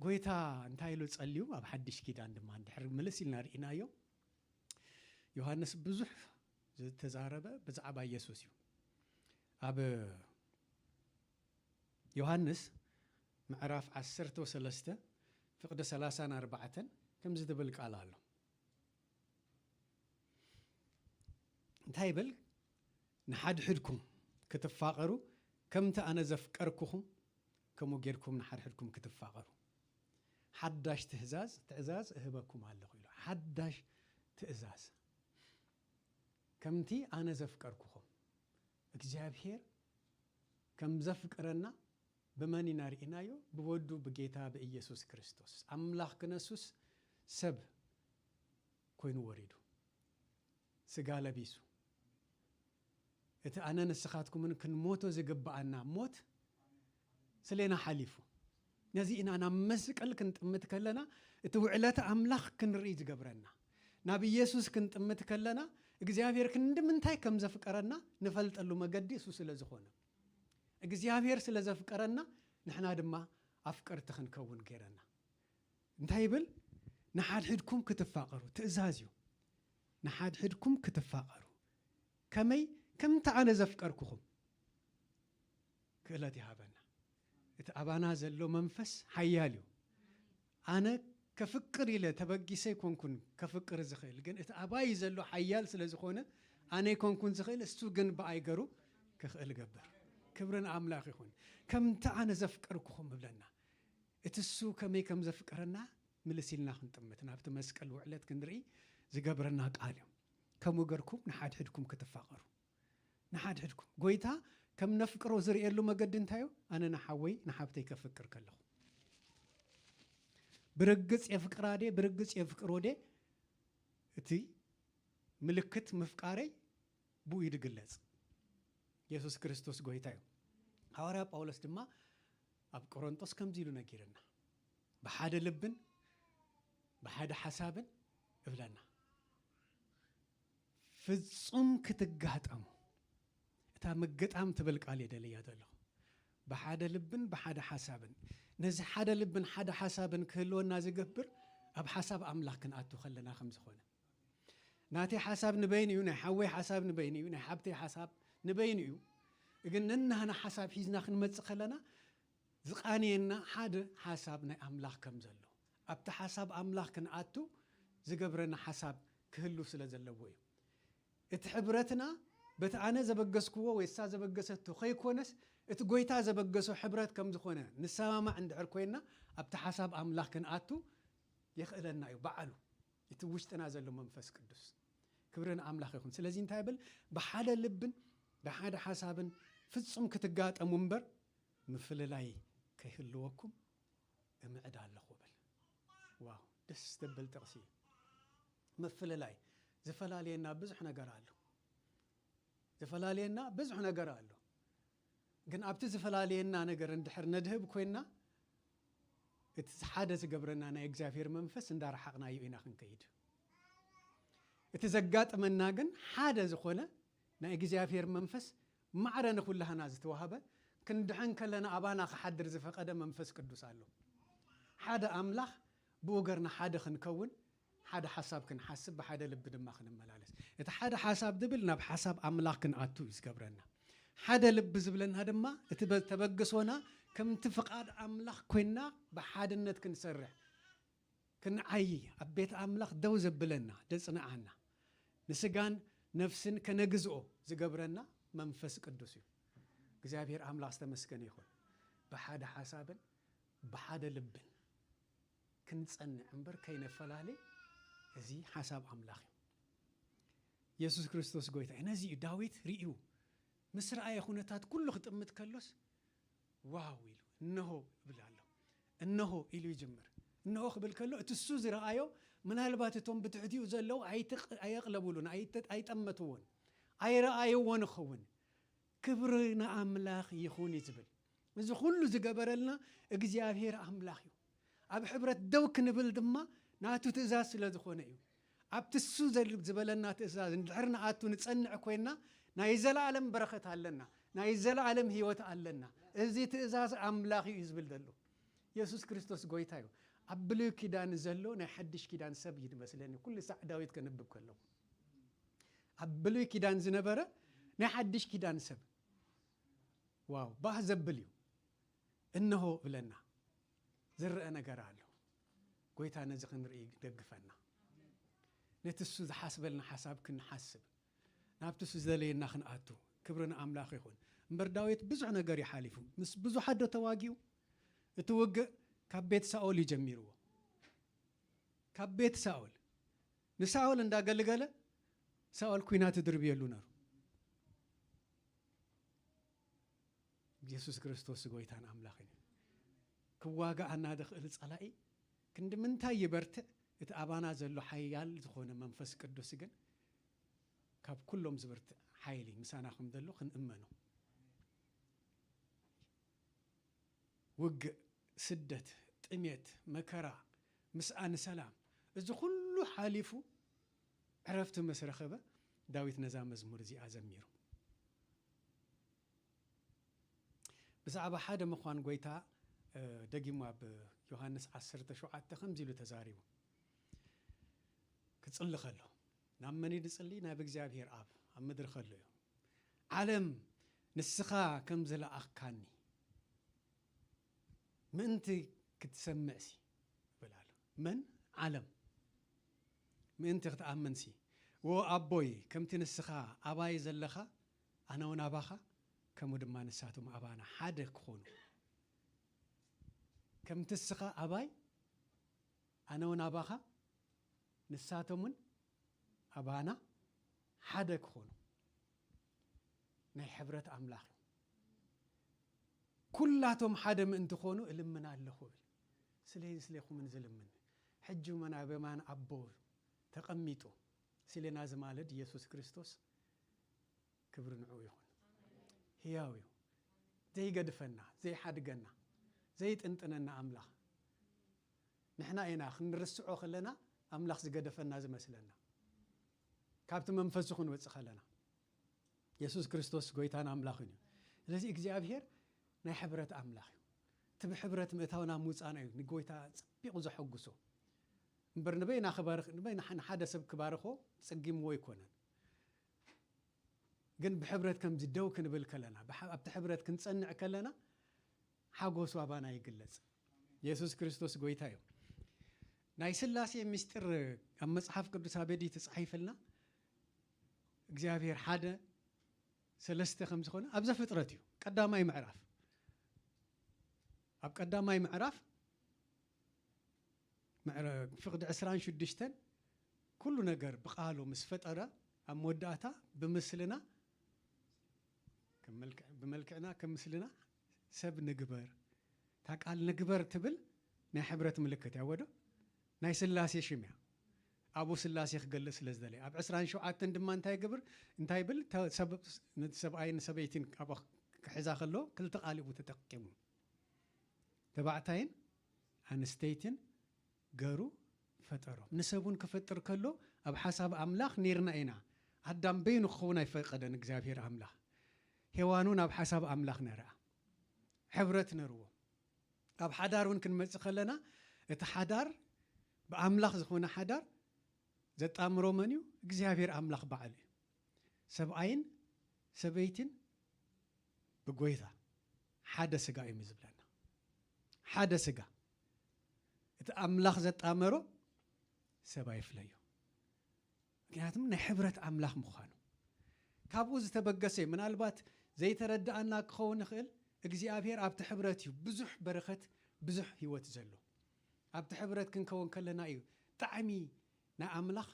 ጎይታ እንታይ ኢሉ ጸልዩ? ኣብ ሓድሽ ኪዳን ድማ እንድሕር ምልስ ኢልና ርኢናዮ። ዮሃንስ ብዙሕ ዝተዛረበ ብዛዕባ ኢየሱስ እዩ። ኣብ ዮሃንስ ምዕራፍ ዓሰርተ ወሰለስተ ፍቕዲ ሰላሳን ኣርባዕተን ከምዚ ዝብል ቃል ኣሎ። እንታይ ይብል? ንሓድሕድኩም ክትፋቐሩ ከምቲ ኣነ ዘፍቀርኩኹም ከምኡ ጌርኩም ንሓድሕድኩም ክትፋቐሩ። ሓዳሽ ትእዛዝ፣ ትእዛዝ እህበኩም ኣለኹ ኢሉ። ሓዳሽ ትእዛዝ። ከምቲ ኣነ ዘፍቀርኩኹም። እግዚኣብሔር ከም ዘፍቅረና ብመን ኢና ርኢናዮ? ብወዱ ብጌታ ብኢየሱስ ክርስቶስ። ኣምላኽ ክነሱስ ሰብ ኮይኑ ወሪዱ፣ ስጋ ለቢሱ። እቲ ኣነ ንስኻትኩምን ክንሞቶ ዝግብኣና ሞት ስሌና ሓሊፉ። ነዚ ኢና ናብ መስቀል ክንጥምት ከለና፣ እቲ ውዕለተ ኣምላኽ ክንርኢ ዝገብረና። ናብ ኢየሱስ ክንጥምት ከለና፣ እግዚኣብሔር ክንዲ ምንታይ ከም ዘፍቀረና ንፈልጠሉ መገዲ እሱ ስለ ዝኾነ። እግዚኣብሔር ስለ ዘፍቀረና፣ ንሕና ድማ ኣፍቀርቲ ክንከውን ገይረና። እንታይ ይብል? ንሓድሕድኩም ክትፋቐሩ፣ ትእዛዝ እዩ። ንሓድሕድኩም ክትፋቐሩ። ከመይ? ከምቲ ኣነ ዘፍቀርኩኹም። ክእለት ይሃበና። እቲ ኣባና ዘሎ መንፈስ ሓያል እዩ። ኣነ ከፍቅር ኢለ ተበጊሰ ኣይኮንኩን ከፍቅር ዝኽእል፣ ግን እቲ ኣባይ ዘሎ ሓያል ስለ ዝኾነ፣ ኣነ ኣይኮንኩን ዝኽእል፣ እሱ ግን ብኣይ ገሩ ክኽእል ገብር። ክብሪ ንኣምላኽ ይኹን። ከምቲ ኣነ ዘፍቀርኩኹም እብለና። እቲ እሱ ከመይ ከም ዘፍቀረና ምልስ ኢልና ክንጥምት፣ ናብቲ መስቀል ውዕለት ክንርኢ ዝገብረና ቃል እዩ። ከምኡ ገርኩም ንሓድሕድኩም ክትፋቐሩ። ንሓድሕድኩም። ጎይታ ከም ነፍቅሮ ዝርእየሉ መገዲ እንታይ እዩ? ኣነ ንሓወይ ንሓብተይ ከፍቅር ከለኹ። ብርግጽ የፍቅራ ድየ? ብርግጽ የፍቅሮ ድየ? እቲ ምልክት ምፍቃረይ ብኡ እዩ ዝግለጽ። የሱስ ክርስቶስ ጎይታ እዩ። ሃዋርያ ጳውሎስ ድማ ኣብ ቆሮንጦስ ከምዚ ኢሉ ነጊርና። ብሓደ ልብን ብሓደ ሓሳብን እብለና። ፍጹም ክትጋጠሙ። እታ ምግጣም ትብል ቃል እየ ደልያ ዘለኹ። ብሓደ ልብን ብሓደ ሓሳብን። ነዚ ሓደ ልብን ሓደ ሓሳብን ክህልወና ዝገብር ኣብ ሓሳብ ኣምላኽ ክንኣቱ ከለና ከም ዝኾነ። ናተይ ሓሳብ ንበይኑ እዩ፣ ናይ ሓወይ ሓሳብ ንበይኑ እዩ፣ ናይ ሓብተይ ሓሳብ ንበይኑ እዩ። ግን ነናህና ሓሳብ ሒዝና ክንመጽእ ከለና ዝቃንየና ሓደ ሓሳብ ናይ ኣምላኽ ከም ዘሎ፣ ኣብቲ ሓሳብ ኣምላኽ ክንኣቱ ዝገብረና ሓሳብ ክህሉ ስለ ዘለዎ እዩ። እቲ ሕብረትና በቲ ኣነ ዘበገስክዎ ወይ እሳ ዘበገሰቶ ከይኮነስ፣ እቲ ጎይታ ዘበገሶ ሕብረት ከም ዝኾነ ንሰማማዕ እንድሕር ኮይንና፣ ኣብቲ ሓሳብ ኣምላኽ ክንኣቱ የኽእለና እዩ ባዕሉ፣ እቲ ውሽጥና ዘሎ መንፈስ ቅዱስ። ክብሪ ንኣምላኽ ይኹን። ስለዚ እንታይ ይብል? ብሓደ ልብን ብሓደ ሓሳብን ፍጹም ክትጋጠሙ እምበር ምፍልላይ ከይህልወኩም እምዕድ ኣለኹ እብል። ዋው፣ ደስ ዘብል ጥቕሲ እዩ። ምፍልላይ ዝፈላልየና ብዙሕ ነገር ኣሎ። ዝፈላልየና ብዙሕ ነገር ኣሎ። ግን ኣብቲ ዝፈላልየና ነገር እንድሕር ነድህብ ኮይንና፣ እቲ ሓደ ዝገብረና ናይ እግዚኣብሔር መንፈስ እንዳረሓቕናዮ ኢና ክንከይድ። እቲ ዘጋጥመና ግን ሓደ ዝኾነ ናይ እግዚኣብሔር መንፈስ ማዕረ ንኹላህና ዝተዋህበ፣ ክንድሕን ከለና ኣባና ክሓድር ዝፈቐደ መንፈስ ቅዱስ ኣሎ። ሓደ ኣምላኽ ብኡ ገርና ሓደ ክንከውን፣ ሓደ ሓሳብ ክንሓስብ፣ ብሓደ ልቢ ድማ ክንመላለስ። እቲ ሓደ ሓሳብ ዝብል ናብ ሓሳብ ኣምላኽ ክንኣቱ እዩ ዝገብረና። ሓደ ልቢ ዝብለና ድማ እቲ በ-፣ ተበግሶና ከምቲ ፍቓድ ኣምላኽ ኮይንና ብሓድነት ክንሰርሕ፣ ክንዓዪ፣ ኣብ ቤት ኣምላኽ ደው ዘብለና፣ ዘጽንዓና፣ ንስጋን ነፍስን ከነግዝኦ ዝገብረና መንፈስ ቅዱስ እዩ። እግዚኣብሔር ኣምላኽ ዝተመስገነ ይኹን። ብሓደ ሓሳብን ብሓደ ልብን ክንጸንዕ እምበር ከይነፈላለ፣ እዚ ሓሳብ ኣምላኽ እዩ። የሱስ ክርስቶስ ጎይታ እዩ። ነዚ እዩ ዳዊት ርእዩ፣ ምስ ረኣየ ኩነታት ኩሉ ክጥምት ከሎስ፣ ዋው ኢሉ፣ "እንሆ" ይብል ኣሎ። "እንሆ" ኢሉ ይጅምር። እንሆ ክብል ከሎ፣ እቲ እሱ ዝረኣዮ፣ ምናልባት እቶም ብትሕቲኡ ዘለዉ ኣይትቕ-፣ ኣየቕለቡሉን፣ ኣይተ-፣ ኣይጠመትዎን፣ ኣይረኣይዎን ይኸውን። "ክብሪ ንኣምላኽ ይኹን" እዩ ዝብል። እዚ ኩሉ ዝገበረልና እግዚኣብሔር ኣምላኽ እዩ። ኣብ ሕብረት ደው ክንብል ድማ ናቱ ትእዛዝ ስለ ዝኾነ እዩ። ኣብቲ እሱ ዘል-፣ ዝበለና ትእዛዝ እንድሕር ንኣቱ ንጸንዕ ኮይንና፣ ናይ ዘለኣለም በረኸት ኣለና፣ ናይ ዘለኣለም ህይወት ኣለና። እዚ ትእዛዝ ኣምላኽ እዩ ዝብል ዘሎ። የሱስ ክርስቶስ ጎይታ እዩ። ኣብ ብሉይ ኪዳን ዘሎ ናይ ሓድሽ ኪዳን ሰብ እዩ ዝመስለኒ፣ ኩሉ ሳዕ ዳዊት ከንብብ ከለኹ። ኣብ ብሉይ ኪዳን ዝነበረ ናይ ሓድሽ ኪዳን ሰብ። ዋው፣ ባህ ዘብል እዩ። እንሆ እብለና። ዝረአ ነገር ኣሎ። ጎይታ ነዚ ክንርኢ ይደግፈና። ነቲ እሱ ዝሓስበልና ሓሳብ ክንሓስብ፣ ናብቲ እሱ ዝደለየና ክንኣቱ፣ ክብሪ ንኣምላኽ ይኹን። እምበር ዳዊት ብዙሕ ነገር እዩ ሓሊፉ። ምስ ብዙሓት ዶ ተዋጊኡ? እቲ ውግእ ካብ ቤት ሳኦል እዩ ጀሚርዎ። ካብ ቤት ሳኦል። ንሳኦል እንዳገልገለ ሳኦል ኲናት ይድርብየሉ ነሩ። ኢየሱስ ክርስቶስ ጎይታን ኣምላኽን እዩ። ክዋጋኣና ዝኽእል ጸላኢ ክንዲ ምንታይ ይበርትዕ፣ እቲ ኣባና ዘሎ ሓያል ዝኾነ መንፈስ ቅዱስ ግን ካብ ኩሎም ዝብርትዕ ሓይሊ ምሳና ከም ዘሎ ክንእመኖ። ውግእ፣ ስደት፣ ጥሜት፣ መከራ፣ ምስኣን ሰላም፣ እዚ ኩሉ ሓሊፉ ዕረፍቲ ምስ ረኸበ፣ ዳዊት ነዛ መዝሙር እዚኣ ዘሚሩ። ብዛዕባ ሓደ ምዃን ጎይታ፣ እ፣ ደጊሙ ኣብ ዮሃንስ ዓሰርተ ሸውዓተ ከምዚ ኢሉ ተዛሪቡ። ክጽሊ ከሎ፣ ናብ መን እዩ ዝጽሊ? ናብ እግዚኣብሔር ኣብ፣ ኣብ ምድሪ ከሎ እዩ። ዓለም ንስኻ ከም ዝለኣኽካኒ ምእንቲ ክትሰምዕሲ ይብል ኣሎ። መን? ዓለም ምእንቲ ክትኣምንሲ። ወ ኣቦይ፣ ከምቲ ንስኻ ኣባይ ዘለኻ፣ ኣነ እውን ኣባኻ፣ ከምኡ ድማ ንሳቶም ኣባና ሓደ ክኾኑ። ከምቲ ንስኻ ኣባይ፣ ኣነ እውን ኣባኻ፣ ንሳቶም እውን ኣባና ሓደ ክኾኑ። ናይ ሕብረት ኣምላኽ እዩ። ኩላቶም ሓደ ምእንቲ ኾኑ እልምን ኣለኹ እብል። ስለይን ስሌኹምን ዝልምን። ሕጂ እውን ኣብ የማን ኣቦ ተቐሚጡ፣ ስሌና ዝማልድ ኢየሱስ ክርስቶስ፣ ክብሪ ንዕኡ ይኹን። ህያው እዩ። ዘይገድፈና፣ ዘይሓድገና፣ ዘይጥንጥነና ኣምላኽ። ንሕና ኢና ክንርስዖ ከለና ኣምላኽ ዝገደፈና ዝመስለና። ካብቲ መንፈሱ ክንወጽእ ከለና። የሱስ ክርስቶስ ጎይታን ኣምላኽን እዩ። ስለዚ እግዚኣብሔር ናይ ሕብረት ኣምላኽ እዩ። እቲ ብሕብረት ምእታውና ምውጻእና እዩ ንጎይታ ጸቢቑ ዘሐጉሶ። እምበር ንበይና ክባርኽ፣ ንበይና ንሓደ ሰብ ክባርኾ ጸጊምዎ ኣይኮነን። ግን ብሕብረት ከምዚ ደው ክንብል ከለና፣ ብሓ-፣ ኣብቲ ሕብረት ክንጸንዕ ከለና፣ ሓጎሱ ኣባና ይግለጽ። የሱስ ክርስቶስ ጎይታ እዩ። ናይ ስላሴ ምስጢር ኣብ መጽሓፍ ቅዱስ ኣበይ ድዩ ተጻሒፍልና? እግዚኣብሔር ሓደ ሰለስተ ከም ዝኾነ ኣብ ዘፍጥረት እዩ። ቀዳማይ ምዕራፍ። ኣብ ቀዳማይ ምዕራፍ ምዕረ-፣ ፍቕዲ ዕስራን ሽዱሽተን ኩሉ ነገር ብቓሉ ምስ ፈጠረ፣ ኣብ መወዳእታ ብምስልና ከም መልክዕ-፣ ብመልክዕና ከም ምስልና ሰብ ንግበር። እታ ቃል ንግበር ትብል ናይ ሕብረት ምልክት እያ ወዶ? ናይ ስላሴ ሽም እያ። ኣብኡ ስላሴ ክገልጽ ስለ ዝደለየ። ኣብ ዕስራን ሸውዓተን ድማ እንታይ ግብር? እንታይ ብል? ተ-፣ ሰብ-፣ ሰብኣይን ሰበይትን ኣብኡ ክሕዛ ከሎ ክልተ ቃል እዩ ተጠቂሙ። ተባዕታይን ኣንስተይትን ገሩ ፈጠሮም። ንሰብ እውን ክፈጥር ከሎ ኣብ ሓሳብ ኣምላኽ ኔርና ኢና። ኣዳም በይኑ ክኸውን ኣይፈቀደን እግዚኣብሔር ኣምላኽ። ሄዋን እውን ኣብ ሓሳብ ኣምላኽ ነርኣ። ሕብረት ነርዎ። ኣብ ሓዳር እውን ክንመጽእ ከለና እቲ ሓዳር ብኣምላኽ ዝኾነ ሓዳር ዘጣምሮ መን እዩ? እግዚኣብሔር ኣምላኽ በዓሉ እዩ። ሰብኣይን ሰበይትን ብጎይታ ሓደ ስጋ እዮም ዝብለና። ሓደ ስጋ። እቲ ኣምላኽ ዘጣመሮ ሰብ ኣይፍለዮ። ምክንያቱም ናይ ሕብረት ኣምላኽ ምዃኑ። ካብኡ ዝተበገሰ እዩ። ምናልባት ዘይተረድኣና ክኸውን ይኽእል። እግዚኣብሔር ኣብቲ ሕብረት እዩ ብዙሕ በረኸት፣ ብዙሕ ህይወት ዘሎ። ኣብቲ ሕብረት ክንከውን ከለና እዩ ጣዕሚ ናይ ኣምላኽ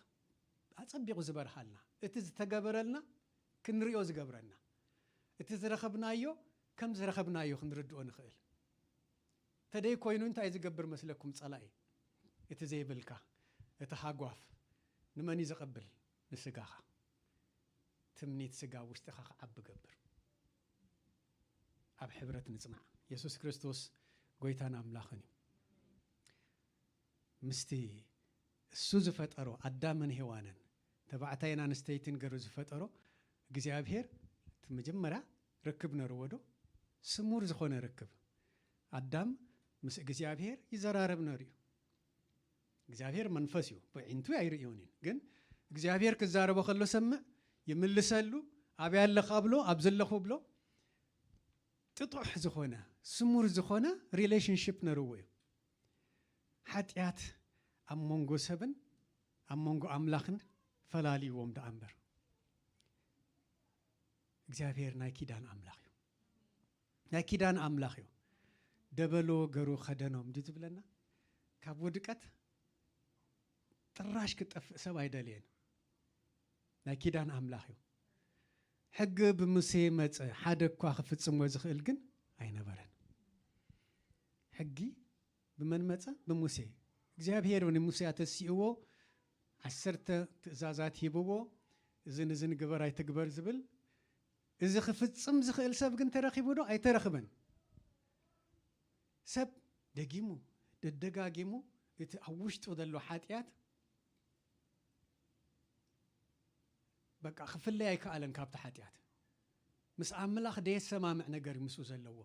ኣጸቢቑ ዝበርሃልና። እቲ ዝተገበረልና ክንሪኦ ዝገብረና። እቲ ዝረኸብናዮ ከም ዝረኸብናዮ ክንርድኦ ንኽእል። ተደይ ኮይኑ እንታይ ዝገብር መስለኩም ጸላኢ? እቲ ዘይብልካ፣ እቲ ሃጓፍ ንመን እዩ ዘቐብል? ንስጋኻ። ትምኒት ስጋ ውሽጥኻ ክዓቢ ገብር። ኣብ ሕብረት ንጽናዕ። የሱስ ክርስቶስ ጎይታን ኣምላኽን እዩ። ምስቲ እሱ ዝፈጠሮ ኣዳምን ሄዋንን ተባዕታይን ኣንስተይትን ገሩ ዝፈጠሮ እግዚኣብሔር እቲ መጀመርያ ርክብ ነርዎ ዶ? ስሙር ዝኾነ ርክብ። ኣዳም ምስ እግዚኣብሔር ይዘራረብ ነሩ እዩ። እግዚኣብሔር መንፈስ እዩ፣ ብዒንቱ ኣይርእዮን እዩ። ግን እግዚኣብሔር ክዛረቦ ከሎ ሰምዕ፣ ይምልሰሉ፣ ኣበይ ኣለኻ ብሎ፣ ኣብ ዘለኹ ብሎ፣ ጥጡሕ ዝኾነ፣ ስሙር ዝኾነ ሪሌሽንሺፕ ነርዎ እዩ። ሓጢኣት ኣብ መንጎ ሰብን ኣብ መንጎ ኣምላኽን ፈላልይዎም ደኣ እምበር። እግዚኣብሔር ናይ ኪዳን ኣምላኽ እዩ። ናይ ኪዳን ኣምላኽ እዩ። ደበሎ ገሩ ኸደኖም ድዩ ዝብለና? ካብ ውድቀት ጥራሽ ክጠፍእ ሰብ ኣይደልየን። ናይ ኪዳን ኣምላኽ እዩ። ሕጊ ብሙሴ መጸ፣ ሓደ እኳ ክፍጽሞ ዝኽእል ግን ኣይነበረን። ሕጊ ብመን መጸ? ብሙሴ። እግዚኣብሔር ንሙሴ ኣተሲእዎ፣ ዓሰርተ ትእዛዛት ሂብዎ፣ እዝን እዝን ግበር ኣይትግበር ዝብል። እዚ ክፍጽም ዝኽእል ሰብ ግን ተረኺቡ ዶ? ኣይተረኽበን። ሰብ ደጊሙ ደደጋጊሙ እቲ ኣብ ውሽጡ ዘሎ ሓጢኣት በቃ ክፍለይ ኣይከኣለን ካብቲ ሓጢኣት። ምስ ኣምላኽ ደየሰማምዕ ነገር እዩ ምስኡ ዘለዎ።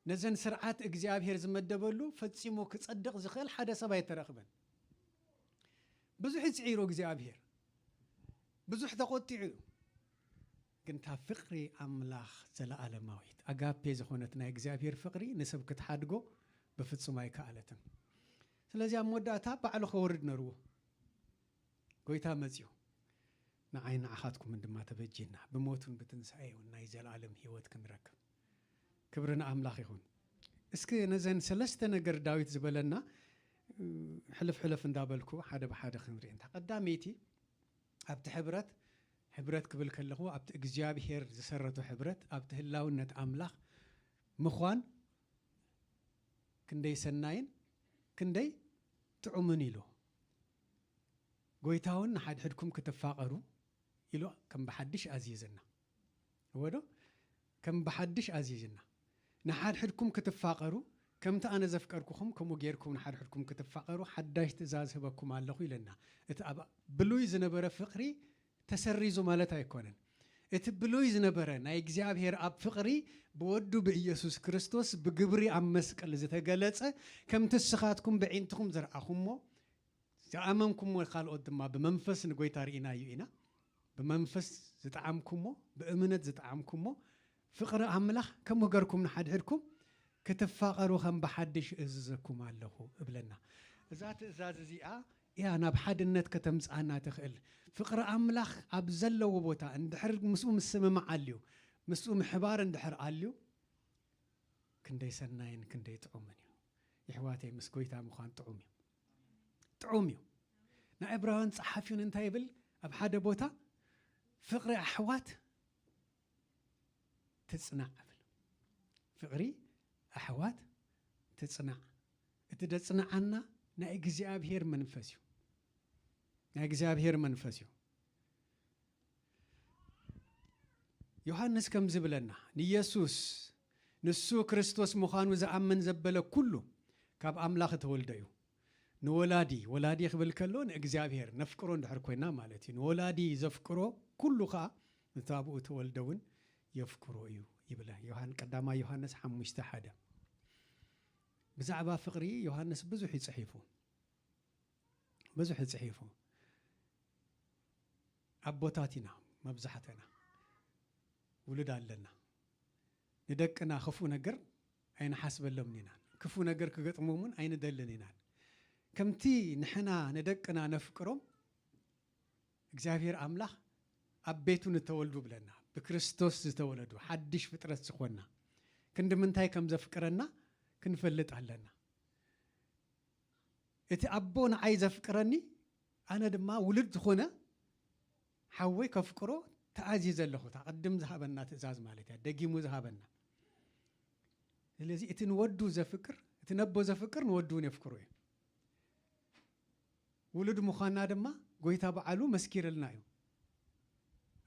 ነዘን ስርዓት እግዚኣብሔር ዝመደበሉ ፈጺሙ ክጸድቕ ዝኽእል ሓደ ሰብ ኣይተረኽበን። ብዙሕ ይጽዒሩ እግዚኣብሔር፣ ብዙሕ ተቖጢዑ እዩ። ግን እታ ፍቕሪ ኣምላኽ ዘለኣለማዊት ኣጋፔ ዝኾነት ናይ እግዚኣብሔር ፍቕሪ ንሰብ ክትሓድጎ ብፍጹም ኣይከኣለትን። ስለዚ ኣብ መወዳእታ ባዕሉ ከወርድ ነርዎ። ጎይታ መጺኡ፣ ንዓይ ንዓኻትኩምን ድማ ተበጂና፣ ብሞቱን ብትንሳኤውን ናይ ዘለኣለም ህይወት ክንረክብ። ክብሪ ንኣምላኽ ይኹን። እስኪ ነዘን ሰለስተ ነገር ዳዊት ዝበለና፣ እ፣ ሕልፍ ሕልፍ እንዳበልኩ ሓደ ብሓደ ክንርኢ። እንታ ቀዳመይቲ፣ ኣብቲ ሕብረት፣ ሕብረት ክብል ከለኹ፣ ኣብቲ እግዚኣብሔር ዝሰረቶ ሕብረት፣ ኣብቲ ህላውነት ኣምላኽ ምዃን ክንደይ ሰናይን ክንደይ ጥዑምን ኢሉ። ጎይታ እውን ንሓድሕድኩም ክትፋቐሩ ኢሉ ከም ብሓድሽ ኣዚዝና። እወ ዶ? ከም ብሓድሽ ኣዚዝና። ንሓድሕድኩም ክትፋቐሩ፣ ከምቲ ኣነ ዘፍቀርኩኹም፣ ከምኡ ጌርኩም ንሓድሕድኩም ክትፋቐሩ፣ ሓዳሽ ትእዛዝ ህበኩም ኣለኹ ኢለና። እቲ ኣብ ብሉይ ዝነበረ ፍቕሪ ተሰሪዙ ማለት ኣይኮነን። እቲ ብሉይ ዝነበረ ናይ እግዚኣብሔር ኣብ ፍቕሪ ብወዱ ብኢየሱስ ክርስቶስ ብግብሪ ኣብ መስቀል ዝተገለጸ፣ ከምቲ ንስኻትኩም ብዒንትኹም ዝረኣኹሞ፣ ዝኣመንኩሞ ካልኦት ድማ ብመንፈስ ንጎይታ ርኢናዮ ኢና። ብመንፈስ ዝጠዓምኩሞ፣ ብእምነት ዝጠዓምኩሞ ፍቕሪ ኣምላኽ ከምኡ ገርኩም ንሓድሕድኩም ክትፋቐሩ ከም ብሓድሽ እዝዘኩም ኣለኹ እብለና። እዛ ትእዛዝ እዚኣ እያ ናብ ሓድነት ከተምጽኣና ትኽእል። ፍቕሪ ኣምላኽ ኣብ ዘለዎ ቦታ እንድሕር ምስኡ ምስምማዕ ኣልዩ፣ ምስኡ ምሕባር እንድሕር ኣልዩ፣ ክንደይ ሰናይን ክንደይ ጥዑምን እዩ። የሕዋተይ፣ ምስ ጎይታ ምዃን ጥዑም እዩ። ጥዑም እዩ። ንዕብራውያን ጸሓፊውን እንታይ ይብል? ኣብ ሓደ ቦታ፣ "ፍቕሪ ኣሕዋት ትጽናዕ" ይብል። ፍቕሪ ኣሕዋት ትጽናዕ። እቲ ደጽንዓና ናይ እግዚኣብሔር መንፈስ እዩ። ናይ እግዚኣብሔር መንፈስ እዩ። ዮሃንስ ከም ዝብለና፣ ንየሱስ፣ ንሱ ክርስቶስ ምዃኑ ዝኣምን ዘበለ ኩሉ ካብ ኣምላኽ እተወልደ እዩ። ንወላዲ፣ ወላዲ ክብል ከሎ ንእግዚኣብሔር ነፍቅሮ እንድሕር ኮይና ማለት እዩ። ንወላዲ ዘፍቅሮ ኩሉ ኸኣ ነቲ ኣብኡ እተወልደ እውን የፍቅሮ እዩ ይብለ። ዮሃን-፣ ቀዳማይ ዮሃንስ ሓሙሽተ ሓደ። ብዛዕባ ፍቕሪ ዮሃንስ ብዙሕ እዩ ጽሒፉ። ብዙሕ እዩ ጽሒፉ። ኣቦታት ኢና መብዛሕተና። ውሉድ ኣለና። ንደቅና ክፉእ ነገር ኣይንሓስበሎምን ኢና። ክፉእ ነገር ክገጥሞም እውን ኣይንደልን ኢና። ከምቲ ንሕና ንደቅና ነፍቅሮም፣ እግዚኣብሔር ኣምላኽ ኣብ ቤቱ ንተወልዱ ብለና፣ ብክርስቶስ ዝተወለዱ፣ ሓድሽ ፍጥረት ዝኾንና፣ ክንዲ ምንታይ ከም ዘፍቅረና ክንፈልጥ ኣለና። እቲ ኣቦ ንዓይ ዘፍቅረኒ፣ ኣነ ድማ ውሉድ ዝኾነ ሓወይ ከፍቅሮ ተኣዚዘ ኣለኹ። እታ ቅድም ዝሃበና ትእዛዝ ማለት እያ፣ ደጊሙ ዝሃበና። ስለዚ እቲ ንወዱ ዘፍቅር፣ እቲ ነቦ ዘፍቅር ንወዱ እውን የፍቅሮ እዩ። ውሉድ ምዃንና ድማ ጎይታ በዓሉ መስኪርልና እዩ።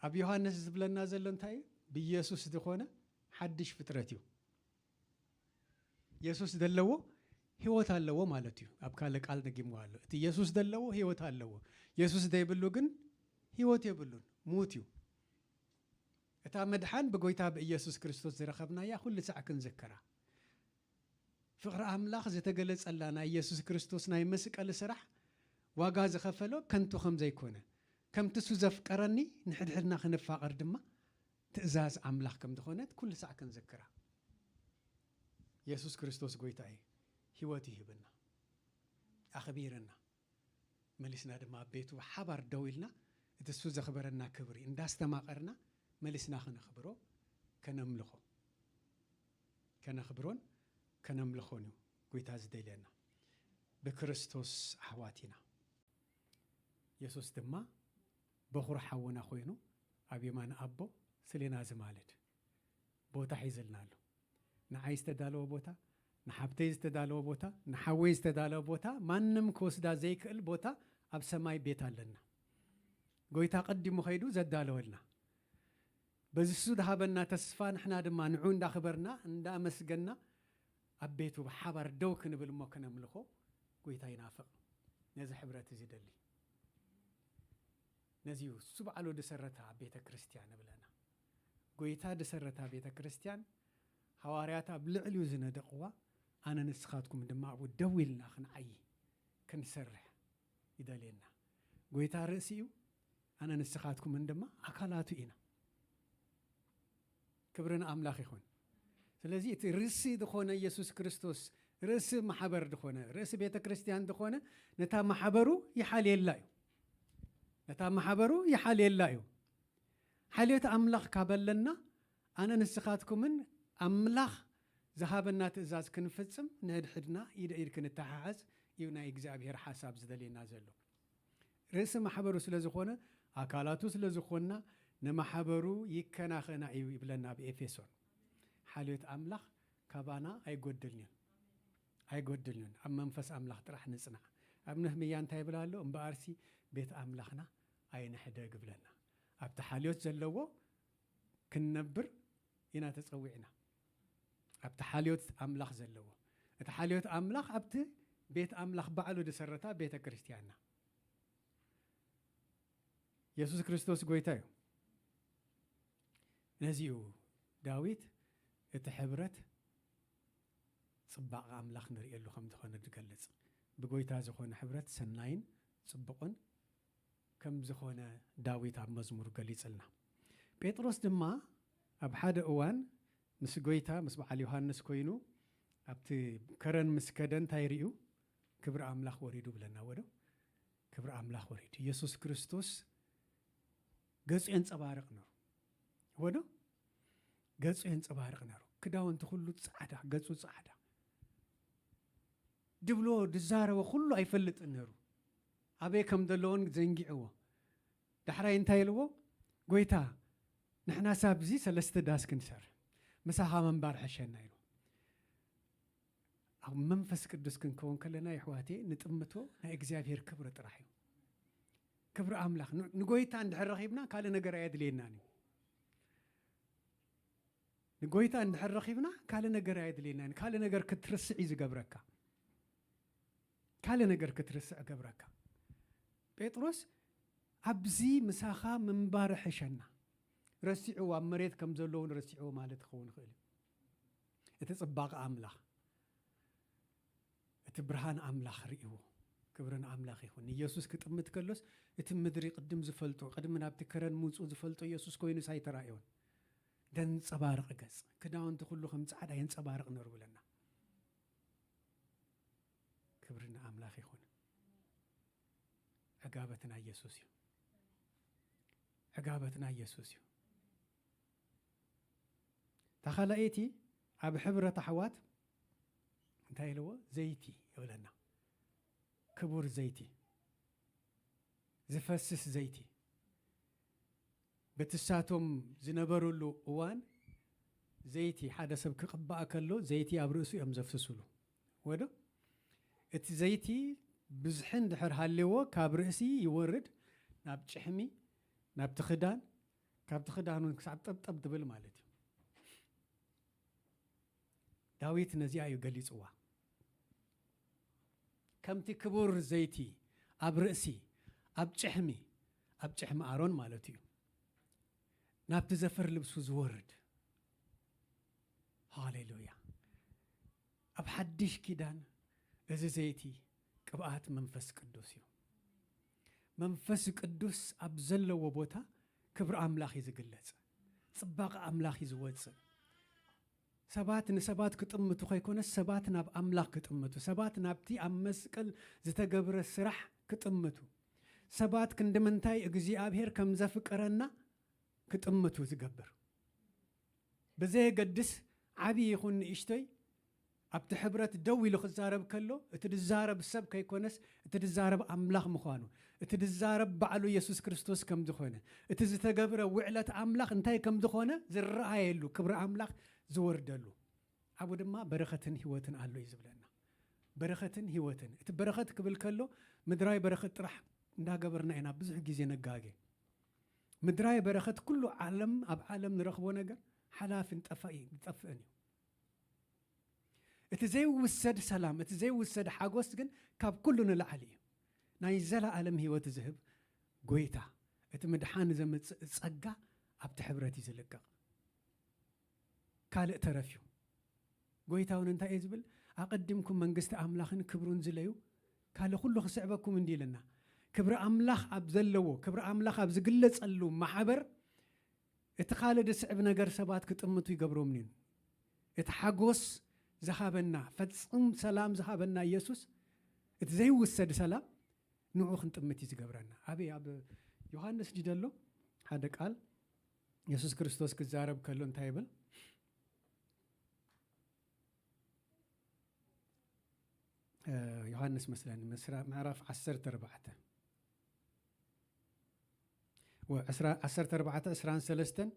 ኣብ ዮሃንስ ዝብለና ዘሎ እንታይ እዩ? ብኢየሱስ ዝኾነ ሓድሽ ፍጥረት እዩ። የሱስ ዘለዎ ህይወት ኣለዎ ማለት እዩ። ኣብ ካልእ ቃል ደጊምዎ ኣሎ። እቲ የሱስ ዘለዎ ህይወት ኣለዎ። የሱስ ዘይብሉ ግን ህይወት የብሉን፣ ሙት እዩ። እታ መድሓን ብጎይታ ብኢየሱስ ክርስቶስ ዝረኸብናያ ኩሉ ሳዕ ክንዝክራ። ፍቕሪ ኣምላኽ ዝተገለጸላ ናይ ኢየሱስ ክርስቶስ ናይ መስቀል ስራሕ ዋጋ ዝኸፈሎ ከንቱ ከም ዘይኮነ፣ ከምቲ እሱ ዘፍቀረኒ ንሕድሕድና ክንፋቐር ድማ ትእዛዝ ኣምላኽ ከም ዝኾነት ኩሉ ሳዕ ክንዝክራ። የሱስ ክርስቶስ ጎይታ እዩ። ህይወት ይህበና፣ ኣኽቢረና። መሊስና ድማ ኣብ ቤቱ ብሓባር ደው ኢልና እቲ እሱ ዘኽበረና ክብሪ እንዳስተማቐርና መሊስና ከነኽብሮ፣ ከነምልኾ፣ ከነኽብሮን ከነምልኾን እዩ ጎይታ ዝደልየና። ብክርስቶስ ኣሕዋት ኢና። የሱስ ድማ በኹሪ ሓውና ኮይኑ ኣብ የማን ኣቦ ስሌና ዝማልድ ቦታ ሒዝልና ኣሎ። ንዓይ ዝተዳለወ ቦታ፣ ንሓብተይ ዝተዳለወ ቦታ፣ ንሓወይ ዝተዳለወ ቦታ፣ ማንም ክወስዳ ዘይክእል ቦታ ኣብ ሰማይ ቤት ኣለና። ጎይታ ቀዲሙ ኸይዱ ዘዳለወልና። በዚ እሱ ዝሃበና ተስፋ ንሕና ድማ ንዑ እንዳኽበርና፣ እንዳኣመስገና ኣብ ቤቱ ብሓባር ደው ክንብል እሞ ከነምልኾ ጎይታ ይናፍቕ። ነዚ ሕብረት እዚ ደሊ። ነዚ እዩ እሱ ባዕሉ ዝሰረታ ቤተ ክርስቲያን እብለና። ጎይታ ዝሰረታ ቤተ ክርስቲያን ሃዋርያት ኣብ ልዕሊኡ ዝነደቕዋ፣ ኣነ ንስኻትኩም ድማ ኣብኡ ደው ኢልና ክንዓዪ፣ ክንሰርሕ ይደልየና። ጎይታ ርእሲ እዩ፣ ኣነ ንስኻትኩምን ድማ ኣካላቱ ኢና። ክብሪ ንኣምላኽ ይኹን። ስለዚ እቲ ርእሲ ዝኾነ ኢየሱስ ክርስቶስ፣ ርእሲ ማሕበር ዝኾነ፣ ርእሲ ቤተ ክርስቲያን ዝኾነ፣ ነታ ማሕበሩ ይሓልየላ እዩ። ነታ ማሕበሩ ይሓልየላ እዩ። ሓልዮት ኣምላኽ ካበለና፣ ኣነ ንስኻትኩምን ኣምላኽ ዝሃበና ትእዛዝ ክንፍጽም፣ ንሕድሕድና ኢድ ኢድ ክንተሓሓዝ እዩ ናይ እግዚኣብሔር ሓሳብ ዝደልየና ዘሎ። ርእሲ ማሕበሩ ስለ ዝኾነ፣ ኣካላቱ ስለ ዝኾንና፣ ንማሕበሩ ይከናኸና እዩ ይብለና ኣብ ኤፌሶን። ሓልዮት ኣምላኽ ካባና ኣይጎድልን እዩ። ኣይጎድልን እዩ። ኣብ መንፈስ ኣምላኽ ጥራሕ ንጽናዕ። ኣብ ነህምያ እንታይ ይብል ኣሎ? እምበኣርሲ ቤት ኣምላኽና ኣይንሕደግ ይብለና። ኣብቲ ሓልዮት ዘለዎ ክንነብር ኢና ተጸዊዕና። ኣብቲ ሓልዮት ኣምላኽ ዘለዎ። እቲ ሓልዮት ኣምላኽ ኣብቲ ቤት ኣምላኽ ባዕሉ ዝሰረታ ቤተ ክርስቲያንና። የሱስ ክርስቶስ ጎይታ እዩ። ነዚ እዩ ዳዊት እቲ ሕብረት ጽባቐ ኣምላኽ ንርእየሉ ከም ዝኾነ ዝገልጽ። ብጎይታ ዝኾነ ሕብረት ሰናይን ጽቡቕን ከም ዝኾነ ዳዊት ኣብ መዝሙር ገሊጽልና። ጴጥሮስ ድማ ኣብ ሓደ እዋን ምስ ጎይታ፣ ምስ በዓል ዮሃንስ ኮይኑ ኣብቲ ከረን ምስ ከደ እንታይ ርእዩ? ክብሪ ኣምላኽ ወሪዱ ብለና ወዶ? ክብሪ ኣምላኽ ወሪዱ። የሱስ ክርስቶስ ገጹ የንጸባርቕ ነሩ። ወዶ? ገጹ የንጸባርቕ ነሩ። ክዳውንቲ ኩሉ ጻዕዳ፣ ገጹ ጻዕዳ። ድብሎ ድዛረቦ ኩሉ ኣይፈልጥን ነሩ። ኣበይ ከም ዘለዎን ዘንጊዕዎ። ዳሕራይ እንታይ ኢልዎ? ጎይታ፣ ንሕናስ ኣብዚ ሰለስተ ዳስ ክንሰርሕ፣ ምሳኻ ምንባር ሕሸና ኢሉ። ኣብ መንፈስ ቅዱስ ክንከውን ከለና፣ የሕዋቴ፣ ንጥምቶ ናይ እግዚኣብሔር ክብሪ ጥራሕ እዩ። ክብሪ ኣምላኽ። ን-፣ ንጎይታ እንድሕር ረኺብና፣ ካልእ ነገር ኣየድልየናን እዩ። ንጎይታ እንድሕር ረኺብና፣ ካልእ ነገር ኣየድልየናን። ካልእ ነገር ክትርስዕ እዩ ዝገብረካ። ካልእ ነገር ክትርስዕ ገብረካ። ጴጥሮስ፣ "ኣብዚ ምሳኻ ምንባር ሕሸና።" ረሲዕዎ፣ ኣብ መሬት ከም ዘሎ እውን ረሲዕዎ ማለት ክኸውን ይኽእል እዩ። እቲ ጽባቐ ኣምላኽ፣ እቲ ብርሃን ኣምላኽ ርእይዎ። ክብሪ ንኣምላኽ ይኹን። ንየሱስ ክጥምት ከሎስ፣ እቲ ምድሪ ቅድም ዝፈልጦ፣ ቅድሚ ናብቲ ከረን ምውጽኡ ዝፈልጦ የሱስ ኮይኑስ ኣይተራእዮን። ደንጸባርቕ ገጽ፣ ክዳውንቲ ኩሉ ከም ጻዕዳ የንጸባርቕ ነሩ ብለና። ክብሪ ንኣምላኽ ይኹን። ዕጋበትና የሱስ እዩ። ዕጋበትና የሱስ እዩ። እታ ካልኣይቲ ኣብ ሕብረት ኣሕዋት እንታይ ኢልዎ? ዘይቲ ይብለና። ክቡር ዘይቲ፣ ዝፈስስ ዘይቲ። በቲ ሳቶም ዝነበሩሉ እዋን ዘይቲ፣ ሓደ ሰብ ክቕባእ ከሎ ዘይቲ ኣብ ርእሱ እዮም ዘፍስሱሉ። ወዶ? እቲ ዘይቲ ብዝሒ እንድሕር ሃልዎ ካብ ርእሲ ይወርድ ናብ ጭሕሚ፣ ናብቲ ክዳን፣ ካብቲ ክዳን እውን ክሳብ ጠብጠብ ትብል ማለት እዩ። ዳዊት ነዚኣ እዩ ገሊጽዋ። ከምቲ ክቡር ዘይቲ ኣብ ርእሲ፣ ኣብ ጭሕሚ፣ ኣብ ጭሕሚ ኣሮን ማለት እዩ፣ ናብቲ ዘፈር ልብሱ ዝወርድ። ሃሌሉያ። ኣብ ሓድሽ ኪዳን እዚ ዘይቲ ቅብኣት መንፈስ ቅዱስ እዩ። መንፈስ ቅዱስ ኣብ ዘለዎ ቦታ ክብሪ ኣምላኽ እዩ ዝግለጽ። ጽባቐ ኣምላኽ እዩ ዝወጽእ። ሰባት ንሰባት ክጥምቱ ከይኮነስ፣ ሰባት ናብ ኣምላኽ ክጥምቱ፣ ሰባት ናብቲ ኣብ መስቀል ዝተገብረ ስራሕ ክጥምቱ፣ ሰባት ክንዲ ምንታይ እግዚኣብሔር ከም ዘፍቅረና ክጥምቱ ዝገብር። ብዘየገድስ ዓቢ ይኹን ንእሽቶይ፣ ኣብቲ ሕብረት ደው ኢሉ ክዛረብ ከሎ፣ እቲ ዝዛረብ ሰብ ከይኮነስ፣ እቲ ዝዛረብ ኣምላኽ ምዃኑ፣ እቲ ዝዛረብ ባዕሉ የሱስ ክርስቶስ ከም ዝኾነ፣ እቲ ዝተገብረ ውዕለት ኣምላኽ እንታይ ከም ዝኾነ ዝረኣየሉ፣ ክብሪ ኣምላኽ ዝወርደሉ። ኣብኡ ድማ በረኸትን ህይወትን ኣሎ እዩ ዝብለና። በረኸትን ህይወትን። እቲ በረኸት ክብል ከሎ ምድራዊ በረኸት ጥራሕ እንዳገበርና ኢና ብዙሕ ግዜ ነጋገ። ምድራዊ በረኸት ኩሉ ዓለም፣ ኣብ ዓለም ንረኽቦ ነገር ሓላፍን ጠፋኢ-፣ ዝጠፍእን እዩ። እቲ ዘይውሰድ ሰላም፣ እቲ ዘይውሰድ ሓጎስ ግን ካብ ኩሉ ንላዕሊ እዩ። ናይ ዘለኣለም ህይወት ዝህብ ጎይታ፣ እቲ ምድሓን ዘምጽእ ጸጋ ኣብቲ ሕብረት እዩ ዝልቀቕ። ካልእ ተረፍ እዩ። ጎይታ እውን እንታይ እዩ ዝብል? "ኣቐዲምኩም መንግስቲ ኣምላኽን ክብሩን ዝለዩ፣ ካልእ ኩሉ ክስዕበኩም እንዲ" ኢልና። ክብሪ ኣምላኽ ኣብ ዘለዎ፣ ክብሪ ኣምላኽ ኣብ ዝግለጸሉ ማሕበር፣ እቲ ካልእ ዝስዕብ ነገር ሰባት ክጥምቱ ይገብሮም እዩ። እቲ ሓጎስ ዝሃበና፣ ፈጹም ሰላም ዝሃበና ኢየሱስ፣ እቲ ዘይውሰድ ሰላም ንዑ ክንጥምት እዩ ዝገብረና። ኣበይ? ኣብ ዮሃንስ ድዩ ዘሎ? ሓደ ቃል የሱስ ክርስቶስ ክዛረብ ከሎ እንታይ ይብል? እ፣ ዮሃንስ መስለኒ፣ ምስራ-፣ ምዕራፍ ዓሰርተ ኣርባዕተ። ወ-፣ ዕስራ፣ ዓሰርተ ኣርባዕተ፣ ዕስራን ሰለስተን፣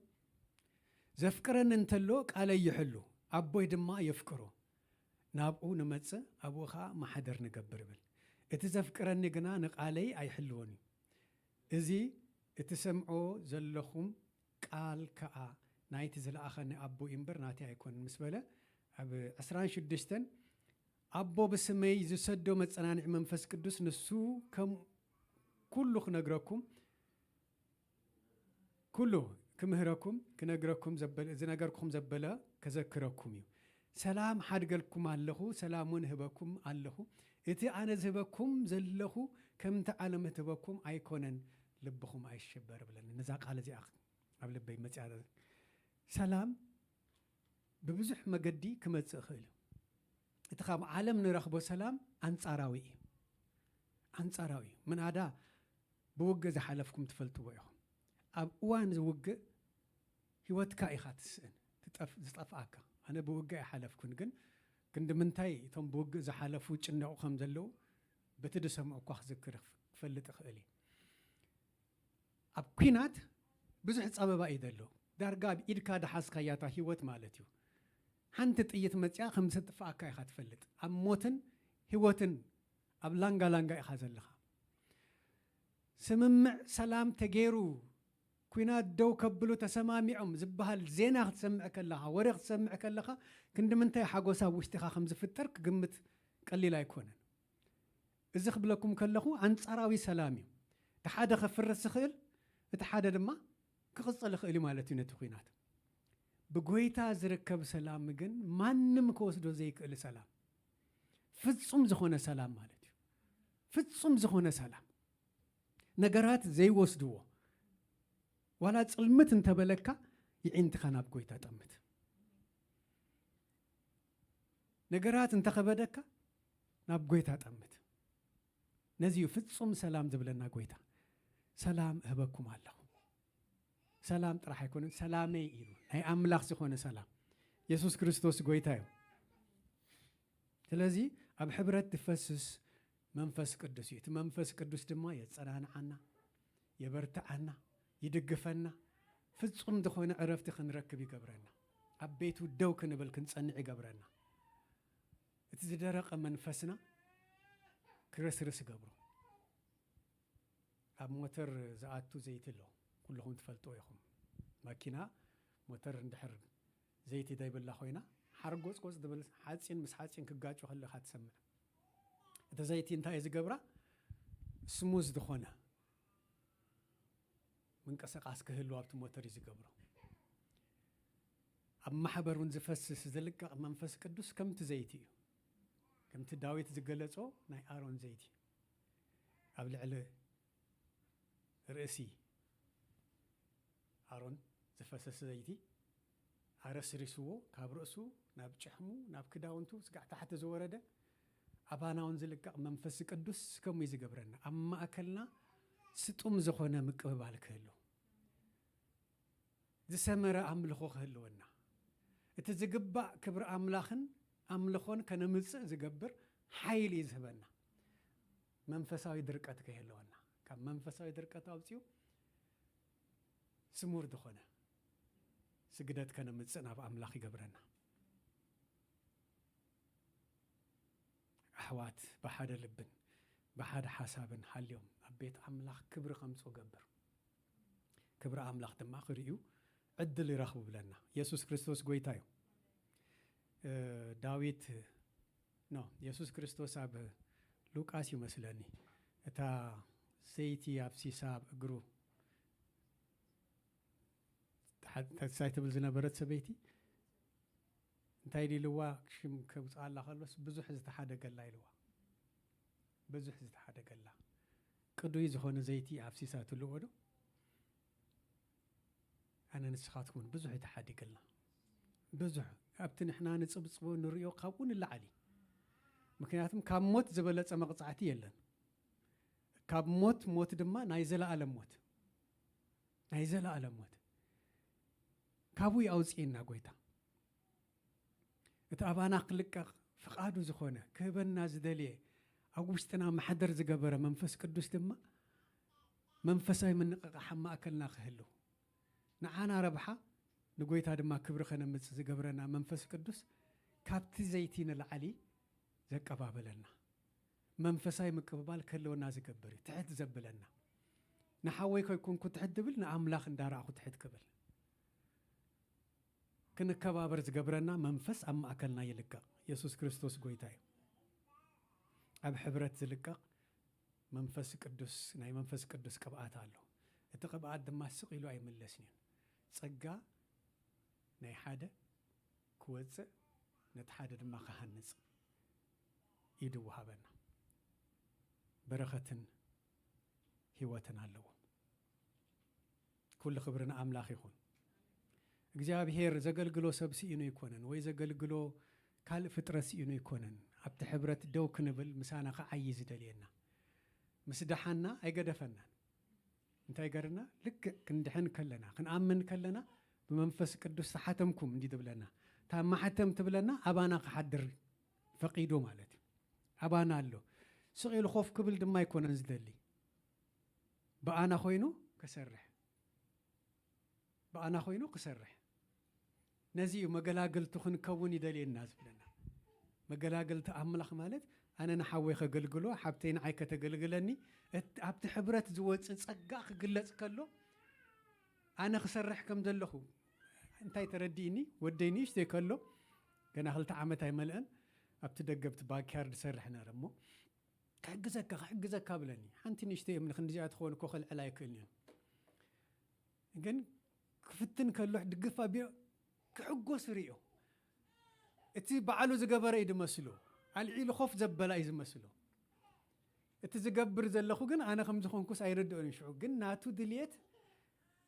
"ዘፍቅረኒ እንተሎ ቃለይ ይሕሉ፣ ኣቦይ ድማ የፍቅሮ፣ ናብኡ ንመጽእ፣ ኣብኡ ኸኣ ማሕደር ንገብር" ይብል። "እቲ ዘፍቅረኒ ግና ንቃለይ ኣይሕልዎን እዩ። እዚ እትሰምዖ ዘለኹም ቃል ከኣ ናይቲ ዝለኣኸኒ ኣቦ እዩ እምበር ናተይ ኣይኮነን" ምስ በለ፣ ኣብ ዕስራን ሽዱሽተን፣ "ኣቦ ብስመይ ዝሰዶ መጸናንዒ መንፈስ ቅዱስ ንሱ ከም ኩሉ ክነግረኩም፣ ኩሉ ክምህረኩም፣ ክነግረኩም ዘበለ-፣ ዝነገርኩም ዘበለ ከዘክረኩም እዩ። ሰላም ሓድገልኩም ኣለኹ፣ ሰላም እውን እህበኩም ኣለኹ። እቲ ኣነ ዝህበኩም ዘለኹ ከምቲ ዓለም እትህበኩም ኣይኮነን፣ ልብኹም ኣይሽበር" ብለኒ። ነዛ ቃል እዚኣ ኣብ ልበይ መጽያ። ሰላም ብብዙሕ መገዲ ክመጽእ ይኽእል እዩ። እቲ ካብ ዓለም ንረኽቦ ሰላም ኣንጻራዊ እዩ። ኣንጻራዊ እዩ። ምናዳ ብውግእ ዝሓለፍኩም ትፈልጥዎ ኢኹም። ኣብ እዋን ዝውግእ ህይወትካ ኢኻ ትስእን፣ ትጠፍ-፣ ዝጠፍኣካ። ኣነ ብውግእ ኣይሓለፍኩን፣ ግን ክንዲ ምንታይ እቶም ብውግእ ዝሓለፉ ጭነቑ ከም ዘለዉ በቲ ዝሰምዑ እኳ ክዝክር ክፍ-፣ ክፈልጥ እኽእል እየ። ኣብ ኲናት ብዙሕ ጸበባ እዩ ዘሎ። ዳርጋ ኣብ ኢድካ ደሓዝካያ እታ ህይወት ማለት እዩ። ሓንቲ ጥይት መጽያ ከም ዘጥፍኣካ ኢኻ ትፈልጥ። ኣብ ሞትን ህይወትን ኣብ ላንጋ ላንጋ ኢኻ ዘለኻ። ስምምዕ ሰላም ተገይሩ፣ ኲናት ደው ከብሉ ተሰማሚዖም ዝበሃል ዜና ክትሰምዕ ከለኻ፣ ወረ ክትሰምዕ ከለኻ፣ ክንዲ ምንታይ ሓጎስ ኣብ ውሽጥኻ ከም ዝፍጠር ክግምት ቀሊል ኣይኮነን። እዚ ክብለኩም ከለኹ ኣንጻራዊ ሰላም እዩ። እቲ ሓደ ከፍርስ ይኽእል፣ እቲ ሓደ ድማ ክቕጽል ይኽእል እዩ ማለት እዩ ነቲ ኲናት። ብጎይታ ዝርከብ ሰላም ግን ማንም ክወስዶ ዘይክእል ሰላም፣ ፍጹም ዝኾነ ሰላም ማለት እዩ። ፍጹም ዝኾነ ሰላም፣ ነገራት ዘይወስድዎ፣ ዋላ ጽልምት እንተበለካ፣ የዒንትኻ ናብ ጎይታ ጠምት። ነገራት እንተኸበደካ፣ ናብ ጎይታ ጠምት። ነዚ እዩ ፍጹም ሰላም ዝብለና ጎይታ። "ሰላም እህበኩም ኣለኹ።" ሰላም ጥራሕ ኣይኮነን፣ "ሰላመይ" ኢሉ፣ ናይ ኣምላኽ ዝኾነ ሰላም። የሱስ ክርስቶስ ጎይታ እዩ። ስለዚ ኣብ ሕብረት ዝፈስስ መንፈስ ቅዱስ እዩ። እቲ መንፈስ ቅዱስ ድማ የጸናንዓና፣ የበርትዓና፣ ይድግፈና፣ ፍጹም ዝኾነ ዕረፍቲ ክንረክብ ይገብረና። ኣብ ቤቱ ደው ክንብል ክንጸንዕ ይገብረና። እቲ ዝደረቐ መንፈስና ክርስርስ ይገብሮ። ኣብ ሞተር ዝኣቱ ዘይቲ ኣሎ፣ ኩልኹም ትፈልጥዎ ኢኹም። መኪና፣ ሞተር እንድሕር ዘይቲ ዘይብላ ኮይና፣ ሓርጎጽጎጽ ትብል፣ ሓጺን ምስ ሓጺን ክጋጩ ከለኻ ትሰምዕ። እቲ ዘይቲ እንታይ እዩ ዝገብራ? ስሙዝ ዝኾነ ምንቅስቓስ ክህሉ ኣብቲ ሞተር እዩ ዝገብሮ። ኣብ ማሕበር እውን ዝፈስስ ዝልቀቕ መንፈስ ቅዱስ ከምቲ ዘይቲ እዩ። ከምቲ ዳዊት ዝገለጾ ናይ ኣሮን ዘይቲ ኣብ ልዕሊ ርእሲ ኣሮን ዝፈሰሰ ዘይቲ ኣረስሪስዎ፣ ካብ ርእሱ ናብ ጭሕሙ፣ ናብ ክዳውንቱ፣ ስጋዕ ታሕቲ ዝወረደ፣ ኣባና እውን ዝልቀቕ መንፈስ ቅዱስ ከምኡ እዩ ዝገብረና። ኣብ ማእከልና ስጡም ዝኾነ ምቅብባል ክህሉ፣ ዝሰመረ ኣምልኾ ክህልወና፣ እቲ ዝግባእ ክብሪ ኣምላኽን ኣምልኾን ከነምጽእ ዝገብር ሓይሊ እዩ ዝህበና። መንፈሳዊ ድርቀት ከይህልወና፣ ካብ መንፈሳዊ ድርቀት ኣውጺኡ ስሙር ዝኾነ ስግደት ከነምጽእ ናብ ኣምላኽ ይገብረና። ኣሕዋት ብሓደ ልብን ብሓደ ሓሳብን ሃልዮም ኣብ ቤት ኣምላኽ ክብሪ ከምጽኡ ገብር። ክብሪ ኣምላኽ ድማ ክርእዩ ዕድል ይረኽቡ ብለና። የሱስ ክርስቶስ ጎይታ እዩ። እ፣ ዳዊት፣ ኖ፣ የሱስ ክርስቶስ ኣብ ሉቃስ ይመስለኒ፣ እታ ዘይቲ ኣፍሲሳ ኣብ እግሩ፣ እንታይ ትብል ዝነበረት ሰበይቲ፣ እንታይ ኢልዋ፣ ሽም ከውፅኣላ ከሎስ፣ ብዙሕ ዝተሓደገላ ኢልዋ። ብዙሕ ዝተሓደገላ። ቅዱይ ዝኾነ ዘይቲ ኣፍሲሳ ትልዎ ዶ? ኣነ ንስኻትኩምን ብዙሕ ይተሓድገልና። ብዙሕ ኣብቲ ንሕና ንጽብጽቦ ንርእዮ ካብኡ ንላዓሊ። ምክንያቱም ካብ ሞት ዝበለጸ መቕጻዕቲ የለን። ካብ ሞት፣ ሞት ድማ ናይ ዘለኣለም ሞት። ናይ ዘለኣለም ሞት። ካብኡ ይኣውጽኤና ጎይታ። እቲ ኣባና ክልቀቕ ፍቓዱ ዝኾነ፣ ክህበና ዝደልየ፣ ኣብ ውሽጥና ማሕደር ዝገበረ መንፈስ ቅዱስ ድማ መንፈሳዊ ምንቕቓሕ ኣብ ማእከልና ክህሉ፣ ንዓና ረብሓ፣ ንጎይታ ድማ ክብሪ ከነምጽእ ዝገብረና መንፈስ ቅዱስ ካብቲ ዘይቲ ንላዕሊ ዘቀባበለና፣ መንፈሳዊ ምቅብባል ክህልወና ዝገብር እዩ። ትሕት ዘብለና። ንሓወይ ከይኮንኩ ትሕት ዝብል፣ ንኣምላኽ እንዳረኣኹ ትሕት ክብል። ክንከባበር ዝገብረና መንፈስ ኣብ ማእከልና ይልቀቕ። የሱስ ክርስቶስ ጎይታ እዩ። ኣብ ሕብረት ዝልቀቕ መንፈስ ቅዱስ፣ ናይ መንፈስ ቅዱስ ቅብኣት ኣሎ። እቲ ቅብኣት ድማ ስቕ ኢሉ ኣይምለስን እዩ። ጸጋ ናይ ሓደ ክወጽእ፣ ነቲ ሓደ ድማ ክሃንጽ ኢዱ ወሃበና። በረኸትን ህይወትን ኣለዎ። ኩሉ ክብሪ ንኣምላኽ ይኹን። እግዚኣብሄር ዘገልግሎ ሰብ ስኢኑ ኣይኮነን፣ ወይ ዘገልግሎ ካልእ ፍጥረት ስኢኑ ኣይኮነን። ኣብቲ ሕብረት ደው ክንብል፣ ምሳና ክዓዪ ዝደልየና። ምስ ደሓና ኣይገደፈናን። እንታይ ገርና? ልክዕ ክንድሕን ከለና፣ ክንኣምን ከለና፣ ብመንፈስ ቅዱስ ተሓተምኩም እንዲ ትብለና። እታ ማሕተም ትብለና ኣባና ክሓድር ፈቒዱ ማለት እዩ። ኣባና ኣሎ። ስቕ ኢሉ ኮፍ ክብል ድማ ኣይኮነን ዝደሊ። ብኣና ኮይኑ ክሰርሕ። ብኣና ኮይኑ ክሰርሕ። ነዚ እዩ መገላግልቱ ክንከውን ይደልየና ዝብለና። መገላግልቲ ኣምላኽ ማለት፣ ኣነ ንሓወይ ከገልግሎ፣ ሓብተይ ንዓይ ከተገልግለኒ፣ እት-፣ ኣብቲ ሕብረት ዝወጽእ ጸጋ ክግለጽ ከሎ፣ ኣነ ክሰርሕ ከም ዘለኹ እንታይ ተረዲእኒ፣ ወደይ ንእሽተይ ከሎ፣ ገና ክልተ ዓመት ኣይመልአን፣ ኣብቲ ደገ ኣብቲ ባክያርድ ሰርሕ ነረ እሞ፣ "ክሕግዘካ፣ ክሕግዘካ" ብለኒ። ሓንቲ ንእሽተይ እምኒ ክንዲዚኣ ትኸውን እኮ ከልዕላ ኣይክእልን እየ። ግን ክፍትን ከሎ ድግፍ ኣቢሉ ክሕጎስ ርእዮ። እቲ ባዕሉ ዝገበረ እዩ ዝመስሎ። ኣልዒሉ ኮፍ ዘበላ እዩ ዝመስሎ። እቲ ዝገብር ዘለኹ ግን ኣነ ከም ዝኾንኩስ ኣይርድኦን እዩ። ሽዑ ግን ናቱ ድልየት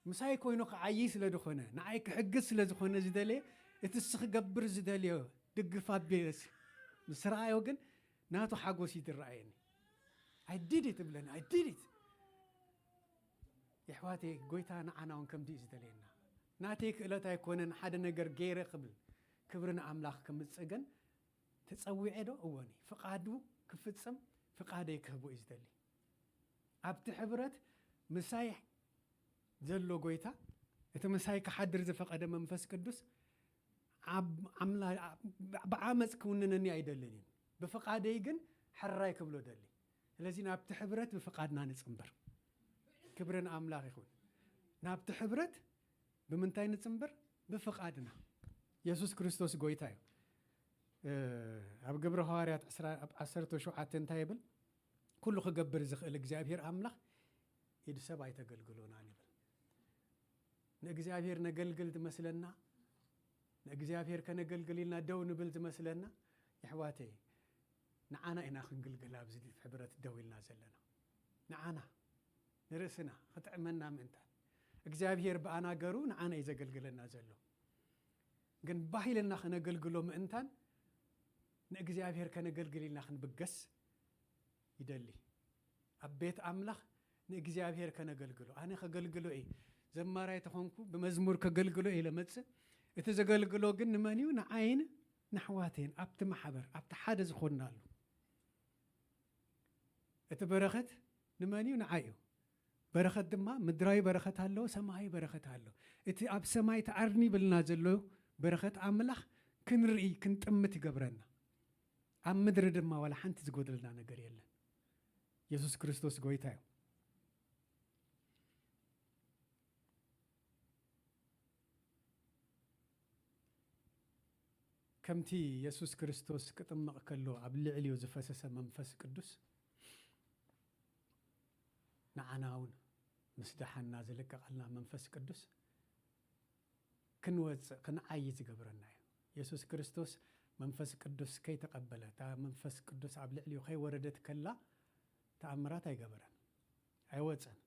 ምሳይ ኮይኑ ክዓዪ ስለ ዝኾነ፣ ንዓይ ክሕግዝ ስለ ዝኾነ ዝደለየ፣ እቲ እሱ ክገብር ዝደልዮ ድግፍ ኣቢለስ ምስ ረኣዮ ግን ናቱ ሓጎስ እዩ ዝረኣየኒ። "I did it" እብለኒ፣ "I did it." የሕዋተይ፣ ጎይታ ንዓና እውን ከምዚ እዩ ዝደልየና። ናተይ ክእለት ኣይኮነን ሓደ ነገር ገይረ ክብል፣ ክብሪ ንኣምላኽ ከምጽእ ግን ተጸዊዐ ዶ? እወኒ። ፍቓዱ ክፍጽም፣ ፍቓደይ ክህቦ እዩ ዝደሊ። ኣብቲ ሕብረት ምሳይ ዘሎ ጎይታ፣ እቲ ምሳይ ክሓድር ዝፈቐደ መንፈስ ቅዱስ፣ ኣብ-፣ ኣምላ-፣ ብዓመፅ ክውንነኒ ኣይደልን እዩ። ብፍቓደይ ግን ሕራይ ክብሎ ደሊ። ስለዚ ናብቲ ሕብረት ብፍቓድና ንጽንበር። ክብሪ ንኣምላኽ ይኹን። ናብቲ ሕብረት ብምንታይ ንጽንበር? ብፍቓድና። የሱስ ክርስቶስ ጎይታ እዩ። እ፣ ኣብ ግብረ ሃዋርያት ዕስራ፣ ኣብ ዓሰርተ ሸውዓተ እንታይ ይብል? "ኩሉ ክገብር ዝኽእል እግዚኣብሔር ኣምላኽ ኢድ ሰብ ኣይተገልግሎናን" ይብል። ንእግዚኣብሔር ነገልግል ዝመስለና፣ ንእግዚኣብሔር ከነገልግል ኢልና ደው ንብል ዝመስለና፣ የሕዋተይ፣ ንዓና ኢና ክንግልግል ኣብዚ ሕብረት ደው ኢልና ዘለና። ንዓና፣ ንርእስና፣ ክጥዕመና ምእንታን። እግዚኣብሔር ብኣና ገሩ ንዓና እዩ ዘገልግለና ዘሎ። ግን ባህ ኢልና ከነገልግሎ ምእንታን፣ ንእግዚኣብሔር ከነገልግል ኢልና ክንብገስ ይደሊ። ኣብ ቤት ኣምላኽ ንእግዚኣብሔር ከነገልግሎ፣ ኣነ ከገልግሎ እየ፣ ዘማራይ ተኾንኩ ብመዝሙር ከገልግሎ እየ ለመጽእ። እቲ ዘገልግሎ ግን ንመን እዩ? ንዓይን ንኣሕዋተይን፣ ኣብቲ ማሕበር፣ ኣብቲ ሓደ ዝኾንናሉ። እቲ በረኸት ንመን እዩ? ንዓይ እዩ። በረኸት ድማ ምድራዊ በረኸት ኣሎ፣ ሰማያዊ በረኸት ኣሎ። እቲ ኣብ ሰማይ ተኣርኒ ይብልና ዘሎ በረኸት ኣምላኽ ክንርኢ፣ ክንጥምት ይገብረና። ኣብ ምድሪ ድማ ዋላ ሓንቲ ዝጎድልና ነገር የለን። የሱስ ክርስቶስ ጎይታ እዩ። ከምቲ የሱስ ክርስቶስ ክጥመቕ ከሎ ኣብ ልዕሊኡ ዝፈሰሰ መንፈስ ቅዱስ፣ ንዓና እውን ምስ ደሓና ዝልቀቐልና መንፈስ ቅዱስ ክንወፅእ፣ ክንዓይ ዝገብረና እዩ። የሱስ ክርስቶስ መንፈስ ቅዱስ ከይተቐበለ፣ እታ መንፈስ ቅዱስ ኣብ ልዕሊኡ ከይወረደት ከላ ተኣምራት ኣይገበረን፣ ኣይወፀን።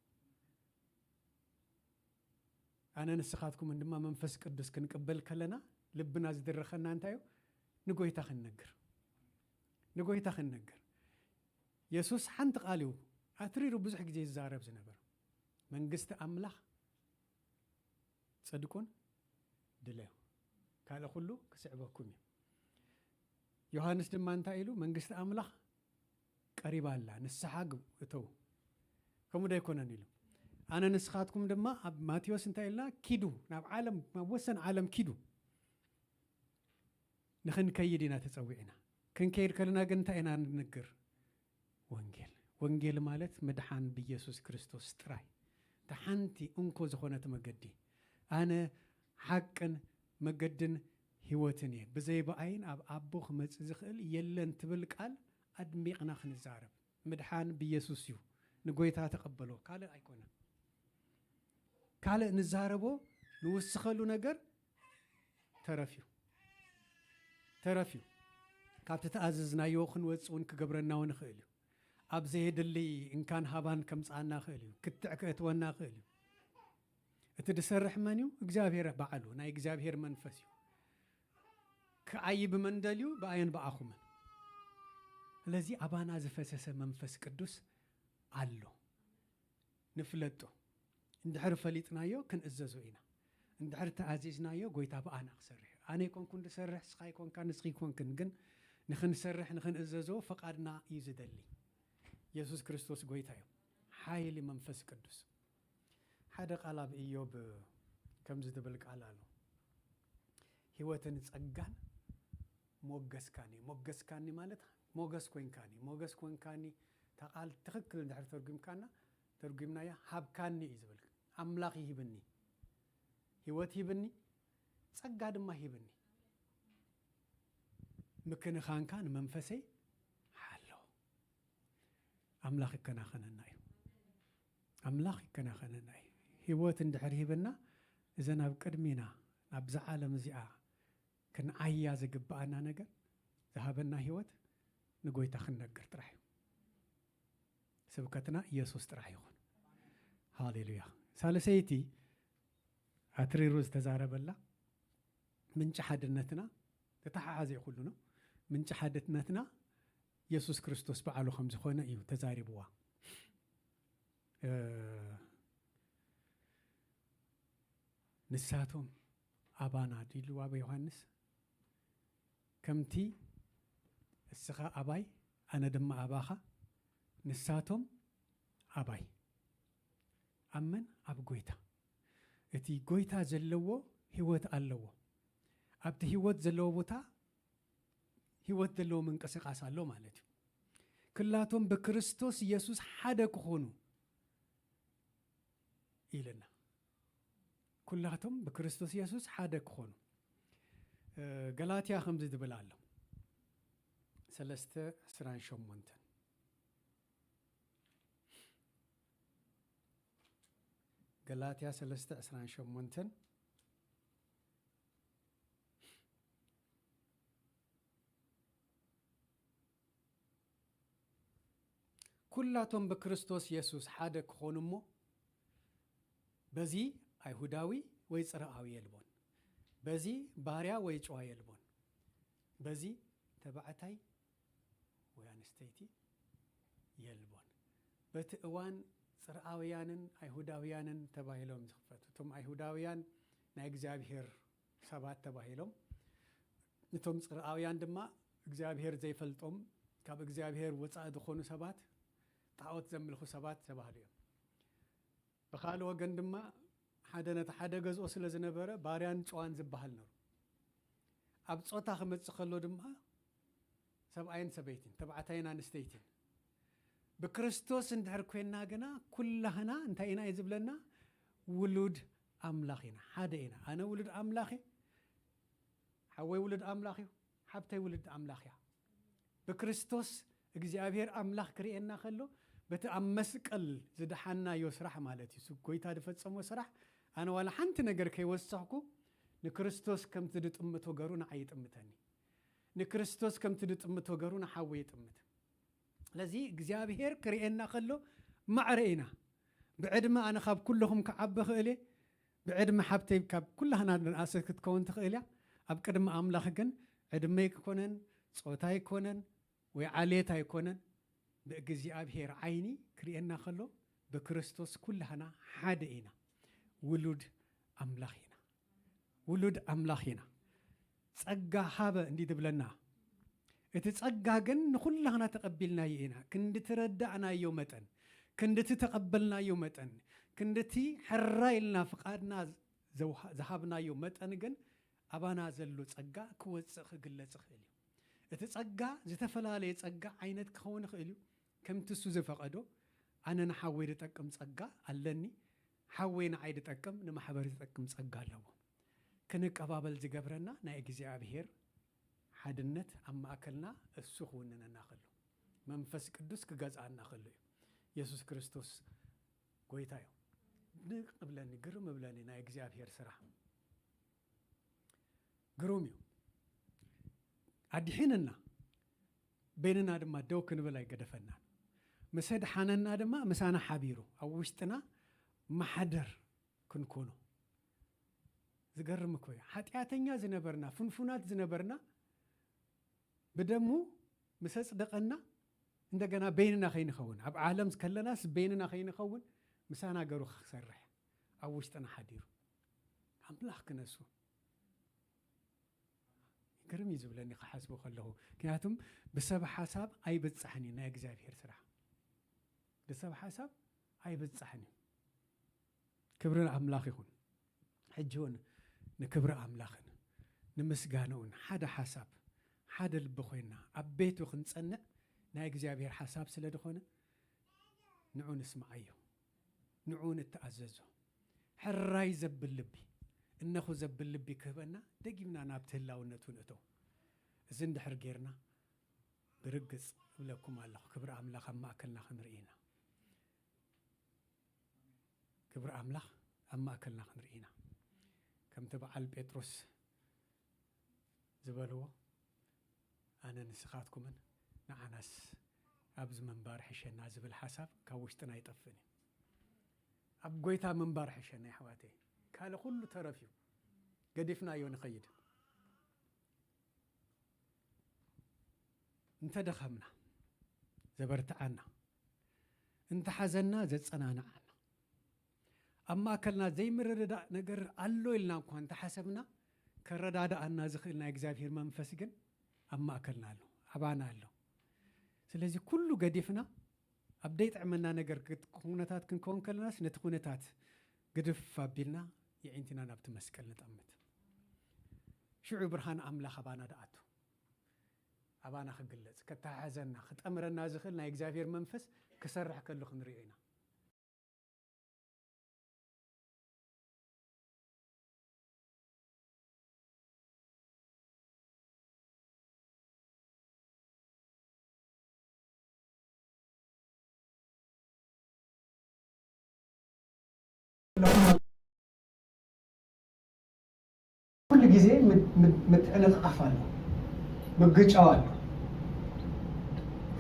ኣነ ንስኻትኩምን ድማ መንፈስ ቅዱስ ክንቅበል ከለና ልብና ዝድረኸና እንታይ እዩ? ንጎይታ ክንነግር፣ ንጎይታ ክንነግር። የሱስ ሓንቲ ቃል እዩ ኣትሪሩ ብዙሕ ግዜ ዝዛረብ ዝነበረ፣ መንግስቲ ኣምላኽ ጽድቁን ድለዩ፣ ካልእ ኩሉ ክስዕበኩም እዩ። ዮሃንስ ድማ እንታይ ኢሉ? መንግስቲ ኣምላኽ ቀሪባ ኣላ፣ ንስሓ ግብ-፣ እተው። ከምኡ ዶ ኣይኮነን ኢሉ? ኣነ ንስኻትኩም ድማ ኣብ ማቴዎስ እንታይ ኢልና? ኪዱ፣ ናብ ዓለም፣ ናብ ወሰን ዓለም ኪዱ። ንኽንከይድ ኢና ተጸዊዕና። ክንከይድ ከለና ግን እንታይ ኢና ንነግር? ወንጌል። ወንጌል ማለት ምድሓን ብኢየሱስ ክርስቶስ ጥራይ። እታ ሓንቲ እንኮ ዝኾነት መገዲ። ኣነ ሓቅን መገድን ህይወትን እየ። ብዘይ ብኣይን ኣብ ኣቦ ክመጽእ ዝኽእል የለን ትብል ቃል ኣድሚቕና ክንዛረብ። ምድሓን ብኢየሱስ እዩ። ንጎይታ ተቐበሎ። ካልእ ኣይኮነን። ካልእ ንዛረቦ ንውስኸሉ ነገር ተረፍ እዩ። ተረፍ እዩ። ካብቲ ተኣዘዝናዮ ክንወጽእ እውን ክገብረና እውን ይኽእል እዩ። ኣብ ዘየድሊ እንካን ሃባን ከምጽኣና ይኽእል እዩ። ክትዕ ከእትወና ይኽእል እዩ። እቲ ዝሰርሕ መን እዩ? እግዚኣብሔር ባዕሉ፣ ናይ እግዚኣብሔር መንፈስ እዩ። ክዓዪ ብመን ደልዩ? ብኣየን ብኣኹምን። ስለዚ ኣባና ዝፈሰሰ መንፈስ ቅዱስ ኣሎ። ንፍለጦ። እንድሕር ፈሊጥናዮ ክንእዘዞ ኢና። እንድሕር ተኣዚዝናዮ ጎይታ ብኣና ክሰርሕ እዩ። ኣነ ኣይኮንኩን ዝሰርሕ፣ ንስኻ ኣይኮንካ፣ ንስኺ ኣይኮንክን፣ ግን ንኽንሰርሕ፣ ንኽንእዘዞ ፈቓድና እዩ ዝደሊ። የሱስ ክርስቶስ ጎይታ እዩ። ሓይሊ መንፈስ ቅዱስ። ሓደ ቃል ኣብ ኢዮብ ከምዚ ዝብል ቃል ኣሎ። ህይወትን ጸጋን ሞገስካኒ። ሞገስካኒ ማለት ሞገስ ኮንካኒ። ሞገስ ኮንካኒ፣ እታ ቃል ትኽክል እንድሕር ተርጉምካና፣ ተርጉምናያ፣ ሃብካኒ እዩ ዝብል። ኣምላኽ ይህብኒ። ህይወት ሂብኒ፣ ጸጋ ድማ ሂብኒ። ምክንኻንካ ንመንፈሰይ ሓሎ። ኣምላኽ ይከናኸነና እዩ። ኣምላኽ ይከናኸነና እዩ። ህይወት እንድሕር ሂብና፣ እዘን ኣብ ቅድሚና፣ ናብዛ ዓለም እዚኣ ክንዓያ ዝግብኣና ነገር፣ ዝሃበና ህይወት ንጎይታ ክንነግር ጥራሕ እዩ። ስብከትና ኢየሱስ ጥራሕ ይኹን። ሃሌሉያ። ሳልሰይቲ ኣትሪሩ ዝተዛረበላ ምንጪ ሓድነትና፣ ተተሓሓዘ እዩ ኩሉ ነው። ምንጪ ሓድነትና የሱስ ክርስቶስ ባዕሉ ከም ዝኾነ እዩ ተዛሪብዋ። እ፣ ንሳቶም ኣባና ድሉ ኣብ ዮሃንስ፣ ከምቲ እስኻ ኣባይ ኣነ ድማ ኣባኻ፣ ንሳቶም ኣባይ። ኣብ መን? ኣብ ጎይታ። እቲ ጎይታ ዘለዎ ህይወት ኣለዎ። ኣብቲ ህይወት ዘለዎ ቦታ ህይወት ዘለዎ ምንቅስቃስ ኣሎ ማለት እዩ። ክላቶም ብክርስቶስ ኢየሱስ ሓደ ክኾኑ ኢልና። ኩላቶም ብክርስቶስ ኢየሱስ ሓደ ክኾኑ። እ፣ ገላትያ ከምዚ ዝብል ኣሎ። ሰለስተ ዕስራን ሸሞንተን። ገላትያ ሰለስተ ዕስራን ሸሞንተን። ኩላቶም ብክርስቶስ የሱስ ሓደ ክኾኑ እሞ፣ በዚ ኣይሁዳዊ ወይ ጽርኣዊ የልቦን፣ በዚ ባርያ ወይ ጨዋ የልቦን፣ በዚ ተባዕታይ ወይ ኣንስተይቲ የልቦን። በቲ እዋን ጽርኣውያንን ኣይሁዳውያንን ተባሂሎም ዝኽፈቱ፣ እቶም ኣይሁዳውያን ናይ እግዚኣብሔር ሰባት ተባሂሎም፣ እቶም ጽርኣውያን ድማ እግዚኣብሔር ዘይፈልጦም፣ ካብ እግዚኣብሔር ወጻኢ ዝኾኑ ሰባት፣ ጣዖት ዘምልኹ ሰባት ተባህሉ እዮም። ብኻልእ ወገን ድማ ሓደ ነቲ ሓደ ገዝኦ ስለ ዝነበረ ባርያን ጨዋን ዝበሃል ነሩ። ኣብ ጾታ ክመጽእ ከሎ ድማ ሰብኣይን ሰበይትን፣ ተባዕታይን ኣንስተይትን ብክርስቶስ እንድሕር ኮይንና ግና፣ ኩላህና እንታይ ኢና እዩ ዝብለና? ውሉድ ኣምላኽ ኢና፣ ሓደ ኢና። ኣነ ውሉድ ኣምላኽ እየ፣ ሓወይ ውሉድ ኣምላኽ እዩ፣ ሓብተይ ውሉድ ኣምላኽ እያ። ብክርስቶስ እግዚኣብሔር ኣምላኽ ክርእየና ከሎ፣ በቲ ኣብ መስቀል ዝደሓናዮ ስራሕ ማለት እዩ፣ እሱ ጎይታ ዝፈጸሞ ስራሕ፣ ኣነ ዋላ ሓንቲ ነገር ከይወሰኽኩ፣ ንክርስቶስ ከምቲ ዝጥምቶ ገሩ ንዓይ ይጥምተኒ። ንክርስቶስ ከምቲ ዝጥምቶ ገሩ ንሓወይ ይጥምት። ስለዚ እግዚኣብሔር ክርእየና ከሎ ማዕረ ኢና። ብዕድመ ኣነ ካብ ኩለኹም ክዓቢ እኽእል እየ፣ ብዕድመ ሓብተይ ካብ ኩላህና ንኣሰ ክትከውን ትኽእል እያ። ኣብ ቅድሚ ኣምላኽ ግን ዕድመ ኣይኮነን፣ ጾታ ኣይኮነን፣ ወይ ዓሌት ኣይኮነን። ብእግዚኣብሔር ዓይኒ ክርእየና ከሎ ብክርስቶስ ኩላህና ሓደ ኢና። ውሉድ ኣምላኽ ኢና። ውሉድ ኣምላኽ ኢና። ጸጋ ሃበ እንዲ ትብለና። እቲ ጸጋ ግን ንኹላህና ተቐቢልናዮ ኢና። ክንድቲ ረዳእናዮ መጠን፣ ክንድቲ ተቐበልናዮ መጠን፣ ክንድቲ ሕራይ ኢልና ፍቓድና ዘውሃ-፣ ዝሃብናዮ መጠን ግን ኣባና ዘሎ ጸጋ ክወጽእ ክግለጽ ይኽእል እዩ። እቲ ጸጋ ዝተፈላለየ ጸጋ ዓይነት ክኸውን ይኽእል እዩ። ከምቲ እሱ ዝፈቐዶ፣ ኣነ ንሓወይ ዝጠቅም ጸጋ ኣለኒ፣ ሓወይ ንዓይ ዝጠቅም፣ ንማሕበር ዝጠቅም ጸጋ ኣለዎ። ክንቀባበል ዝገብረና ናይ እግዚኣብሔር ሓድነት ኣብ ማእከልና እሱ ክውንነና ከሎ፣ መንፈስ ቅዱስ ክገዝኣና ከሎ እዩ። የሱስ ክርስቶስ ጎይታ እዩ። ድንቅ እብለኒ፣ ግርም እብለኒ ናይ እግዚኣብሔር ስራሕ። ግሩም እዩ። ኣድሒንና፣ በይንና ድማ ደው ክንብል ኣይገደፈናን። ምስ ኣድሓነና ድማ ምሳና ሓቢሩ ኣብ ውሽጥና ማሕደር ክንኮኖ። ዝገርም እኮ እዩ። ሓጢኣተኛ ዝነበርና፣ ፍንፉናት ዝነበርና፣ ብደሙ ምስ ኣጽደቐና፣ እንደገና በይንና ከይንኸውን፣ ኣብ ዓለም ከለናስ በይንና ከይንኸውን፣ ምሳና ገሩ ክሰርሕ፣ ኣብ ውሽጥና ሓዲሩ። ኣምላኽ ክነሱ። ግርም እዩ ዝብለኒ ክሓስቦ ከለኹ። ምክንያቱም ብሰብ ሓሳብ ኣይብጻሕን እዩ ናይ እግዚኣብሔር ስራሕ። ብሰብ ሓሳብ ኣይብጻሕን እዩ። ክብሪ ንኣምላኽ ይኹን። ሕጂ እውን ንክብሪ ኣምላኽን ንምስጋንኡን ሓደ ሓሳብ፣ ሓደ ልቢ ኮይንና ኣብ ቤቱ ክንጸንዕ ናይ እግዚኣብሔር ሓሳብ ስለ ዝኾነ ንዑ ንስምዓዮ፣ ንዑ ንተኣዘዞ። ሕራይ ዘብል ልቢ፣ እነኹ ዘብል ልቢ ክህበና ደጊምና ናብቲ ህላውነቱ ንእቶ። እዚ እንድሕር ጌርና ብርግጽ እብለኩም ኣለኹ፣ ክብሪ ኣምላኽ ኣብ ማእከልና ክንርኢ ኢና። ክብሪ ኣምላኽ ኣብ ማእከልና ክንርኢ ኢና። ከምቲ በዓል ጴጥሮስ ዝበልዎ፣ ኣነ ንስኻትኩምን ንዓናስ ኣብዚ ምንባር ሕሸና ዝብል ሓሳብ ካብ ውሽጥና ኣይጠፍእን እዩ። ኣብ ጎይታ ምንባር ሕሸና የሕዋተይ። ካልእ ኩሉ ተረፍ እዩ። ገዲፍናዮ ንኸይድ። እንተ ደኸምና ዘበርትዓና፣ እንተ ሓዘንና ዘጸናንዓና፣ ኣብ ማእከልና ዘይምርድዳእ ነገር ኣሎ ኢልና እኳ እንተ ሓሰብና፣ ከረዳድኣና ዝኽእል ናይ እግዚኣብሔር መንፈስ ግን ኣብ ማእከልና ኣሎ፣ ኣባና ኣሎ። ስለዚ ኩሉ ገዲፍና ኣብ ዘይጥዕመና ነገር ክት-፣ ኩነታት ክንከውን ከለናስ ነቲ ኩነታት ግድፍ ኣቢልና የዒንትና ናብቲ መስቀል ንጠምት። ሽዑ ብርሃን ኣምላኽ ኣባና ደኣቱ። ኣባና ክግለጽ፣ ከተሓሕዘና፣ ክጠምረና ዝኽእል ናይ እግዚኣብሔር መንፈስ ክሰርሕ ከሎ ክንሪኦ ኢና። ኩሉ ግዜ ምት-፣ ምት-፣ ምትዕንቓፍ ኣሎ፣ ምግጫው ኣሎ።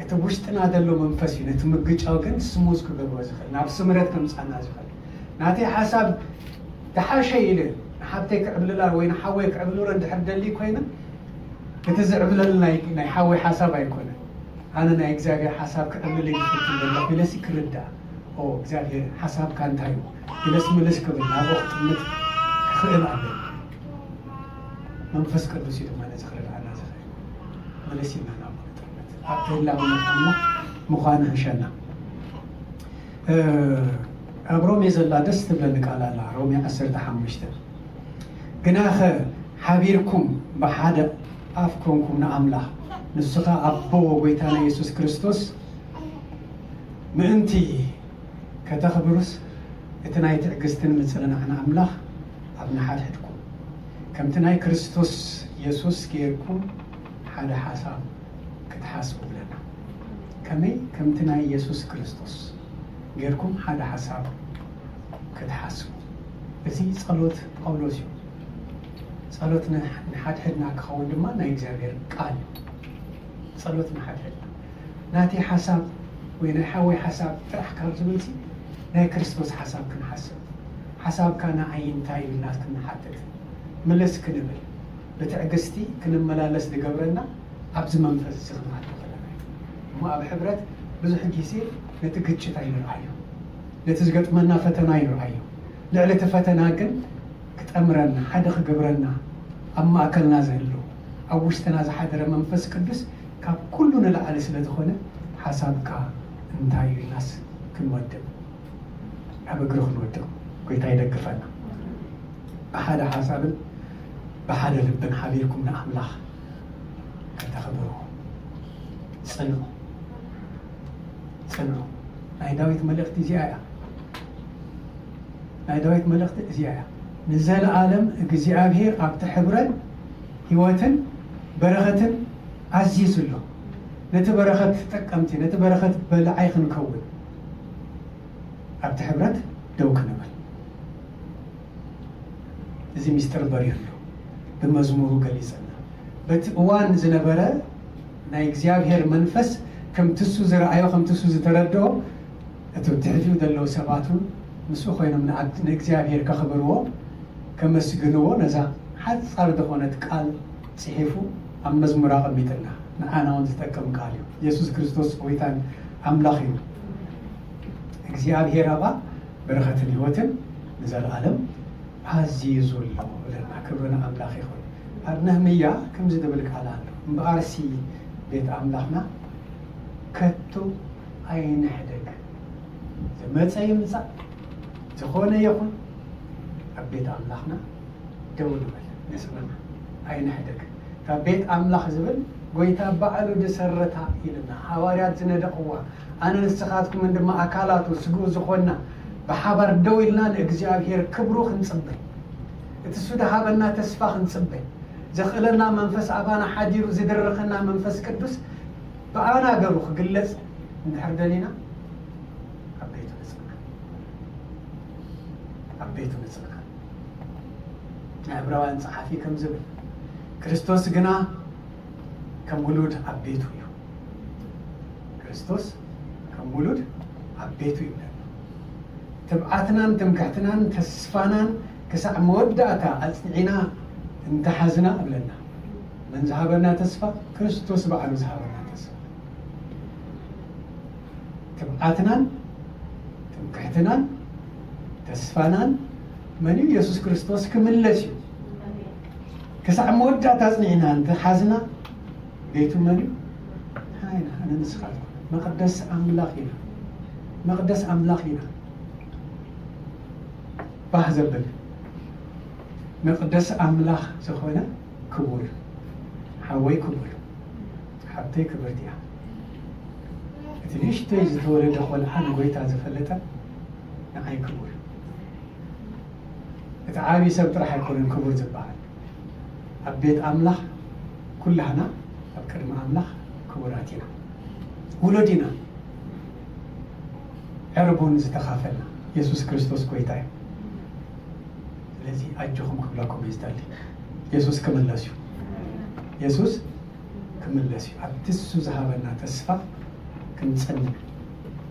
እቲ ውሽጥና ዘሎ መንፈስ እዩ ነቲ ምግጫው ግን ስሙዝ ክገብሮ ዝኽእል፣ ናብ ስምረት ከምጻና ዝኽእል። ናተይ ሓሳብ ዝሓሸ ኢለ ንሓብተይ ክዕብልላ ወይ ንሓወይ ክዕብልሎ እንድሕር ደሊ ኮይነ፣ እቲ ዝዕብለሉ ናይ፣ ናይ ሓወይ ሓሳብ ኣይኮነን። ኣነ ናይ እግዚኣብሔር ሓሳብ ክዕብልል ይፍትን ዘለኹ ኢለሲ ክርዳእ፣ ኦ እግዚኣብሔር ሓሳብካ እንታይ እዩ ኢለስ ምልስ ክብል ናብኡ ክጥምት ክኽእል ኣለኒ። መንፈስ ቅዱስ እዩ ድማ ነዚ ክረድኣና ዝኽእል። ምልስ ኢልና ናብኡ ንጥምት። ኣብቲ ህላውነት ኣምላኽ ምዃኑ ሕሸና። እ፣ ኣብ ሮሜ ዘላ ደስ ትብለኒ ቃል ኣላ፣ ሮሜ ዓሰርተ ሓሙሽተ። ግናኸ ሓቢርኩም ብሓደ ኣፍ ኮንኩም ንኣምላኽ ንሱ ኸኣ ኣቦ ጐይታና የሱስ ክርስቶስ ምእንቲ ከተኽብሩስ፣ እቲ ናይ ትዕግስትን ምጽንናዕን ኣምላኽ ኣብ ንሓድሕድኩም፣ ከምቲ ናይ ክርስቶስ የሱስ ጌርኩም ሓደ ሓሳብ ክትሓስቡ ብለና። ከመይ? ከምቲ ናይ የሱስ ክርስቶስ ጌርኩም ሓደ ሓሳብ ክትሓስቡ። እዚ ጸሎት ጳውሎስ እዩ። ጸሎት ንሕ-፣ ንሓድሕድና ክኸውን ድማ ናይ እግዚኣብሔር ቃል እዩ። ጸሎት ንሓድሕድና። ናተይ ሓሳብ ወይ ናይ ሓወይ ሓሳብ ጥራሕ ካብ ዝብልሲ፣ ናይ ክርስቶስ ሓሳብ ክንሓስብ። ሓሳብካ ንዓይ እንታይ እዩ ኢልና ክንሓትት፣ ምልስ ክንብል፣ ብትዕግስቲ ክንመላለስ ዝገብረና ኣብዚ መንፈስ እዚ ክንኣቱ ከለና እዩ። እሞ ኣብ ሕብረት ብዙሕ ግዜ ነቲ ግጭት ኣይንርኣዮ፣ ነቲ ዝገጥመና ፈተና ኣይንርኣዮ። ልዕሊ እቲ ፈተና ግን ክጠምረና፣ ሓደ ክገብረና፣ ኣብ ማእከልና ዝህሉ፣ ኣብ ውሽጥና ዝሓደረ መንፈስ ቅዱስ ካብ ኩሉ ንላዕሊ ስለ ዝኾነ፣ ሓሳብካ እንታይ እዩ ኢልናስ ክንወድቕ፣ ኣብ እግሩ ክንወድቕ፣ ጐይታ ይደግፈና። ብሓደ ሓሳብን ብሓደ ልብን ሓቢርኩም ንኣምላኽ ከተኽብርዎ ጽንዑ። ጽንዑ። ናይ ዳዊት መልእኽቲ እዚኣ እያ። ናይ ዳዊት መልእኽቲ እዚኣ እያ። ንዘለኣለም እግዚኣብሔር ኣብቲ ሕብረን ህይወትን በረኸትን ኣዚዙ ኣሎ። ነቲ በረኸት ተጠቀምቲ፣ ነቲ በረኸት በላዓይ ክንከውን፣ ኣብቲ ሕብረት ደው ክንብል። እዚ ምስጢር በሪሁ ኣሎ። ብመዝሙሩ ገሊጸና። በቲ እዋን ዝነበረ ናይ እግዚኣብሔር መንፈስ ከምቲ እሱ ዝረኣዮ፣ ከምቲ እሱ ዝተረድኦ፣ እቲ ትሕቲኡ ዘለዉ ሰባት እውን ምስኡ ኮይኖም ንኣድ-፣ ንእግዚኣብሔር ከኽብርዎ፣ ከመስግንዎ፣ ነዛ ሓጻር ዝኾነት ቃል ጽሒፉ ኣብ መዝሙር ኣቐሚጥልና። ንዓና እውን ዝጠቅም ቃል እዩ። የሱስ ክርስቶስ ጐይታን ኣምላኽ እዩ። እግዚኣብሔር ኣባ በረኸትን ህይወትን ንዘለኣለም ኣዚዙ ኣሎ ብለና። ክብሪ ንኣምላኽ ይኹን። ኣብ ነህምያ ከምዚ ዝብል ቃል ኣሎ። እምበኣርሲ ቤት ኣምላኽና ከቶ ኣይንሕደግ። ዝመጸ ይምጻእ፣ ዝኾነ ይኹን፣ ኣብ ቤት ኣምላኽና ደው ንበል፣ ንጽናዕ፣ ኣይንሕደግ። ካብ ቤት ኣምላኽ ዝብል ጐይታ ባዕሉ ዝሰረታ ኢልና፣ ሃዋርያት ዝነደቕዋ፣ ኣነ ንስኻትኩምን ድማ ኣካላቱ ስግኡ ዝኾንና፣ ብሓባር ደው ኢልና ንእግዚኣብሔር ክብሩ ክንጽበ፣ እቲ እሱ ዝሃበና ተስፋ ክንጽበ፣ ዘኽእለና መንፈስ ኣባና ሓዲሩ ዝድርኸና መንፈስ ቅዱስ ብኣና ገሩ ክግለጽ እንድሕር ደሊና፣ ኣብ ቤቱ ንጽንዓ። ኣብ ቤቱ ንጽንዓ። ናይ ዕብራውያን ጸሓፊ ከም ዝብል፣ ክርስቶስ ግና ከም ውሉድ ኣብ ቤቱ እዩ። ክርስቶስ ከም ውሉድ ኣብ ቤቱ እዩ ይብለና። ትብዓትናን ትምክሕትናን ተስፋናን ክሳዕ መወዳእታ ኣጽኒዕና እንተሓዝና እብለና። መን ዝሃበና ተስፋ? ክርስቶስ ባዕሉ ዝሃበና ተስፋ። ትብዓትናን ትምክሕትናን ተስፋናን መን እዩ? የሱስ ክርስቶስ ክምለስ እዩ። ክሳዕ መወዳእታ ኣጽኒዕና እንተሓዝና፣ ቤቱ መን እዩ? ንሕና ኢና፣ ኣነ ንስኻትኩም። መቕደስ ኣምላኽ ኢና። መቕደስ ኣምላኽ ኢና። ባህ ዘብል መቕደስ ኣምላኽ ዝኾነ ክቡር ሓወይ፣ ክቡር ሓብተይ፣ ክብርቲ እያ። እቲ ንእሽተይ ዝተወለደ ቆልዓ ንጎይታ ዝፈለጠ ንዓይ ክቡር። እቲ ዓቢ ሰብ ጥራሕ ኣይኮነን ክቡር ዝበሃል። ኣብ ቤት ኣምላኽ ኩላህና ኣብ ቅድሚ ኣምላኽ ክቡራት ኢና። ውሉድ ኢና። ዕርቡን ዝተኻፈልና የሱስ ክርስቶስ ጎይታ እዩ። ስለዚ ኣጆኹም ክብለኩም እየ ዝደሊ። የሱስ ክምለስ እዩ። የሱስ ክምለስ እዩ። ኣብቲ እሱ ዝሃበና ተስፋ ክንጸንዕ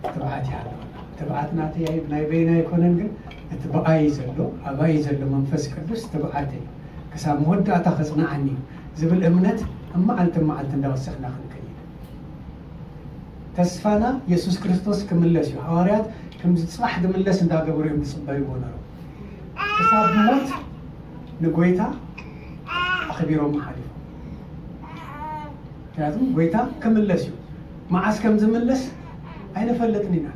ትብዓት ይሃለወና። ትብዓት ናተይ ኣይ-፣ ናይ በይና ኣይኮነን፣ ግን እቲ ብኣይ ዘሎ፣ ኣባይ ዘሎ መንፈስ ቅዱስ ትብዓተይ ክሳብ መወዳእታ ከጽንዓኒ እዩ ዝብል እምነት ኣብ መዓልቲ መዓልቲ እንዳወሰኽና ክንከይድ። ተስፋና የሱስ ክርስቶስ ክምለስ እዩ። ሃዋርያት ከምዚ ጽባሕ ዝምለስ እንዳገበሩ እዮም ዝጽበይዎ ነሮም። ክሳብ ሞት ንጎይታ ኣኽቢሮም ሓሊፎም። ምክንያቱም ጎይታ ክምለስ እዩ። መዓስ ከም ዝምለስ ኣይንፈልጥን ኢና።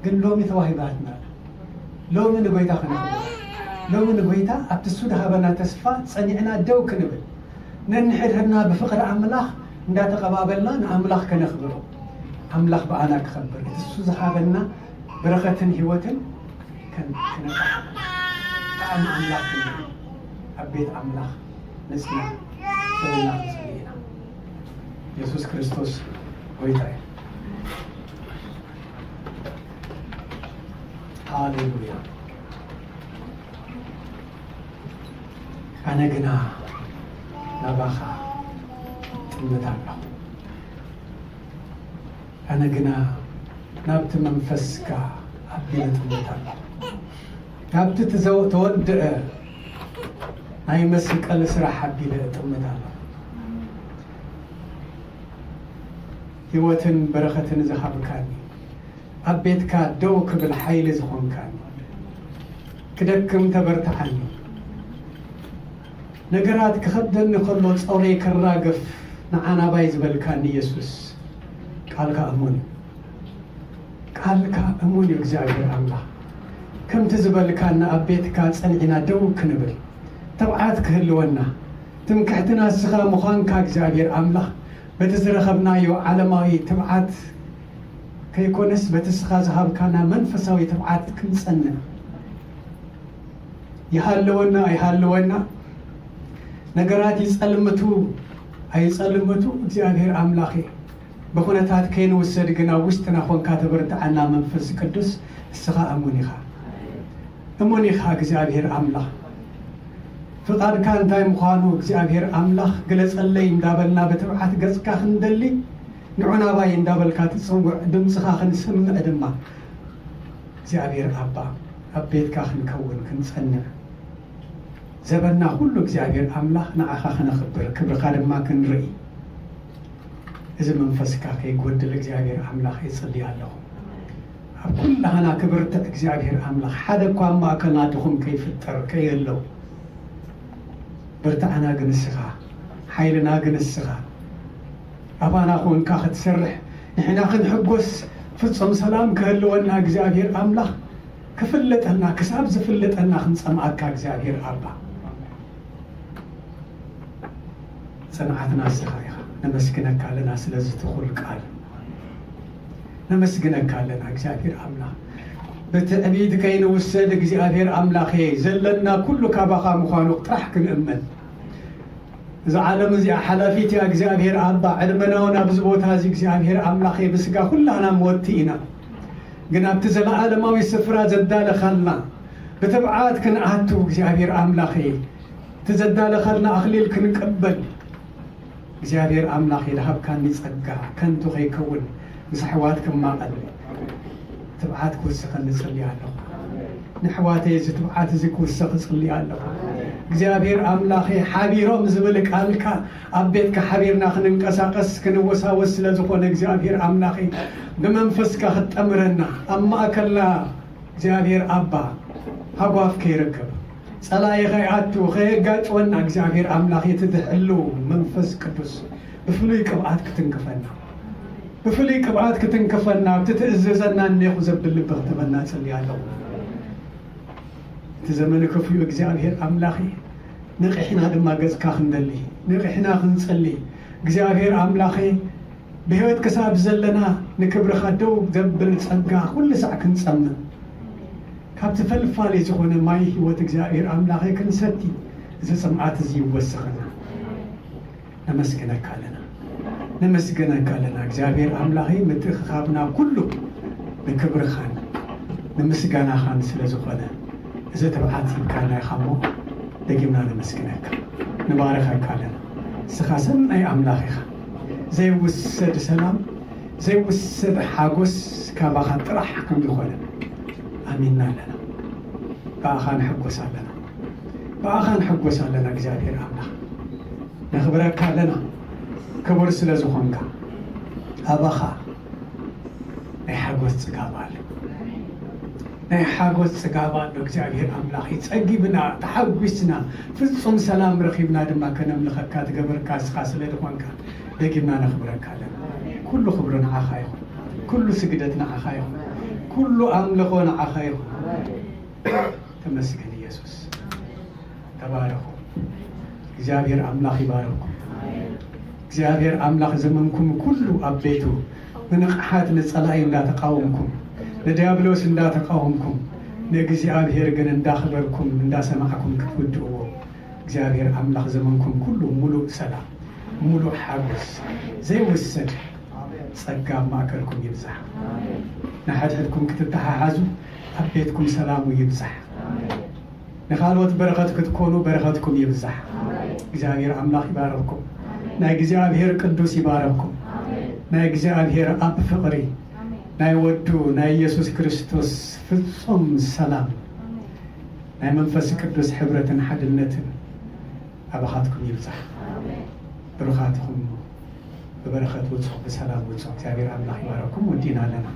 ግን ሎሚ ተዋሂባትና ኣላ። ሎሚ ንጎይታ ክነኽብር፣ ሎሚ ንጎይታ ኣብቲ እሱ ዝሃበና ተስፋ ጸኒዕና ደው ክንብል፣ ነንሕድሕድና ብፍቕሪ ኣምላኽ እንዳተቐባበልና ንኣምላኽ ከነኽብሮ፣ ኣምላኽ ብኣና ክኸብር፣ እቲ እሱ ዝሃበና በረኸትን ህይወትን ከን-፣ ከነጣዕም። ጣዕሚ ኣምላኽ ክንርኢ፣ ኣብ ቤት ኣምላኽ ንጽና፣ ተበላ ክንጽሊ ኢና። የሱስ ክርስቶስ ጎይታ እዩ። ሃሌሉያ። ኣነ ግና ናባኻ እጥምት ኣለኹ። ኣነ ግና ናብቲ መንፈስካ ኣቢለ እጥምት ኣለኹ። ናብቲ ትዘው-፣ ተወድአ ናይ መስቀል ስራሕ ኣቢለ እጥምት ኣለኹ። ህይወትን በረኸትን ዝሃብካኒ፣ ኣብ ቤትካ ደው ክብል ሓይሊ ዝኾንካኒ፣ ክደክም ተበርትዓኒ፣ ነገራት ክኸብደኒ ከሎ ጾረይ ከራግፍ ንዓናባይ ዝበልካኒ የሱስ፣ ቃልካ እሙን እዩ። ቃልካ እሙን እዩ እግዚኣብሔር ኣምላኽ። ከምቲ ዝበልካና ኣብ ቤትካ ጸኒዕና ደው ክንብል፣ ትብዓት ክህልወና፣ ትምክሕትና ንስኻ ምዃንካ እግዚኣብሔር ኣምላኽ፣ በቲ ዝረኸብናዮ ዓለማዊ ትብዓት ከይኮነስ በቲ ንስኻ ዝሃብካና መንፈሳዊ ትብዓት ክንጸንዕ፣ ይሃለወና ኣይሃለወና፣ ነገራት ይጸልምቱ ኣይጸልምቱ፣ እግዚኣብሔር ኣምላኽ እዩ። ብኹነታት ከይንውሰድ ግን ኣብ ውሽጥና ኾንካ ተበርትዓና መንፈስ ቅዱስ፣ ንስኻ እሙን ኢኻ። እሙን ኢኻ እግዚኣብሔር ኣምላኽ። ፍቓድካ እንታይ ምዃኑ እግዚኣብሔር ኣምላኽ ግለጸለይ እንዳበልና ብትብዓት ገጽካ ክንደሊ፣ ንዑ ናባይ እንዳበልካ ትጽውዕ፣ ድምጽኻ ክንሰምዕ ድማ እግዚኣብሔር ኣባ፣ ኣብ ቤትካ ክንከውን ክንጸንዕ፣ ዘበንና ኩሉ እግዚኣብሔር ኣምላኽ ንዓኻ ክነኽብር፣ ክብርኻ ድማ ክንርኢ፣ እዚ መንፈስካ ከይጎድል እግዚኣብሔር ኣምላኽ ይጽሊ ኣለኹ። ኣብ ኩላህና ክብርትዕ እግዚኣብሔር ኣምላኽ፣ ሓደ እኳ ኣብ ማእከልና ድኹም ከይፍጠር ከየለው፣ ብርታዕና ግን ንስኻ፣ ሓይልና ግን ንስኻ፣ ኣባና ኮንካ ክትሰርሕ፣ ንሕና ክንሕጎስ፣ ፍጹም ሰላም ክህልወና እግዚኣብሔር ኣምላኽ ክፍለጠና፣ ክሳብ ዝፍለጠና ክንጸምኣካ እግዚኣብሔር ኣባ። ጽንዓትና ንስኻ ኢኻ። ነመስግነካ ኣለና ስለዚ ትኹል ቃል። ነመስግነካ ኣለና እግዚኣብሔር ኣምላኽ። ብትዕቢት ከይንውሰድ እግዚኣብሔር ኣምላኸ፣ ዘለና ኩሉ ካባኻ ምዃኑ ጥራሕ ክንእመን። እዛ ዓለም እዚኣ ሓላፊት እያ እግዚኣብሔር ኣባ። ዕድመና እውን ኣብዚ ቦታ እዚ እግዚኣብሔር ኣምላኸ፣ ብስጋ ኩላህና መወቲ ኢና። ግን ኣብቲ ዘለዓለማዊ ስፍራ ዘዳለኻልና ብትብዓት ክንኣቱ እግዚኣብሔር ኣምላኸ፣ እቲ ዘዳለኻልና ኣኽሊል ክንቅበል እግዚኣብሔር ኣምላኽ ዝሃብካኒ ጸጋ ከንቱ ከይከውን ምስ ኣሕዋት ክማቐል ትብዓት ክውስኸኒ እጽሊ ኣለኹ። ንኣሕዋተይ እዚ ትብዓት እዚ ክውሰኽ እጽሊ ኣለኹ። እግዚኣብሔር ኣምላኸ፣ ሓቢሮም ዝብል ቃልካ ኣብ ቤትካ ሓቢርና ክንንቀሳቐስ ክንወሳወስ ስለ ዝኾነ እግዚኣብሔር ኣምላኸ፣ ብመንፈስካ ክትጠምረና ኣብ ማእከልና እግዚኣብሔር ኣባ ሃጓፍ ከይረክብ፣ ጸላኢ ከይኣቱ፣ ከየጋጥወና እግዚኣብሔር ኣምላኽ እቲ ዝሕሉ መንፈስ ቅዱስ ብፍሉይ ቅብኣት ክትንክፈና፣ ብፍሉይ ቅብኣት ክትንክፈና፣ ኣብቲ ትእዘዘና እኔኹ ዘብል ልቢ ክትህበና እጽሊ ኣለኹ። እቲ ዘመን ክፉእ እግዚኣብሔር ኣምላኸ፣ ነቒሕና ድማ ገጽካ ክንደሊ፣ ነቒሕና ክንጸሊ፣ እግዚኣብሔር ኣምላኸ፣ ብህይወት ክሳብ ዘለና ንክብርኻ ደው ዘብል ጸጋ ኩሉ ሳዕ ክንጸምእ፣ ካብቲ ፈልፋሊ ዝኾነ ማይ ህይወት እግዚኣብሔር ኣምላኸ ክንሰቲ፣ እዚ ጽምኣት እዚ ይወስኸና። ነመስግነካ ኣለና፣ ነመስግነካ ኣለና እግዚኣብሔር ኣምላኸ፣ ምትእኽኻብና ኩሉ ንክብርኻን ንምስጋናኻን ስለ ዝኾነ፣ እዚ ትብዓት ሂብካና ኢኻ እሞ ደጊምና ነመስግነካ፣ ንባርኸካ ኣለና። ንስኻ ሰናይ ኣምላኽ ኢኻ። ዘይውሰድ ሰላም፣ ዘይውሰድ ሓጎስ ካባኻ ጥራሕ ከም ዝኾነ ኣሚንና ኣለና። ብኣኻ ንሕጎስ ኣለና፣ ብኣኻ ንሕጎስ ኣለና እግዚኣብሔር ኣምላኽ። ነኽብረካ ኣለና ክቡር ስለ ዝኾንካ። ኣባኻ ናይ ሓጎስ ጽጋብ ኣሎ፣ ናይ ሓጎስ ጽጋብ ኣሎ እግዚኣብሔር ኣምላኽ። ጸጊብና፣ ተሓጒስና፣ ፍጹም ሰላም ረኺብና ድማ ከነምልኸካ ትገበርካ ንስኻ ስለ ዝኾንካ ደጊምና ነኽብረካ ኣለና። ኩሉ ክብሪ ንዓኻ ይኹን፣ ኩሉ ስግደት ንዓኻ ይኹን፣ ኩሉ ኣምልኾ ንዓኻ ይኹን። ተመስገን ኢየሱስ። ተባረኹ። እግዚኣብሔር ኣምላኽ ይባርኽኩም። እግዚኣብሔር ኣምላኽ ዘመንኩም ኩሉ ኣብ ቤቱ ብንቕሓት ንጸላኢ እንዳተቃወምኩም፣ ንዲያብሎስ እንዳተቃወምኩም፣ ንእግዚኣብሔር ግን እንዳኽበርኩም እንዳሰማዕኩም ክትውድእዎ እግዚኣብሔር ኣምላኽ ዘመንኩም ኩሉ ሙሉእ ሰላም፣ ሙሉእ ሓጎስ ዘይውሰድ ጸጋ ኣብ ማእከልኩም ይብዛሕ። ንሓድሕድኩም ክትተሓሓዙ ኣብ ቤትኩም ሰላሙ ይብዛሕ። ንኻልኦት በረኸት ክትኮኑ በረኸትኩም ይብዛሕ። እግዚኣብሔር ኣምላኽ ይባርኽኩም። ናይ እግዚኣብሔር ቅዱስ ይባርኽኩም። ናይ እግዚኣብሔር ኣብ ፍቕሪ ናይ ወዱ ናይ ኢየሱስ ክርስቶስ ፍጹም ሰላም ናይ መንፈስ ቅዱስ ሕብረትን ሓድነትን ኣባኻትኩም ይብዛሕ። ብሩኻትኹም ብበረኸት ውጹ፣ ብሰላም ውጹ። እግዚኣብሔር ኣምላኽ ይባርኽኩም። ወዲእና ኣለና።